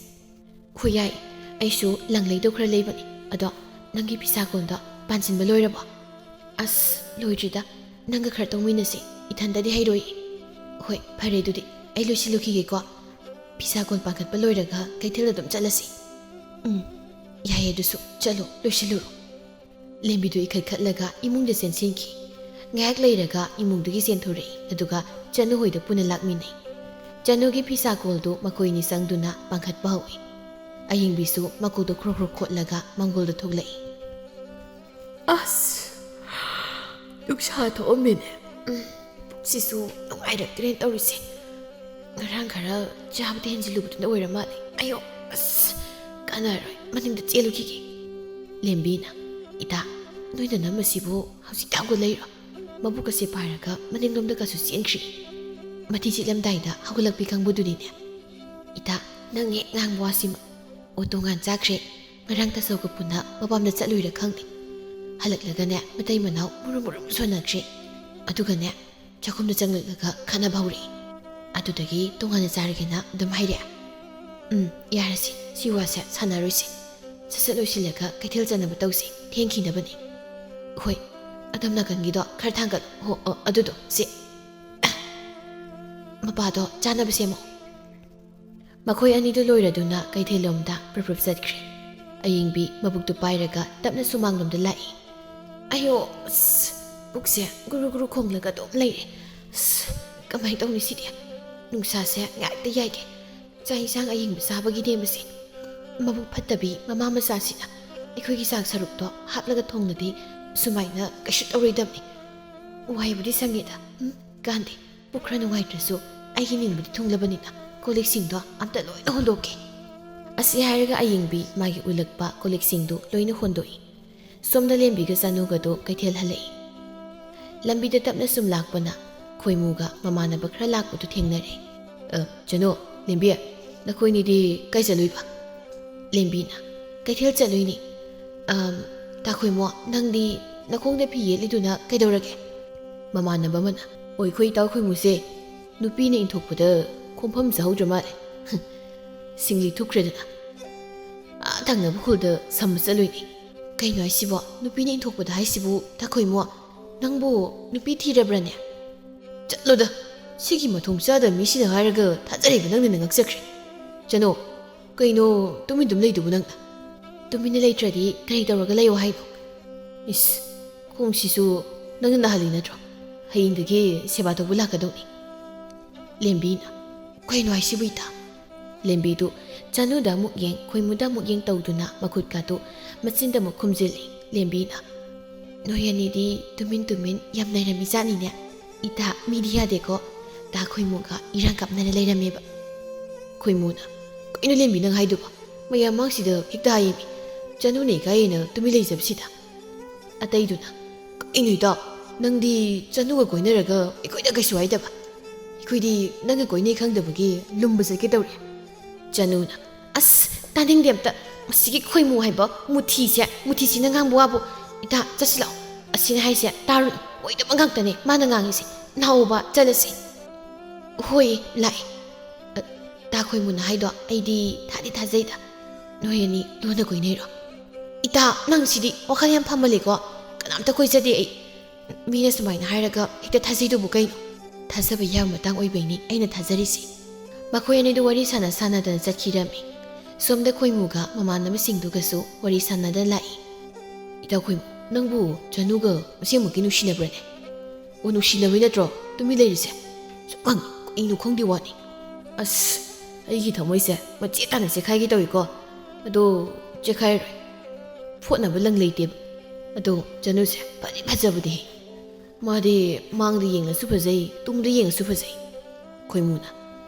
"ꯍꯣꯏ, ꯌꯥꯏ꯫ ꯑꯩꯁꯨ ꯂꯪ ꯂꯩꯗꯧ ꯈꯔ ꯂꯩꯕꯅꯦ꯫ ꯑꯗꯣ ꯅꯪꯒꯤ ꯐꯤꯁꯥꯀꯣꯟꯗꯣ ꯄꯥꯟꯁꯤꯟꯕ ꯂꯣꯏꯔꯕꯣ?" "ꯑꯁ, ꯂꯣꯏꯗ꯭ꯔꯤꯗ꯫ ꯅꯪꯒ ꯈꯔ ꯇꯧꯃꯤꯟꯅꯁꯦ꯫ ꯏꯊꯟꯗꯗꯤ ꯍꯩꯔꯣꯏꯌꯦ꯫" "ꯍꯣꯏ, ꯐꯔꯦ ꯑꯗꯨꯗꯤ꯫ ꯑꯩ ꯂꯣꯏꯁꯤꯜꯂꯨꯈꯤꯒꯦꯀꯣ꯫ ꯐꯤꯁꯥꯀꯣꯟ ꯄꯥꯟꯈꯠꯄ ꯂꯣꯏꯔꯒ ꯀꯩꯊꯦꯜ ꯑꯗꯨꯝ ꯆꯠꯂꯁꯤ꯫" "ꯎꯝ, ꯌꯥꯏꯌꯦ ꯑꯗꯨꯁꯨ꯫ ꯆꯠꯂꯣ, ꯂꯣꯏꯁꯤꯜꯂꯨꯔꯣ꯫" ꯂꯦꯝꯕꯤꯗꯨ ꯏꯈꯠꯈꯠꯂꯒ ꯏꯃꯨꯡꯗ ꯆꯦꯟꯁꯤꯟꯈꯤ꯫ ꯉꯥꯏꯍꯥꯛ ꯂꯩꯔꯒ ꯏꯃꯨꯡꯗꯒꯤ ꯆꯦꯟꯊꯣꯔꯛꯏ, ꯑꯗꯨꯒ ꯆꯅꯨ ꯍꯣꯏꯗ ꯄꯨꯟꯅ ꯂꯥꯛꯃꯤꯟꯅꯩ꯫ ꯆꯅꯨꯒꯤ ꯐꯤꯁꯥꯀꯣꯜꯗꯨ ꯃꯈꯣꯏ ꯑꯅꯤ ꯆꯪꯗꯨꯅ ꯄꯥꯟꯈꯠꯄ ꯍꯧꯏ꯫ ꯑꯌꯤꯡꯕꯤꯁꯨ ꯃꯀꯨꯗꯨ ꯈ꯭ꯔꯣꯛ ꯈ꯭ꯔꯣꯛ ꯈꯣꯠꯂꯒ ꯃꯪꯒꯣꯜꯗ ꯊꯣꯛꯂꯛꯏ꯫ "ꯑꯁ, ꯅꯨꯡꯁꯥ ꯊꯣꯛꯑꯝꯃꯦꯅꯦ꯫ ꯎꯝ, ꯄꯨꯛꯁꯤꯁꯨ ꯅꯨꯡꯉꯥꯏꯔꯛꯇ꯭ꯔꯦꯅ ꯇꯧꯔꯤꯁꯦ꯫ ꯉꯔꯥꯡ ꯈꯔ ꯆꯥꯕꯗ ꯍꯦꯟꯖꯤꯜꯂꯨꯕꯗꯨꯅ ꯑꯣꯏꯔ ꯃꯥꯜꯂꯦ꯫ ꯑꯌꯣ, ꯑꯁ, ꯀꯥꯟꯅꯔꯣꯏ, ꯃꯅꯤꯡꯗ ꯆꯦꯜꯂꯨꯈꯤꯒꯦ꯫" ꯂꯦꯝꯕꯤꯅ, "ꯏꯇꯥ, ꯅꯣꯏ ꯅꯅꯝ ꯑꯁꯤꯕꯨ ꯍꯧꯖꯤꯛꯇ ꯍꯧꯒꯠꯂꯛꯏꯔꯣ? ꯃꯕꯨꯛꯀꯁꯦ ꯄꯥꯏꯔꯒ ꯃꯅꯤꯡꯂꯣꯝꯗꯒꯁꯨ ꯆꯦꯟꯈ꯭ꯔꯤ꯫ ꯃꯊꯤ ꯆꯤꯠꯂꯝꯗꯥꯏꯗ ꯍꯧꯒꯠꯂꯛꯄꯤ ꯀꯥꯡꯕꯨꯗꯨꯅꯤꯅꯦ꯫" "ꯏꯇꯥ, ꯅꯪ ꯍꯦꯛ ꯉꯥꯡꯕ ꯋꯥꯁꯤꯃ꯫ ꯑꯣ, ꯇꯣꯉꯥꯟ ꯆꯥꯈ꯭ꯔꯦ꯫ ꯉꯔꯥꯡ ꯇꯥꯆꯧꯒ ꯄꯨꯟꯅ ꯃꯄꯥꯝꯗ ꯆꯠꯂꯨꯏꯔ ꯈꯪꯗꯦ꯫ ꯍꯜꯂꯛꯂꯒꯅꯦ, ꯃꯇꯩ ꯃꯅꯥꯎ ꯃꯨꯔꯨꯝ ꯃꯨꯔꯨꯝ ꯁꯣꯟꯅꯈ꯭ꯔꯦ꯫ ꯑꯗꯨꯒꯅꯦ, ꯆꯥꯛꯈꯨꯝꯗ ꯆꯪꯂꯛꯂꯒ ꯈꯠꯅꯕ ꯍꯧꯔꯛꯏ꯫ ꯑꯗꯨꯗꯒꯤ ꯇꯣꯉꯥꯟꯅ ꯆꯥꯔꯒꯦꯅ ꯑꯗꯨꯝ ꯍꯥꯏꯔꯛꯑꯦ꯫" "ꯎꯝ, ꯌꯥꯔꯁꯤ, ꯁꯤ ꯋꯥꯁꯦ ꯁꯥꯟꯅꯔꯣꯏꯁꯤ꯫ ꯁꯠ ꯁꯠ ꯂꯣꯏꯁꯤꯜꯂꯒ ꯀꯩꯊꯦꯜ ꯆꯠꯅꯕ ꯇꯧꯁꯤ, ꯊꯦꯡꯈꯤꯅꯕꯅꯤ꯫" "ꯍꯣꯏ, ꯑꯗꯣꯝ ꯅꯥꯀꯟꯒꯤꯗꯣ ꯈꯔ ꯊꯥꯡꯒꯠꯂꯣ꯫ ꯍꯣ, ꯑꯣ, ꯑꯗꯨꯗꯣ, ꯁꯤ꯫ ꯃꯄꯥꯗꯣ ꯆꯥꯅꯕ ꯁꯦꯝꯃꯣ꯫" ꯃꯈꯣꯏ ꯑꯅꯤꯗꯨ ꯂꯣꯏꯔꯗꯨꯅ ꯀꯩꯊꯦꯜꯂꯣꯝꯗ ꯄ꯭ꯔꯞ ꯄ꯭ꯔꯞ ꯆꯠꯈ꯭ꯔꯦ꯫ ꯑꯌꯤꯡꯕꯤ ꯃꯕꯨꯛꯇꯨ ꯄꯥꯏꯔꯒ ꯇꯞꯅ ꯁꯨꯃꯥꯡꯂꯣꯝꯗ ꯂꯥꯛꯏ꯫ "ꯑꯌꯣ, ꯑꯁ, ꯄꯨꯛꯁꯦ ꯒꯨꯔꯨ ꯒꯨꯔꯨ ꯈꯣꯡꯂꯒ ꯑꯗꯨꯝ ꯂꯩꯔꯦ꯫ ꯑꯁ, ꯀꯃꯥꯏꯅ ꯇꯧꯅꯤ ꯁꯤꯗꯤ? ꯅꯨꯡꯁꯥꯁꯦ ꯉꯥꯏꯍꯥꯛꯇ ꯌꯥꯏꯒꯦ꯫ ꯆꯥꯛ ꯏꯟꯁꯥꯡ ꯑꯌꯤꯡꯕ ꯆꯥꯕꯒꯤꯅꯦ ꯃꯁꯤ꯫ ꯃꯕꯨꯛ ꯐꯠꯇꯕꯤ ꯃꯃꯥ ꯃꯆꯥꯁꯤꯅ ꯑꯩꯈꯣꯏꯒꯤ ꯆꯥꯛ ꯁꯔꯨꯛꯇꯣ ꯍꯥꯞꯂꯒ ꯊꯣꯡꯂꯗꯤ ꯁꯨꯃꯥꯏꯅ ꯀꯩꯁꯨ ꯇꯧꯔꯣꯏꯗꯕꯅꯤ꯫ ꯋꯥꯏꯕꯨꯗꯤ ꯁꯪꯉꯦꯗ꯫ ꯎꯝ, ꯀꯥꯟꯗꯦ꯫ ꯄꯨꯛ ꯈꯔ ꯅꯨꯡꯉꯥꯏꯇ꯭ꯔꯁꯨ ꯑꯩꯒꯤ ꯅꯤꯡꯕꯨꯗꯤ ꯊꯨꯡꯂꯕꯅꯤꯅ ꯀꯣꯜꯂꯤꯛꯁꯤꯡꯗꯣ ꯑꯝꯇ ꯂꯣꯏꯅ ꯍꯣꯟꯗꯣꯛꯀꯦ꯫" ꯑꯁꯤ ꯍꯥꯏꯔꯒ ꯑꯌꯤꯡꯕꯤ ꯃꯥꯒꯤ ꯎꯂꯛꯄ ꯀꯣꯜꯂꯤꯛꯁꯤꯡꯗꯨ ꯂꯣꯏꯅ ꯍꯣꯟꯗꯣꯛꯏ꯫ ꯁꯣꯝꯗ ꯂꯦꯝꯕꯤꯒ ꯆꯥꯅꯨꯒꯗꯣ ꯀꯩꯊꯦꯜ ꯍꯜꯂꯛꯏ꯫ ꯂꯝꯕꯤꯗ ꯇꯞꯅ ꯁꯨꯝ ꯂꯥꯛꯄꯅ ꯈꯣꯏꯃꯨꯒ ꯃꯃꯥꯟꯅꯕ ꯈꯔ ꯂꯥꯛꯄꯗꯨ ꯊꯦꯡꯅꯔꯦ꯫ "ꯑ, ꯆꯅꯨ, ꯂꯦꯝꯕꯤ, ꯅꯈꯣꯏꯅꯤꯗꯤ ꯀꯥꯏ ꯆꯠꯂꯨꯏꯕ?" ꯂꯦꯝꯕꯤꯅ, "ꯀꯩꯊꯦꯜ ꯆꯠꯂꯨꯏꯅꯤ꯫" "ꯑꯝ, ꯇꯥ ꯈꯣꯏꯃꯨ, ꯅꯪꯗꯤ ꯅꯈꯣꯡꯗ ꯐꯤ ꯌꯦꯠꯂꯤꯗꯨꯅ ꯀꯩꯗꯧꯔꯒꯦ?" ꯃꯃꯥꯟꯅꯕ ꯑꯃꯅ, "ꯑꯣ, ꯑꯩꯈꯣꯏ ꯏꯇꯥꯎ ꯈꯣꯏꯃꯨꯁꯦ ꯅꯨꯄꯤꯅ ꯏꯟꯊꯣꯛꯄꯗ ꯈꯣꯡꯐꯝ ꯆꯥꯍꯧꯗ꯭ꯔ ꯃꯥꯜꯂꯦ꯫ ꯁꯤꯡꯂꯤ ꯊꯨꯞꯈ꯭ꯔꯦꯗꯅ꯫ ꯑꯥ ꯊꯪꯅꯕ ꯈꯨꯜꯗ ꯁꯝꯕ ꯆꯠꯂꯨꯏꯅꯤ꯫" "ꯀꯩꯅꯣ ꯍꯥꯏꯁꯤꯕꯣ? ꯅꯨꯄꯤꯅ ꯏꯟꯊꯣꯛꯄꯗ ꯍꯥꯏꯁꯤꯕꯨ, ꯇꯥ ꯈꯣꯏꯃꯨ? ꯅꯪꯕꯨ ꯅꯨꯄꯤ ꯊꯤꯔꯕ꯭ꯔꯅꯦ?" "ꯆꯠꯂꯣꯗ, ꯁꯤꯒꯤ ꯃꯊꯣꯡ ꯆꯥꯗꯕ ꯃꯤꯁꯤꯅ ꯍꯥꯏꯔꯒ ꯊꯥꯖꯔꯤꯕ ꯅꯪꯅ ꯉꯛꯆꯈ꯭ꯔꯦ꯫ ꯆꯅꯨ, ꯀꯩꯅꯣ ꯇꯨꯃꯤꯟ ꯇꯨꯝ ꯂꯩꯗꯨꯕꯨ ꯅꯪꯅ? ꯇꯨꯃꯤꯟꯅ ꯂꯩꯇ꯭ꯔꯗꯤ ꯀꯔꯤ ꯇꯧꯔꯒ ꯂꯩꯌꯣ ꯍꯥꯏꯅꯣ? ꯏꯁ, ꯈꯣꯡꯁꯤꯁꯨ ꯅꯪꯅ ꯅꯥꯍꯜꯂꯤ ꯅꯠꯇ꯭ꯔꯣ? ꯍꯌꯦꯡꯗꯒꯤ ꯁꯦꯕꯥ ꯇꯧꯕ ꯂꯥꯛꯀꯗꯧꯅꯤ꯫" ꯂꯦꯝꯕꯤꯅ, "ꯀꯩꯅꯣ ꯍꯥꯏꯁꯤꯕꯨ ꯏꯇꯥ?" ꯂꯦꯝꯕꯤꯗꯨ ꯆꯅꯨꯗ ꯑꯃꯨꯛ ꯌꯦꯡ, ꯈꯣꯏꯃꯨꯗ ꯑꯃꯨꯛ ꯌꯦꯡ ꯇꯧꯗꯨꯅ ꯃꯈꯨꯠꯀꯥꯗꯨ ꯃꯆꯤꯟꯗ ꯑꯃꯨꯛ ꯈꯨꯝꯖꯤꯜꯂꯤ꯫ ꯂꯦꯝꯕꯤꯅ, "ꯅꯣꯏ ꯑꯅꯤꯗꯤ ꯇꯨꯃꯤꯟ ꯇꯨꯃꯤꯟ ꯌꯥꯝ ꯅꯩꯔꯝꯃꯤꯖꯥꯠꯅꯤꯅꯦ꯫ ꯏꯇꯥ, ꯃꯤꯗꯤ ꯌꯥꯗꯦꯀꯣ꯫ ꯇꯥ ꯈꯣꯏꯃꯨꯒ ꯏꯔꯥꯡ ꯀꯥꯞꯅꯅ ꯂꯩꯔꯝꯃꯦꯕ꯫" ꯈꯣꯏꯃꯨꯅ, "ꯀꯩꯅꯣ ꯂꯦꯝꯕꯤ ꯅꯪ ꯍꯥꯏꯗꯨꯕꯣ? ꯃꯌꯥꯝ ꯃꯥꯡꯁꯤꯗ ꯍꯦꯛꯇ ꯍꯥꯏꯌꯦꯃꯤ꯫ ꯆꯅꯨꯅ ꯏꯀꯥꯏꯌꯦꯅ ꯇꯨꯃꯤꯟ ꯂꯩꯖꯕꯁꯤꯗ꯫" ꯑꯇꯩꯗꯨꯅ, "ꯀꯩꯅꯣ ꯏꯇꯥꯎ, ꯅꯪꯗꯤ ꯆꯅꯨꯒ ꯀꯣꯏꯅꯔꯒ ꯑꯩꯈꯣꯏꯗ ꯀꯩꯁꯨ ꯍꯥꯏꯗꯕ? ꯑꯩꯈꯣꯏꯗꯤ ꯅꯪꯒ ꯀꯣꯏꯅꯩ ꯈꯪꯗꯕꯒꯤ ꯂꯨꯝꯕ ꯆꯠꯀꯦ ꯇꯧꯔꯦ꯫" ꯆꯅꯨꯅ, "ꯑꯁ, ꯇꯥꯅꯤꯡꯗꯦ ꯑꯝꯇ꯫ ꯃꯁꯤꯒꯤ ꯈꯣꯏꯃꯨ ꯍꯥꯏꯕ ꯃꯨꯊꯤꯁꯦ, ꯃꯨꯊꯤꯁꯤꯅ ꯉꯥꯡꯕ ꯋꯥꯕꯨ꯫ ꯏꯇꯥ, ꯆꯠꯁꯤ ꯂꯥꯛꯑꯣ꯫ ꯑꯁꯤꯅ ꯍꯥꯏꯁꯦ ꯇꯥꯔꯨꯅꯨ꯫ ꯑꯣꯏꯗꯕ ꯉꯥꯛꯇꯅꯦ ꯃꯥꯅ ꯉꯥꯡꯉꯤꯁꯦ꯫ ꯂꯥꯛꯑꯣꯕ, ꯆꯠꯂꯁꯤ꯫" "ꯍꯣꯏ, ꯂꯥꯛꯑꯦ꯫ ꯑ, ꯇꯥ ꯈꯣꯏꯃꯨꯅ ꯍꯥꯏꯗꯣ ꯑꯩꯗꯤ ꯊꯥꯗꯤ ꯊꯥꯖꯩꯗ꯫ ꯅꯣꯏ ꯑꯅꯤ ꯂꯣꯟꯅ ꯀꯣꯏꯅꯩꯔꯣ? ꯏꯇꯥ, ꯅꯪ ꯁꯤꯗꯤ ꯋꯥꯈꯜ ꯌꯥꯝ ꯐꯃꯜꯂꯦꯀꯣ꯫ ꯀꯅꯥꯝꯇ ꯀꯣꯏꯖꯗꯦ ꯑꯩ꯫ ꯃꯤꯅ ꯁꯨꯃꯥꯏꯅ ꯍꯥꯏꯔꯒ ꯍꯦꯛꯇ ꯊꯥꯖꯩꯗꯨꯕꯨ ꯀꯩꯅꯣ? ꯊꯥꯖꯕ ꯌꯥꯕ ꯃꯇꯥꯡ ꯑꯣꯏꯕꯩꯅꯤ ꯑꯩꯅ ꯊꯥꯖꯔꯤꯁꯤ꯫ ꯃꯈꯣꯏ ꯑꯅꯤꯗꯨ ꯋꯥꯔꯤ ꯁꯥꯟꯅ ꯁꯥꯟꯅꯗꯅ ꯆꯠꯈꯤꯔꯝꯃꯤ꯫ ꯁꯣꯝꯗ ꯈꯣꯏꯃꯨꯒ ꯃꯃꯥꯟꯅꯕꯁꯤꯡꯗꯨꯒꯁꯨ ꯋꯥꯔꯤ ꯁꯥꯟꯅꯗꯅ ꯂꯥꯛꯏ꯫ "ꯏꯇꯥꯎ ꯈꯣꯏꯃꯨ, ꯅꯪꯕꯨ ꯆꯅꯨꯒ ꯑꯁꯦꯡꯃꯛꯀꯤ ꯅꯨꯡꯁꯤꯅꯕ꯭ꯔꯅꯦ?" "ꯑꯣ, ꯅꯨꯡꯁꯤꯅꯕꯩ ꯅꯠꯇ꯭ꯔꯣ ꯇꯨꯃꯤꯟ ꯂꯩꯔꯤꯁꯦ?" ꯁꯨꯛꯈꯪ-, ꯀꯩꯅꯣ ꯈꯪꯗꯦ ꯋꯥꯅꯤ꯫ ꯑꯁ, ꯑꯩꯒꯤ ꯊꯃꯣꯏꯁꯦ ꯃꯆꯦꯠ ꯇꯥꯅ ꯆꯦꯈꯥꯏꯒꯦ ꯇꯧꯏꯀꯣ꯫ ꯑꯗꯣ ꯆꯦꯈꯥꯏꯔꯣꯏ꯫ ꯐꯣꯠꯅꯕ ꯂꯪ ꯂꯩꯇꯦꯕ꯫ ꯑꯗꯣ ꯆꯅꯨꯁꯦ ꯐꯗꯤ ꯐꯖꯕꯅꯦꯍꯦ꯫ ꯃꯥꯗꯤ ꯃꯥꯡꯗ ꯌꯦꯡꯂꯁꯨ ꯐꯖꯩ, ꯇꯨꯡꯗ ꯌꯦꯡꯂꯁꯨ ꯐꯖꯩ꯫ ꯈꯣꯏꯃꯨꯅ,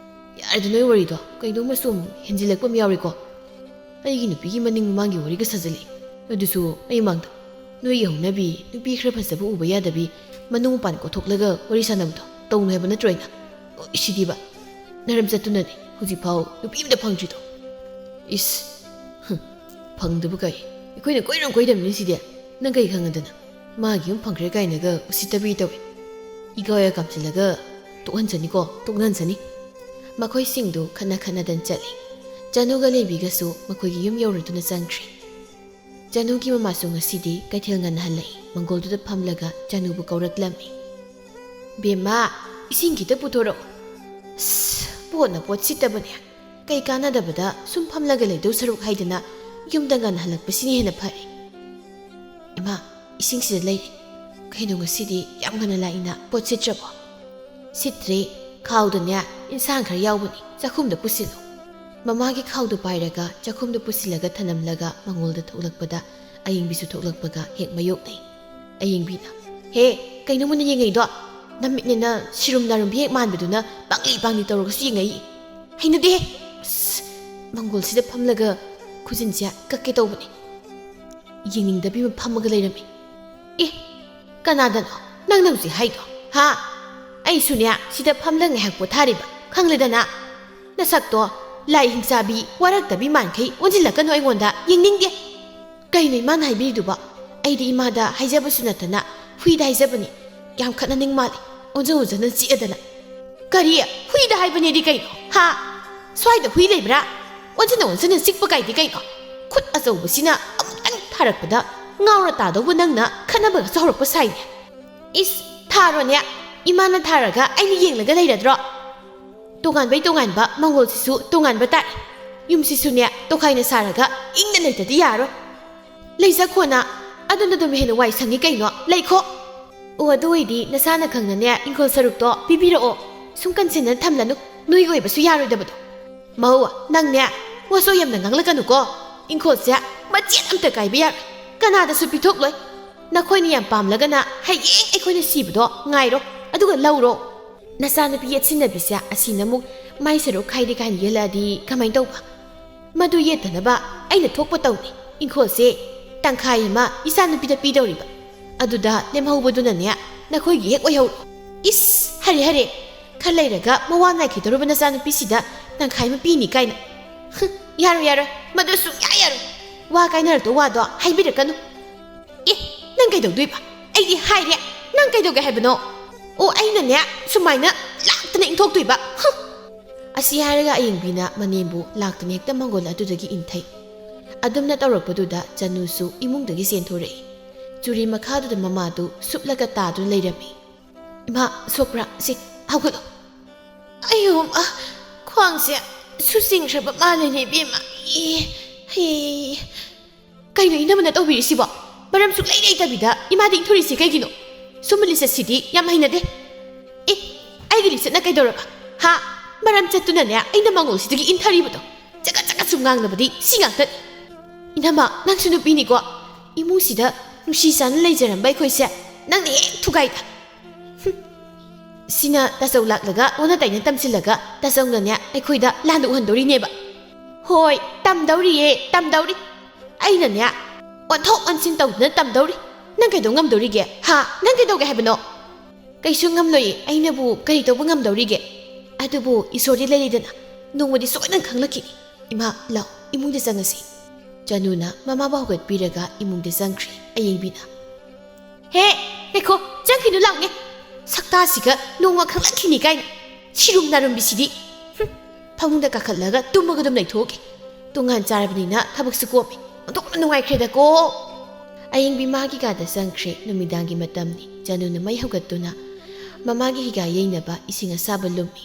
"ꯌꯥꯔꯦꯗ ꯅꯣꯏ ꯋꯥꯔꯤꯗꯣ, ꯀꯩꯅꯣꯝꯃ ꯁꯨꯝ ꯍꯦꯟꯖꯤꯜꯂꯛꯄ ꯑꯃ ꯌꯥꯎꯔꯤꯀꯣ꯫ ꯑꯩꯒꯤ ꯅꯨꯄꯤꯒꯤ ꯃꯅꯤꯡ ꯃꯃꯥꯡꯒꯤ ꯋꯥꯔꯤꯒ ꯁꯥꯖꯤꯜꯂꯛꯏ꯫ ꯑꯗꯨꯁꯨ ꯑꯩ ꯃꯥꯡꯗ꯫ ꯅꯣꯏꯒꯤ ꯍꯧꯅꯕꯤ, ꯅꯨꯄꯤ ꯈꯔ ꯐꯖꯕ ꯎꯕ ꯌꯥꯗꯕꯤ, ꯃꯅꯨꯡ ꯃꯄꯥꯟ ꯀꯣꯊꯣꯛꯂꯒ ꯋꯥꯔꯤ ꯁꯥꯟꯅꯕꯗꯣ ꯇꯧꯅꯨ ꯍꯥꯏꯕ ꯅꯠꯇ꯭ꯔꯣ ꯑꯩꯅ? ꯑꯣ, ꯁꯤꯗꯤꯕ꯫ ꯅꯔꯝꯆꯠꯇꯨꯅꯅꯦ ꯍꯧꯖꯤꯛꯐꯥꯎ ꯅꯨꯄꯤ ꯑꯃꯇ ꯐꯪꯗ꯭ꯔꯤꯗꯣ꯫ ꯏꯁ, ꯍꯨꯝ, ꯐꯪꯗꯕ ꯀꯥꯏ? ꯑꯩꯈꯣꯏꯅ ꯀꯣꯏꯔꯝ ꯀꯣꯏꯗꯕꯅꯤ ꯁꯤꯗꯤ꯫ ꯅꯪ ꯀꯩ ꯈꯪꯉꯗꯅ? ꯃꯥꯒꯤ ꯌꯨꯝ ꯐꯪꯈ꯭ꯔꯦ ꯀꯥꯏꯅꯒ ꯎꯁꯤꯠꯇꯕꯤ ꯇꯧꯏ꯫ ꯏꯀꯥꯏ ꯀꯥꯝꯁꯤꯜꯂꯒ ꯇꯣꯛꯍꯟꯁꯅꯤꯀꯣ, ꯇꯣꯛꯅꯍꯟꯁꯅꯤ꯫" ꯃꯈꯣꯏꯁꯤꯡꯗꯨ ꯈꯠꯅ ꯈꯠꯅꯗꯅ ꯆꯠꯂꯤ꯫ ꯆꯅꯨꯒ ꯂꯦꯝꯕꯤꯒꯁꯨ ꯃꯈꯣꯏꯒꯤ ꯌꯨꯝ ꯌꯧꯔꯗꯨꯅ ꯆꯪꯈ꯭ꯔꯦ꯫ ꯆꯅꯨꯒꯤ ꯃꯃꯥꯁꯨ ꯉꯁꯤꯗꯤ ꯀꯩꯊꯦꯜ ꯉꯟꯅ ꯍꯜꯂꯛꯏ꯫ ꯃꯪꯒꯣꯜꯗꯨꯗ ꯐꯝꯂꯒ ꯆꯅꯨꯕꯨ ꯀꯧꯔꯛꯂꯝꯃꯤ꯫ "ꯕꯦꯝꯃ, ꯏꯁꯤꯡ ꯈꯤꯇ ꯄꯨꯊꯣꯔꯛꯎ꯫" "ꯑꯁ, ꯄꯣꯠꯅ ꯄꯣꯠ ꯁꯤꯠꯇꯕꯅꯦ꯫ ꯀꯩ ꯀꯥꯟꯅꯗꯕꯗ ꯁꯨꯝ ꯐꯝꯂꯒ ꯂꯩꯗꯧ ꯁꯔꯨꯛ ꯍꯥꯏꯗꯅ ꯌꯨꯝꯗ ꯉꯟꯅ ꯍꯜꯂꯛꯄꯁꯤꯅ ꯍꯦꯟꯅ ꯐꯔꯦ꯫" "ꯏꯃꯥ, ꯏꯁꯤꯡꯁꯤꯗ ꯂꯩꯔꯦ꯫" "ꯀꯩꯅꯣ ꯉꯁꯤꯗꯤ ꯌꯥꯝ ꯉꯟꯅ ꯂꯥꯛꯏꯅ, ꯄꯣꯠ ꯁꯤꯠꯇ꯭ꯔꯕꯣ?" "ꯁꯤꯠꯇ꯭ꯔꯦ, ꯈꯥꯎꯗꯅꯦ ꯏꯟꯁꯥꯡ ꯈꯔ ꯌꯥꯎꯕꯅꯤ, ꯆꯥꯛꯈꯨꯝꯗ ꯄꯨꯁꯤꯜꯂꯨ꯫" ꯃꯃꯥꯒꯤ ꯈꯥꯎꯗꯨ ꯄꯥꯏꯔꯒ ꯆꯥꯛꯈꯨꯝꯗ ꯄꯨꯁꯤꯜꯂꯒ ꯊꯅꯝꯂꯒ ꯃꯉꯣꯜꯗ ꯊꯣꯛꯂꯛꯄꯗ ꯑꯌꯦꯡꯕꯤꯁꯨ ꯊꯣꯛꯂꯛꯄꯒ ꯍꯦꯛ ꯃꯥꯌꯣꯛꯅꯩ꯫ ꯑꯌꯦꯡꯕꯤꯅ, "ꯍꯦ, ꯀꯩꯅꯣ ꯃꯨꯟꯅ ꯌꯦꯡꯉꯛꯏꯗꯣ? ꯅꯃꯤꯠꯅꯦꯅ ꯁꯤꯔꯨꯝ ꯅꯥꯔꯨꯝꯕꯤ ꯍꯦꯛ ꯃꯥꯟꯕꯗꯨꯅ ꯄꯪꯂꯤ ꯄꯪꯂꯤ ꯇꯧꯔꯒꯁꯨ ꯌꯦꯡꯉꯛꯏ꯫ ꯍꯩꯅꯗꯦꯍꯦ꯫ ꯑꯁ, ꯃꯪꯒꯣꯜꯁꯤꯗ ꯐꯝꯂꯒ ꯈꯨꯖꯤꯟꯁꯦ ꯀꯛꯀꯦ ꯇꯧꯕꯅꯦ꯫" ꯌꯦꯡꯅꯤꯡꯗꯕꯤ ꯑꯃ ꯐꯝꯃꯒ ꯂꯩꯔꯝꯃꯤ꯫ "ꯑꯦ, ꯀꯅꯥꯗꯅꯣ ꯅꯪꯅ ꯍꯧꯖꯤꯛ ꯍꯥꯏꯗꯣ? ꯍꯥ? ꯑꯩꯁꯨꯅꯦ ꯁꯤꯗ ꯐꯝꯂꯒ ꯉꯥꯏꯍꯥꯛ ꯄꯣꯊꯥꯔꯤꯕ, ꯈꯪꯂꯦꯗꯅ? ꯅꯁꯛꯇꯣ ꯂꯥꯏ ꯍꯤꯡꯆꯥꯕꯤ, ꯋꯥꯔꯛꯇꯕꯤ ꯃꯥꯟꯈꯩ ꯑꯣꯟꯁꯤꯜꯂꯛꯀꯅꯨ ꯑꯩꯉꯣꯟꯗ, ꯌꯦꯡꯅꯤꯡꯗꯦ꯫" "ꯀꯩꯅꯣ ꯏꯃꯥꯅ ꯍꯥꯏꯕꯤꯔꯤꯗꯨꯕꯣ? ꯑꯩꯗꯤ ꯏꯃꯥꯗ ꯍꯥꯏꯖꯕꯁꯨ ꯅꯠꯇꯅ ꯍꯨꯏꯗ ꯍꯥꯏꯖꯕꯅꯤ꯫ ꯌꯥꯝ ꯈꯠꯅꯅꯤꯡ ꯃꯥꯜꯂꯤ, ꯑꯣꯟꯖ ꯑꯣꯟꯖꯅ ꯆꯤꯛꯑꯗꯅ꯫" "ꯀꯔꯤ? ꯍꯨꯏꯗ ꯍꯥꯏꯕꯅꯦꯗꯤ ꯀꯩꯅꯣ? ꯍꯥ? ꯁ꯭ꯋꯥꯏꯗ ꯍꯨꯏ ꯂꯩꯕ꯭ꯔꯥ? ꯑꯣꯟꯖꯅ ꯑꯣꯟꯖꯅ ꯆꯤꯛꯄ ꯀꯥꯏꯗꯤ ꯀꯩꯅꯣ? ꯈꯨꯠ ꯑꯆꯧꯕꯁꯤꯅ ꯑꯃꯨꯛꯇꯪ ꯊꯥꯔꯛꯄꯗ ꯉꯥꯎꯔ ꯇꯥꯗꯧꯕ ꯅꯪꯅ ꯈꯠꯅꯕꯒꯁꯨ ꯍꯧꯔꯛꯄ ꯁꯥꯏꯅꯦ꯫" "ꯏꯁ, ꯊꯥꯔꯣꯅꯦ꯫ ꯏꯃꯥꯅ ꯊꯥꯔꯒ ꯑꯩꯅ ꯌꯦꯡꯂꯒ ꯂꯩꯔꯗ꯭ꯔꯣ?" ꯇꯣꯉꯥꯟꯕꯩ ꯇꯣꯉꯥꯟꯕ ꯃꯪꯒꯣꯜꯁꯤꯁꯨ ꯇꯣꯉꯥꯟꯕ ꯇꯥꯏ꯫ ꯌꯨꯝꯁꯤꯁꯨꯅꯦ ꯇꯣꯈꯥꯏꯅ ꯁꯥꯔꯒ ꯏꯪꯅ ꯂꯩꯇꯗꯤ ꯌꯥꯔꯣꯏ꯫ ꯂꯩꯖꯈꯣꯅ꯫ ꯑꯗꯨꯅ ꯑꯗꯨꯝ ꯍꯦꯟꯅ ꯋꯥꯏ ꯁꯪꯉꯤ ꯀꯩꯅꯣ? ꯂꯩꯈꯣ꯫ ꯑꯣ, ꯑꯗꯨ ꯑꯣꯏꯗꯤ ꯅꯁꯥꯅ ꯈꯪꯅꯅꯦ ꯏꯪꯈꯣꯜ ꯁꯔꯨꯛꯇꯣ ꯄꯤꯕꯤꯔꯛꯑꯣ꯫ ꯁꯨꯝ ꯀꯟꯁꯤꯟꯅ ꯊꯝꯂꯅꯨ, ꯅꯣꯏꯒꯤ ꯑꯣꯏꯕꯁꯨ ꯌꯥꯔꯣꯏꯗꯕꯗꯣ꯫ ꯃꯧ, ꯅꯪꯅꯦ ꯋꯥꯁꯣ ꯌꯥꯝꯅ ꯉꯥꯡꯂꯛꯀꯅꯨꯀꯣ꯫ ꯏꯪꯈꯣꯜꯁꯦ ꯃꯆꯦꯠ ꯑꯝꯇ ꯀꯥꯏꯕ ꯌꯥꯔꯣꯏ, ꯀꯅꯥꯗꯁꯨ ꯄꯤꯊꯣꯛꯂꯣꯏ꯫ ꯅꯈꯣꯏꯅ ꯌꯥꯝ ꯄꯥꯝꯂꯒꯅ ꯍꯌꯦꯡ ꯑꯩꯈꯣꯏꯅ ꯁꯤꯕꯗꯣ ꯉꯥꯏꯔꯣ, ꯑꯗꯨꯒ ꯂꯧꯔꯣ꯫ ꯅꯆꯥꯅꯨꯄꯤ ꯌꯦꯠꯁꯤꯟꯅꯕꯤꯁꯦ ꯑꯁꯤꯅ ꯑꯃꯨꯛ ꯃꯥꯏ ꯁꯔꯨꯛ ꯈꯥꯏꯗꯦ ꯀꯥꯏꯅ ꯌꯦꯜꯂꯛꯑꯗꯤ ꯀꯃꯥꯏꯅ ꯇꯧꯕ? ꯃꯗꯨ ꯌꯦꯠꯇꯅꯕ ꯑꯩꯅ ꯊꯣꯛꯄ ꯇꯧꯅꯤ꯫ ꯏꯪꯈꯣꯜꯁꯦ ꯇꯪꯈꯥꯏ ꯑꯃ ꯏꯆꯥꯅꯨꯄꯤꯗ ꯄꯤꯗꯧꯔꯤꯕ, ꯑꯗꯨꯗ ꯂꯦꯝꯍꯧꯕꯗꯨꯅꯅꯦ ꯅꯈꯣꯏꯒꯤ ꯍꯦꯛ ꯑꯣꯏꯍꯧꯔꯣ꯫ ꯏꯁ, ꯍꯔꯦ ꯍꯔꯦ, ꯈꯔ ꯂꯩꯔꯒ ꯃꯋꯥ ꯅꯥꯏꯈꯤꯗꯧꯔꯕ ꯅꯆꯥꯅꯨꯄꯤꯁꯤꯗ ꯇꯪꯈꯥꯏ ꯑꯃ ꯄꯤꯅꯤ ꯀꯥꯏꯅ꯫ ꯍꯨꯝ, ꯌꯥꯔꯣꯏ, ꯌꯥꯔꯣꯏ, ꯃꯗꯨ ꯁꯨꯡꯌꯥ ꯌꯥꯔꯣꯏ꯫ ꯋꯥ ꯀꯥꯏꯅꯔꯛꯇꯧ ꯋꯥꯗꯣ ꯍꯥꯏꯕꯤꯔꯛꯀꯅꯨ꯫ ꯑꯦ, ꯅꯪ ꯀꯩꯗꯧꯗꯣꯏꯕ? ꯑꯩꯗꯤ ꯍꯥꯏꯔꯦ, ꯅꯪ ꯀꯩꯗꯧꯒꯦ ꯍꯥꯏꯕꯅꯣ? ꯑꯣ, ꯑꯩꯅꯅꯦ ꯁꯨꯃꯥꯏꯅ ꯂꯥꯛꯇꯅ ꯏꯟꯊꯣꯛꯇꯣꯏꯕ? ꯍꯨꯝ! ꯑꯁꯤ ꯍꯥꯏꯔꯒ ꯑꯌꯦꯡꯕꯤꯅ ꯃꯅꯦꯝꯕꯨ ꯂꯥꯛꯇꯅ ꯍꯦꯛꯇ ꯃꯪꯒꯣꯜ ꯑꯗꯨꯗꯒꯤ ꯏꯟꯊꯩ꯫ ꯑꯗꯨꯝꯅ ꯇꯧꯔꯛꯄꯗꯨꯗ ꯆꯅꯨꯁꯨ ꯏꯃꯨꯡꯗꯒꯤ ꯆꯦꯟꯊꯣꯔꯛꯏ꯫ ꯆꯨꯔꯤ ꯃꯈꯥꯗꯨꯗ ꯃꯃꯥꯗꯨ ꯁꯨꯞꯂꯒ ꯇꯥꯗꯨꯅ ꯂꯩꯔꯝꯃꯤ꯫ "ꯏꯃꯥ, ꯁꯣꯛꯄ꯭ꯔꯥ? ꯁꯤ, ꯍꯧꯒꯠꯂꯣ꯫" "ꯑꯌꯣ, ꯑ, ꯈ꯭ꯋꯥꯡꯁꯦ ꯁꯨꯆꯤꯡꯈ꯭ꯔꯕ ꯃꯥꯜꯂꯦꯅꯦ, ꯏꯕꯦꯝꯃ꯫ ꯑꯦ, ꯍꯦ, ꯀꯩꯅꯣ ꯏꯅꯝꯃꯅ ꯇꯧꯕꯤꯔꯤꯁꯤꯕꯣ? ꯃꯔꯝ ꯁꯨꯛꯂꯩ ꯂꯩꯇꯕꯤꯗ ꯏꯃꯥꯗ ꯏꯟꯊꯣꯔꯤꯁꯤ ꯀꯩꯒꯤꯅꯣ? ꯁꯨꯝꯕ ꯂꯤꯆꯠꯁꯤꯗꯤ ꯌꯥꯝ ꯍꯩꯅꯗꯦ꯫ ꯑꯦ, ꯑꯩꯒꯤ ꯂꯤꯆꯠꯅ ꯀꯩꯗꯧꯔꯕ? ꯍꯥ? ꯃꯔꯝ ꯆꯠꯇꯨꯅꯅꯦ ꯑꯩꯅ ꯃꯉꯣꯜꯁꯤꯗꯒꯤ ꯏꯟꯊꯔꯤꯕꯗꯣ꯫ ꯆꯒꯠ ꯆꯒꯠ ꯁꯨꯝ ꯉꯥꯡꯅꯕꯗꯤ ꯁꯤ ꯉꯥꯛꯇꯅꯤ꯫ ꯏꯅꯝꯃ, ꯅꯪꯁꯨ ꯅꯨꯄꯤꯅꯤꯀꯣ꯫ ꯏꯃꯨꯡꯁꯤꯗ ꯅꯨꯡꯁꯤ ꯆꯥꯟꯅ ꯂꯩꯖꯔꯝꯕ ꯑꯩꯈꯣꯏꯁꯦ ꯅꯪꯅ ꯍꯦꯛ ꯊꯨꯒꯥꯏꯗ꯫ ꯍꯨꯝ꯫ ꯁꯤꯅ ꯇꯥꯆꯧ ꯂꯥꯛꯂꯒ ꯑꯣꯟꯅ ꯇꯩꯅ ꯇꯝꯁꯤꯜꯂꯒ ꯇꯥꯆꯧꯅꯅꯦ ꯑꯩꯈꯣꯏꯗ ꯂꯥꯟꯗ ꯎꯍꯟꯗꯧꯔꯤꯅꯦꯕ꯫ ꯍꯣꯏ, ꯇꯝꯗꯧꯔꯤꯌꯦ, ꯇꯝꯗꯧꯔꯤ꯫ ꯑꯩꯅꯅꯦ ꯑꯣꯟꯊꯣꯛ ꯑꯣꯟꯁꯤꯟ ꯇꯧꯗꯨꯅ ꯇꯝꯗꯧꯔꯤ꯫ ꯅꯪ ꯀꯩꯗꯧ ꯉꯝꯗꯧꯔꯤꯒꯦ? ꯍꯥ? ꯅꯪ ꯀꯩꯗꯧꯒꯦ ꯍꯥꯏꯕꯅꯣ? ꯀꯩꯁꯨ ꯉꯝꯂꯣꯏꯌꯦ, ꯑꯩꯅꯕꯨ ꯀꯔꯤ ꯇꯧꯕ ꯉꯝꯗꯧꯔꯤꯒꯦ? ꯑꯗꯨꯕꯨ ꯏꯁꯣꯔꯗꯤ ꯂꯩꯔꯤꯗꯅ, ꯅꯣꯡꯃꯗꯤ ꯁꯣꯏꯗꯅ ꯈꯪꯂꯛꯈꯤꯅꯤ꯫ ꯏꯃꯥ, ꯂꯥꯎ, ꯏꯃꯨꯡꯗ ꯆꯪꯉꯁꯤ꯫ ꯆꯅꯨꯅ ꯃꯃꯥꯕꯨ ꯍꯧꯒꯠꯄꯤꯔꯒ ꯏꯃꯨꯡꯗ ꯆꯪꯈ꯭ꯔꯤ꯫ ꯑꯌꯦꯡꯕꯤꯅ, "ꯍꯦ, ꯉꯥꯏꯈꯣ, ꯆꯪꯈꯤꯅꯨ ꯂꯥꯎꯅꯦ꯫ ꯁꯛꯇꯥꯁꯤꯒ ꯅꯣꯡꯃ ꯈꯪꯂꯛꯈꯤꯅꯤ ꯀꯥꯏꯅ꯫ ꯁꯤꯔꯨꯝ ꯅꯥꯔꯨꯝꯕꯤꯁꯤꯗꯤ꯫ ꯍꯨꯝ, ꯐꯃꯨꯡꯗ ꯀꯥꯈꯠꯂꯒ ꯇꯨꯝꯃꯒ ꯑꯗꯨꯝ ꯂꯩꯊꯣꯛꯑꯒꯦ꯫ ꯇꯣꯉꯥꯟ ꯆꯥꯔꯕꯅꯤꯅ ꯊꯕꯛꯁꯨ ꯀꯣꯝꯃꯦ꯫ ꯑꯣꯟꯊꯣꯛꯅ ꯅꯨꯡꯉꯥꯏꯈ꯭ꯔꯦꯗꯀꯣ꯫" ꯑꯌꯦꯡꯕꯤ ꯃꯥꯒꯤ ꯀꯥꯗ ꯆꯪꯈ꯭ꯔꯦ꯫ ꯅꯨꯃꯤꯗꯥꯡꯒꯤ ꯃꯇꯝꯅꯤ꯫ ꯆꯅꯨꯅ ꯃꯩ ꯍꯧꯒꯠꯇꯨꯅ ꯃꯃꯥꯒꯤ ꯍꯤꯒꯥ ꯌꯩꯅꯕ ꯏꯁꯤꯡ ꯑꯁꯥꯕ ꯂꯨꯝꯃꯤ꯫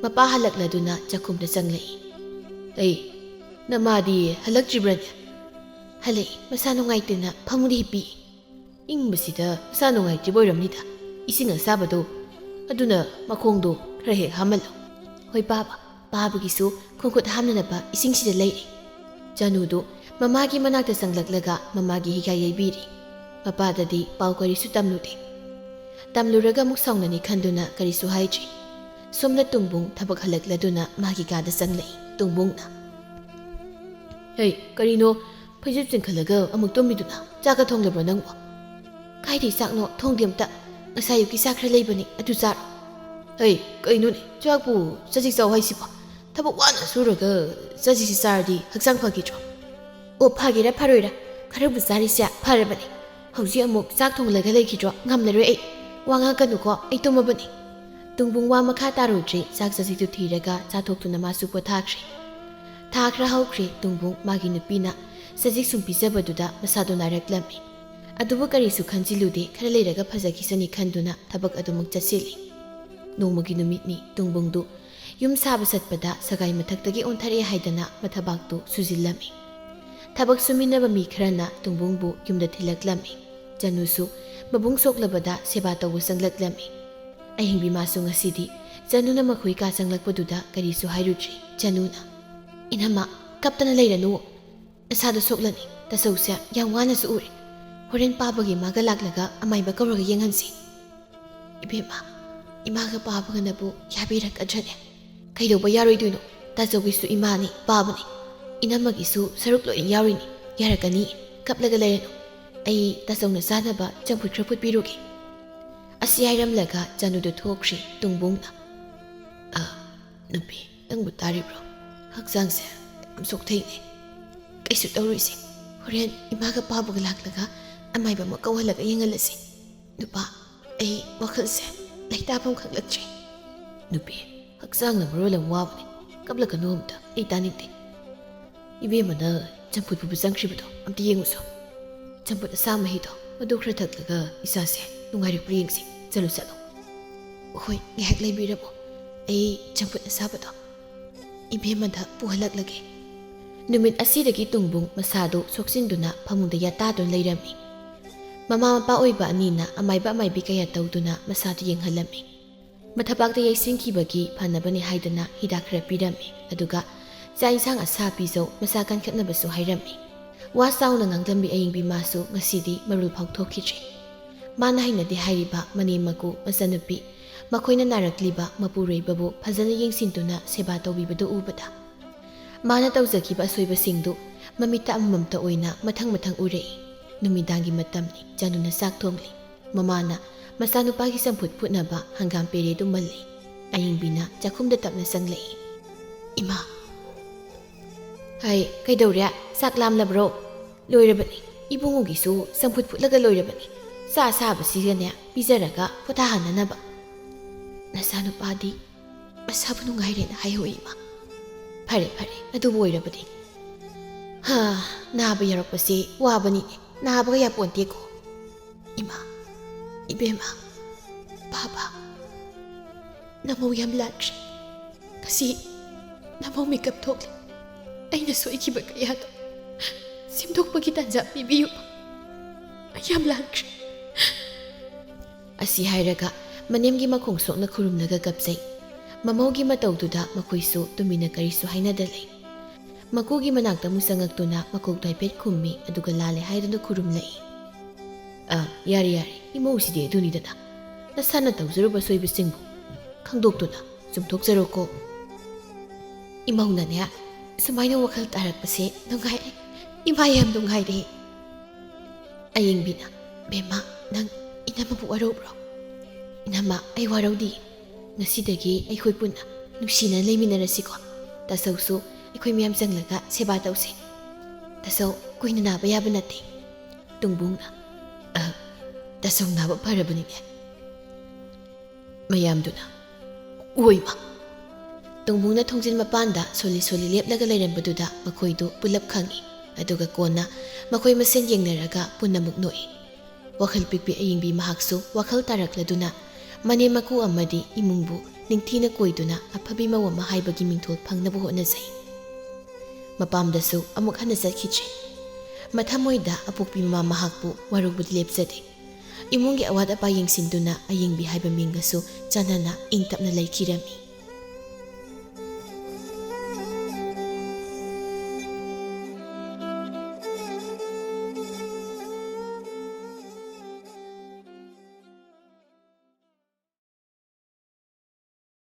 ꯃꯄꯥ ꯍꯜꯂꯛꯂꯗꯨꯅ ꯆꯥꯛꯈꯨꯝꯗ ꯆꯪꯂꯛꯏ꯫ "ꯑꯩ, ꯅꯃꯥꯗꯤ ꯍꯜꯂꯛꯇ꯭ꯔꯤꯕ꯭ꯔꯅꯦ?" "ꯍꯜꯂꯛꯏ, ꯃꯁꯥ ꯅꯨꯡꯉꯥꯏꯇꯦꯅ ꯐꯃꯨꯡꯗ ꯍꯤꯞꯄꯤ꯫ ꯏꯪꯕꯁꯤꯗ ꯃꯁꯥ ꯅꯨꯡꯉꯥꯏꯇ꯭ꯔꯤꯕ ꯑꯣꯏꯔꯝꯅꯤꯗ, ꯏꯁꯤꯡ ꯑꯁꯥꯕꯗꯣ, ꯑꯗꯨꯅ ꯃꯈꯣꯡꯗꯣ ꯈꯔ ꯍꯦꯛ ꯍꯥꯝꯍꯜꯂꯣ꯫" "ꯍꯣꯏ ꯄꯥꯕ, ꯄꯥꯕꯒꯤꯁꯨ ꯈꯣꯡꯈꯨꯠ ꯍꯥꯝꯅꯅꯕ ꯏꯁꯤꯡꯁꯤꯗ ꯂꯩꯔꯦ꯫" ꯆꯅꯨꯗꯨ ꯃꯃꯥꯒꯤ ꯃꯅꯥꯛꯇ ꯆꯪꯂꯛꯂꯒ ꯃꯃꯥꯒꯤ ꯍꯤꯒꯥꯏ ꯌꯩꯕꯤꯔꯤ꯫ ꯃꯄꯥꯗꯗꯤ ꯄꯥꯎ ꯀꯔꯤꯁꯨ ꯇꯝꯂꯨꯗꯦ꯫ ꯇꯝꯂꯨꯔꯒ ꯑꯃꯨꯛ ꯁꯥꯎꯅꯅꯤ ꯈꯟꯗꯨꯅ ꯀꯔꯤꯁꯨ ꯍꯥꯏꯗ꯭ꯔꯤ꯫ ꯁꯣꯝꯗ ꯇꯨꯡꯕꯨꯡ ꯊꯕꯛ ꯍꯜꯂꯛꯂꯗꯨꯅ ꯃꯥꯒꯤ ꯀꯥꯗ ꯆꯪꯂꯛꯏ꯫ ꯇꯨꯡꯕꯨꯡꯅ, "ꯍꯩ, ꯀꯔꯤꯅꯣ ꯐꯩꯖꯨꯞ ꯆꯤꯡꯈꯠꯂꯒ ꯑꯃꯨꯛ ꯇꯨꯝꯃꯤꯗꯨꯅ? ꯆꯥꯛꯀ ꯊꯣꯡꯂꯕ꯭ꯔꯣ ꯅꯪꯕꯣ?" "ꯀꯥꯏꯗꯩ ꯆꯥꯛꯅꯣ? ꯊꯣꯡꯗꯦ ꯑꯝꯇ꯫ ꯉꯁꯥꯏ ꯑꯌꯨꯛꯀꯤ ꯆꯥꯛ ꯈꯔ ꯂꯩꯕꯅꯤ, ꯑꯗꯨ ꯆꯥꯔꯣ꯫" "ꯍꯩ, ꯀꯩꯅꯣꯅꯦ, ꯆꯥꯛꯄꯨ ꯆꯖꯤꯛ ꯆꯥꯎ ꯍꯥꯏꯁꯤꯕꯣ? ꯊꯕꯛ ꯋꯥꯅ ꯁꯨꯔꯒ ꯆꯖꯤꯛꯁꯤ ꯆꯥꯔꯗꯤ ꯍꯛꯆꯥꯡ ꯐꯈꯤꯗ꯭ꯔꯣ?" "ꯑꯣ, ꯐꯒꯦꯔꯥ ꯐꯔꯣꯏꯔꯥ, ꯈꯔꯕꯨ ꯆꯥꯔꯤꯁꯦ ꯐꯔꯕꯅꯦ꯫ ꯍꯧꯖꯤꯛ ꯑꯃꯨꯛ ꯆꯥꯛ ꯊꯣꯡꯂꯒ ꯂꯩꯈꯤꯗ꯭ꯔꯣ? ꯉꯝꯂꯔꯣꯏ ꯑꯩ꯫ ꯋꯥ ꯉꯥꯡꯒꯅꯨꯀꯣ, ꯑꯩ ꯇꯨꯝꯃꯕꯅꯤ꯫" ꯇꯨꯡꯕꯨꯡ ꯋꯥ ꯃꯈꯥ ꯇꯥꯔꯨꯗ꯭ꯔꯦ꯫ ꯆꯥꯛ ꯆꯖꯤꯛꯇꯨ ꯊꯤꯔꯒ ꯆꯥꯊꯣꯛꯇꯨꯅ ꯃꯥꯁꯨ ꯄꯣꯊꯥꯈ꯭ꯔꯦ꯫ ꯊꯥ ꯈꯔ ꯍꯧꯈ꯭ꯔꯦ꯫ ꯇꯨꯡꯕꯨꯡ ꯃꯥꯒꯤ ꯅꯨꯄꯤꯅ ꯆꯖꯤꯛ ꯁꯨꯝ ꯄꯤꯖꯕꯗꯨꯗ ꯃꯁꯥꯗꯣ ꯅꯥꯔꯛꯂꯝꯃꯤ꯫ ꯑꯗꯨꯕꯨ ꯀꯔꯤꯁꯨ ꯈꯟꯖꯤꯜꯂꯨꯗꯦ꯫ ꯈꯔ ꯂꯩꯔꯒ ꯐꯖꯈꯤꯁꯅꯤ ꯈꯟꯗꯨꯅ ꯊꯕꯛ ꯑꯗꯨꯃꯛ ꯆꯠꯁꯤꯜꯂꯤ꯫ ꯅꯣꯡꯃꯒꯤ ꯅꯨꯃꯤꯠꯅꯤ꯫ ꯇꯨꯡꯕꯨꯡꯗꯨ ꯌꯨꯝ ꯁꯥꯕ ꯆꯠꯄꯗ ꯁꯒꯥꯏ ꯃꯊꯛꯇꯒꯤ ꯑꯣꯟꯊꯔꯛꯑꯦ ꯍꯥꯏꯗꯅ ꯃꯊꯕꯥꯛꯇꯨ ꯁꯨꯖꯤꯜꯂꯝꯃꯤ꯫ ꯊꯕꯛ ꯁꯨꯃꯤꯟꯅꯕ ꯃꯤ ꯈꯔꯅ ꯇꯨꯡꯕꯨꯡꯕꯨ ꯌꯨꯝꯗ ꯊꯤꯜꯂꯛꯂꯝꯃꯤ꯫ ꯆꯅꯨꯁꯨ ꯃꯕꯨꯡ ꯁꯣꯛꯂꯕꯗ ꯁꯦꯕꯥ ꯇꯧꯕ ꯆꯪꯂꯛꯂꯝꯃꯤ꯫ ꯑꯍꯤꯡꯕꯤ ꯃꯥꯁꯨ ꯉꯁꯤꯗꯤ ꯆꯅꯨꯅ ꯃꯈꯣꯏ ꯀꯥ ꯆꯪꯂꯛꯄꯗꯨꯗ ꯀꯔꯤꯁꯨ ꯍꯥꯏꯔꯨꯗ꯭ꯔꯤ꯫ ꯆꯅꯨꯅ, "ꯏꯅꯝꯃ, ꯀꯞꯇꯅ ꯂꯩꯔꯅꯨ꯫ ꯅꯁꯥꯗꯣ ꯁꯣꯛꯂꯅꯤ꯫ ꯇꯥꯆꯧꯁꯦ ꯌꯥꯝ ꯋꯥꯅꯁꯨ ꯎꯔꯦ꯫ ꯍꯣꯔꯦꯟ ꯄꯥꯕꯒꯤ ꯃꯥꯒ ꯂꯥꯛꯂꯒ ꯑꯃꯥꯏꯕ ꯀꯧꯔꯒ ꯌꯦꯡꯍꯟꯁꯤ꯫" "ꯏꯕꯦꯝꯃ, ꯏꯃꯥꯒ ꯄꯥꯕꯒꯅꯕꯨ ꯌꯥꯕꯤꯔꯛꯀꯗ꯭ꯔꯅꯦ?" "ꯀꯩꯗꯧꯕ ꯌꯥꯔꯣꯏꯗꯣꯏꯅꯣ? ꯇꯥꯆꯧꯒꯤꯁꯨ ꯏꯃꯥꯅꯤ, ꯄꯥꯕꯅꯤ꯫ ꯏꯅꯝꯃꯒꯤꯁꯨ ꯁꯔꯨꯛ ꯂꯣꯏꯅ ꯌꯥꯎꯔꯤꯅꯤ꯫ ꯌꯥꯔꯛꯀꯅꯤ, ꯀꯞꯂꯒ ꯂꯩꯔꯅꯨ꯫ ꯑꯩ ꯇꯥꯆꯧꯅ ꯆꯥꯅꯕ ꯆꯝꯐꯨꯠ ꯈꯔ ꯐꯨꯠꯄꯤꯔꯨꯒꯦ꯫" ꯑꯁꯤ ꯍꯥꯏꯔꯝꯂꯒ ꯆꯅꯨꯗꯨ ꯊꯣꯛꯈ꯭ꯔꯤ꯫ ꯇꯨꯡꯕꯨꯡꯅ, "ꯑ, ꯅꯨꯄꯤ, ꯅꯪꯕꯨ ꯇꯥꯔꯤꯕ꯭ꯔꯣ? ꯍꯛꯆꯥꯡꯁꯦ ꯌꯥꯝ ꯆꯣꯛꯊꯩꯅꯦ꯫ ꯀꯩꯁꯨ ꯇꯧꯔꯣꯏꯁꯦ꯫ ꯍꯣꯔꯦꯟ ꯏꯃꯥꯒ ꯄꯥꯕꯒ ꯂꯥꯛꯂꯒ ꯑꯃꯥꯏꯕ ꯑꯃ ꯀꯧꯍꯜꯂꯒ ꯌꯦꯡꯍꯜꯂꯁꯤ꯫ ꯅꯨꯄꯥ, ꯑꯩ ꯋꯥꯈꯜꯁꯦ ꯂꯩꯇꯥꯐꯝ ꯈꯪꯂꯛꯇ꯭ꯔꯦ꯫" "ꯅꯨꯄꯤ, ꯍꯛꯆꯥꯡꯅ ꯃꯔꯣꯜ ꯑꯃ ꯋꯥꯕꯅꯦ꯫ ꯀꯞꯂꯛꯀꯅꯨ ꯑꯝꯇ, ꯑꯩ ꯇꯥꯅꯤꯡꯗꯦ꯫ ꯏꯕꯦꯝꯃꯅ ꯆꯝꯐꯨꯠ ꯐꯨꯠꯄ ꯆꯪꯈ꯭ꯔꯤꯕꯗꯣ ꯑꯝꯇ ꯌꯦꯡꯉꯨꯁꯣ꯫ ꯆꯝꯐꯨꯠ ꯑꯁꯥ ꯃꯍꯤꯗꯣ, ꯃꯗꯨ ꯈꯔ ꯊꯛꯂꯒ ꯏꯁꯥꯁꯦ ꯅꯨꯡꯉꯥꯏꯔꯛꯄ꯭ꯔꯥ ꯌꯦꯡꯁꯤ꯫ ꯆꯠꯂꯨ, ꯆꯠꯂꯨ꯫" "ꯍꯣꯏ, ꯉꯥꯏꯍꯥꯛ ꯂꯩꯕꯤꯔꯝꯃꯣ꯫ ꯑꯩ ꯆꯝꯐꯨꯠ ꯑꯁꯥꯕꯗꯣ ꯏꯕꯦꯝꯃꯗ ꯄꯨꯍꯜꯂꯛꯂꯒꯦ꯫ ꯅꯨꯃꯤꯠ ꯑꯁꯤꯗꯒꯤ ꯇꯨꯡꯕꯨꯡ ꯃꯁꯥꯗꯨ ꯁꯣꯛꯆꯤꯟꯗꯨꯅ ꯐꯃꯨꯡꯗ ꯌꯥꯇꯥꯗꯨꯅ ꯂꯩꯔꯝꯃꯤ꯫ ꯃꯃꯥ ꯃꯄꯥ ꯑꯣꯏꯕ ꯑꯅꯤꯅ ꯑꯃꯥꯏꯕ ꯑꯃꯥꯏꯕꯤ ꯀꯌꯥ ꯇꯧꯗꯨꯅ ꯃꯁꯥꯗꯨ ꯌꯦꯡꯍꯜꯂꯝꯃꯤ꯫ ꯃꯊꯕꯥꯛꯇ ꯌꯩꯁꯤꯟꯈꯤꯕꯒꯤ ꯐꯅꯕꯅꯤ ꯍꯥꯏꯗꯨꯅ ꯍꯤꯗꯥꯛ ꯈꯔ ꯄꯤꯔꯝꯃꯤ, ꯑꯗꯨꯒ ꯆꯥꯛ ꯏꯟꯁꯥꯡ ꯑꯁꯥ ꯄꯤꯖꯧ, ꯃꯁꯥ ꯀꯟꯈꯠꯅꯕꯁꯨ ꯍꯥꯏꯔꯝꯃꯤ꯫ ꯋꯥ ꯆꯥꯎꯅ ꯉꯥꯡꯂꯝꯕꯤ ꯑꯌꯤꯡꯕꯤ ꯃꯥꯁꯨ ꯉꯁꯤꯗꯤ ꯃꯔꯣꯜ ꯐꯥꯎꯊꯣꯛꯈꯤꯗ꯭ꯔꯦ꯫ ꯃꯥꯅ ꯍꯩꯅꯗꯦ ꯍꯥꯏꯔꯤꯕ ꯃꯅꯦꯝ ꯃꯀꯨ, ꯃꯆꯟꯅꯨꯄꯤ, ꯃꯈꯣꯏꯅ ꯅꯥꯔꯛꯂꯤꯕ ꯃꯄꯨꯔꯣꯏꯕꯕꯨ ꯐꯖꯅ ꯌꯦꯡꯁꯤꯟꯗꯨꯅ ꯁꯦꯕꯥ ꯇꯧꯕꯤꯕꯗꯨ ꯎꯕꯗ, ꯃꯥꯅ ꯇꯧꯖꯈꯤꯕ ꯑꯁꯣꯏꯕꯁꯤꯡꯗꯨ ꯃꯃꯤꯠꯇ ꯑꯃꯃꯝꯇ ꯑꯣꯏꯅ ꯃꯊꯪ ꯃꯊꯪ ꯎꯔꯛꯏ꯫ ꯅꯨꯃꯤꯗꯥꯡꯒꯤ ꯃꯇꯝꯅꯤ, ꯆꯥꯅꯨꯅ ꯆꯥꯛ ꯊꯣꯡꯂꯤ꯫ ꯃꯃꯥꯅ ꯃꯆꯥꯅꯨꯄꯥꯒꯤ ꯆꯝꯐꯨꯠ ꯐꯨꯠꯅꯕ ꯍꯪꯒꯥꯝ ꯄꯦꯔꯦꯗꯨ ꯃꯜꯂꯤ꯫ ꯑꯌꯤꯡꯕꯤꯅ ꯆꯥꯛꯈꯨꯝꯗ ꯇꯞꯅ ꯆꯪꯂꯛꯏ꯫ "ꯏꯃꯥ!" "ꯍꯥꯏ, ꯀꯩꯗꯧꯔꯦ? ꯆꯥꯛ ꯂꯥꯝꯂꯕ꯭ꯔꯣ?" "ꯂꯣꯏꯔꯕꯅꯤ꯫ ꯏꯕꯨꯡꯉꯣꯒꯤꯁꯨ ꯆꯝꯐꯨꯠ ꯐꯨꯠꯂꯒ ꯂꯣꯏꯔꯕꯅꯤ꯫ ꯆꯥ ꯑꯁꯥꯕꯁꯤꯒꯅꯦ ꯄꯤꯖꯔꯒ ꯄꯣꯊꯥꯍꯟꯅꯅꯕ꯫ ꯅꯆꯥꯅꯨꯄꯥꯗꯤ ꯃꯁꯥꯕꯨ ꯅꯨꯡꯉꯥꯏꯔꯦꯅ ꯍꯥꯏꯍꯧꯏ, ꯏꯃꯥ꯫" "ꯐꯔꯦ, ꯐꯔꯦ, ꯑꯗꯨꯕꯨ ꯑꯣꯏꯔꯕꯗꯤ꯫ ꯍꯥ, ꯅꯥꯕ ꯌꯥꯎꯔꯛꯄꯁꯦ ꯋꯥꯕꯅꯤꯅꯦ, ꯅꯥꯕꯒ ꯌꯥꯄꯣꯟꯇꯦꯀꯣ꯫" "ꯏꯃꯥ, ꯏꯕꯦꯝꯃ, ꯕꯥꯕꯥ, ꯅꯃꯧ ꯌꯥꯝ ꯂꯥꯟꯈ꯭ꯔꯦ꯫ ꯉꯁꯤ ꯅꯃꯧ ꯃꯤꯀꯞ ꯊꯣꯛꯂꯦ꯫ ꯑꯩꯅ ꯁꯣꯏꯈꯤꯕ ꯀꯌꯥꯗꯣ ꯁꯦꯝꯗꯣꯛꯄꯒꯤ ꯇꯥꯟꯖꯥ ꯄꯤꯕꯤꯌꯨ꯫ ꯑꯩ ꯌꯥꯝ ꯂꯥꯟꯈ꯭ꯔꯦ꯫" ꯑꯁꯤ ꯍꯥꯏꯔꯒ ꯃꯅꯦꯝꯒꯤ ꯃꯈꯣꯡ ꯁꯣꯛꯅ ꯈꯨꯔꯨꯝꯂꯒ ꯀꯞꯆꯩ꯫ ꯃꯃꯧꯒꯤ ꯃꯇꯧꯗꯨꯗ ꯃꯈꯣꯏꯁꯨ ꯇꯨꯃꯤꯟꯅ ꯀꯔꯤꯁꯨ ꯍꯥꯏꯅꯗ ꯂꯩ꯫ ꯃꯀꯨꯒꯤ ꯃꯅꯥꯛꯇ ꯑꯃꯨꯛ ꯆꯪꯉꯛꯇꯨꯅ ꯃꯀꯣꯛꯇꯣ ꯍꯥꯏꯐꯦꯠ ꯈꯨꯝꯃꯤ, ꯑꯗꯨꯒ ꯂꯥꯜꯂꯦ ꯍꯥꯏꯗꯨꯅ ꯈꯨꯔꯨꯝꯂꯛꯏ꯫ "ꯑ, ꯌꯥꯔꯦ, ꯌꯥꯔꯦ, ꯏꯃꯧꯁꯤꯗꯤ ꯑꯗꯨꯅꯤꯗꯅ꯫ ꯅꯁꯥꯅ ꯇꯧꯖꯔꯨꯕ ꯁꯣꯏꯕꯁꯤꯡꯕꯨ ꯈꯪꯗꯣꯛꯇꯨꯅ ꯆꯨꯝꯊꯣꯛꯆꯔꯣꯀꯣ꯫" "ꯏꯃꯧꯅꯅꯦ ꯁꯨꯃꯥꯏꯅ ꯋꯥꯈꯜ ꯇꯥꯔꯛꯄꯁꯦ ꯅꯨꯡꯉꯥꯏꯔꯦ꯫ ꯏꯃꯥ ꯌꯥꯝ ꯅꯨꯡꯉꯥꯏꯔꯦ꯫" ꯑꯌꯤꯡꯕꯤꯅ, "ꯕꯦꯝꯃ, ꯅꯪ ꯏꯅꯝꯃꯕꯨ ꯋꯥꯔꯧꯕ꯭ꯔꯣ?" "ꯏꯅꯝꯃ, ꯑꯩ ꯋꯥꯔꯧꯗꯦ꯫ ꯉꯁꯤꯗꯒꯤ ꯑꯩꯈꯣꯏ ꯄꯨꯟꯅ ꯅꯨꯡꯁꯤꯅ ꯂꯩꯃꯤꯟꯅꯔꯁꯤꯀꯣ꯫ ꯇꯥꯆꯧꯁꯨ ꯑꯩꯈꯣꯏ ꯃꯌꯥꯝ ꯆꯪꯂꯒ ꯁꯦꯕꯥ ꯇꯧꯁꯤ꯫ ꯇꯥꯆꯧ, ꯀꯨꯏꯅ ꯅꯥꯕ ꯌꯥꯕ ꯅꯠꯇꯦ꯫" ꯇꯨꯡꯕꯨꯡꯅ, "ꯑ, ꯇꯥꯆꯧ ꯅꯥꯕ ꯐꯔꯕꯅꯤꯅꯦ꯫" ꯃꯌꯥꯝꯗꯨꯅ, "ꯑꯣꯏꯃ!" ꯇꯨꯡꯕꯨꯡꯅ ꯊꯣꯡꯖꯤꯟ ꯃꯄꯥꯟꯗ ꯁꯣꯜꯂꯤ ꯁꯣꯜꯂꯤ ꯂꯦꯞꯂꯒ ꯂꯩꯔꯝꯕꯗꯨꯗ ꯃꯈꯣꯏꯗꯨ ꯄꯨꯂꯞ ꯈꯪꯏ꯫ ꯑꯗꯨꯒ ꯀꯣꯟꯅ ꯃꯈꯣꯏ ꯃꯁꯦꯟ ꯌꯦꯡꯅꯔꯒ ꯄꯨꯟꯅꯃꯛ ꯅꯣꯛꯏ꯫ ꯋꯥꯈꯜ ꯄꯤꯛꯄꯤ ꯑꯌꯤꯡꯕꯤ ꯃꯍꯥꯛꯁꯨ ꯋꯥꯈꯜ ꯇꯥꯔꯛꯂꯗꯨꯅ ꯃꯅꯦꯝ ꯃꯀꯨ ꯑꯃꯗꯤ ꯏꯃꯨꯡꯕꯨ ꯅꯤꯡꯊꯤꯅ ꯀꯣꯏꯗꯨꯅ ꯑꯐꯕꯤ ꯃꯧ ꯑꯃ ꯍꯥꯏꯕꯒꯤ ꯃꯤꯡꯊꯣꯜ ꯐꯪꯅꯕ ꯍꯣꯠꯅꯖꯩ꯫ ꯃꯄꯥꯝꯗꯁꯨ ꯑꯃꯨꯛ ꯍꯟꯅ ꯆꯠꯈꯤꯗ꯭ꯔꯦ꯫ ꯃꯊꯃꯣꯏꯗ ꯑꯄꯣꯛꯄꯤ ꯃꯃꯥ ꯃꯍꯥꯛꯄꯨ ꯋꯥꯔꯧꯕꯗꯤ ꯂꯦꯞꯆꯗꯦ꯫ ꯏꯃꯨꯡꯒꯤ ꯑꯋꯥꯠ ꯑꯄꯥ ꯌꯦꯡꯁꯤꯟꯗꯨꯅ ꯑꯌꯦꯡꯕꯤ ꯍꯥꯏꯕ ꯃꯤꯡꯒꯁꯨ ꯆꯥꯟꯅꯅ ꯏꯪ ꯇꯞꯅ ꯂꯩꯈꯤꯔꯝꯃꯤ꯫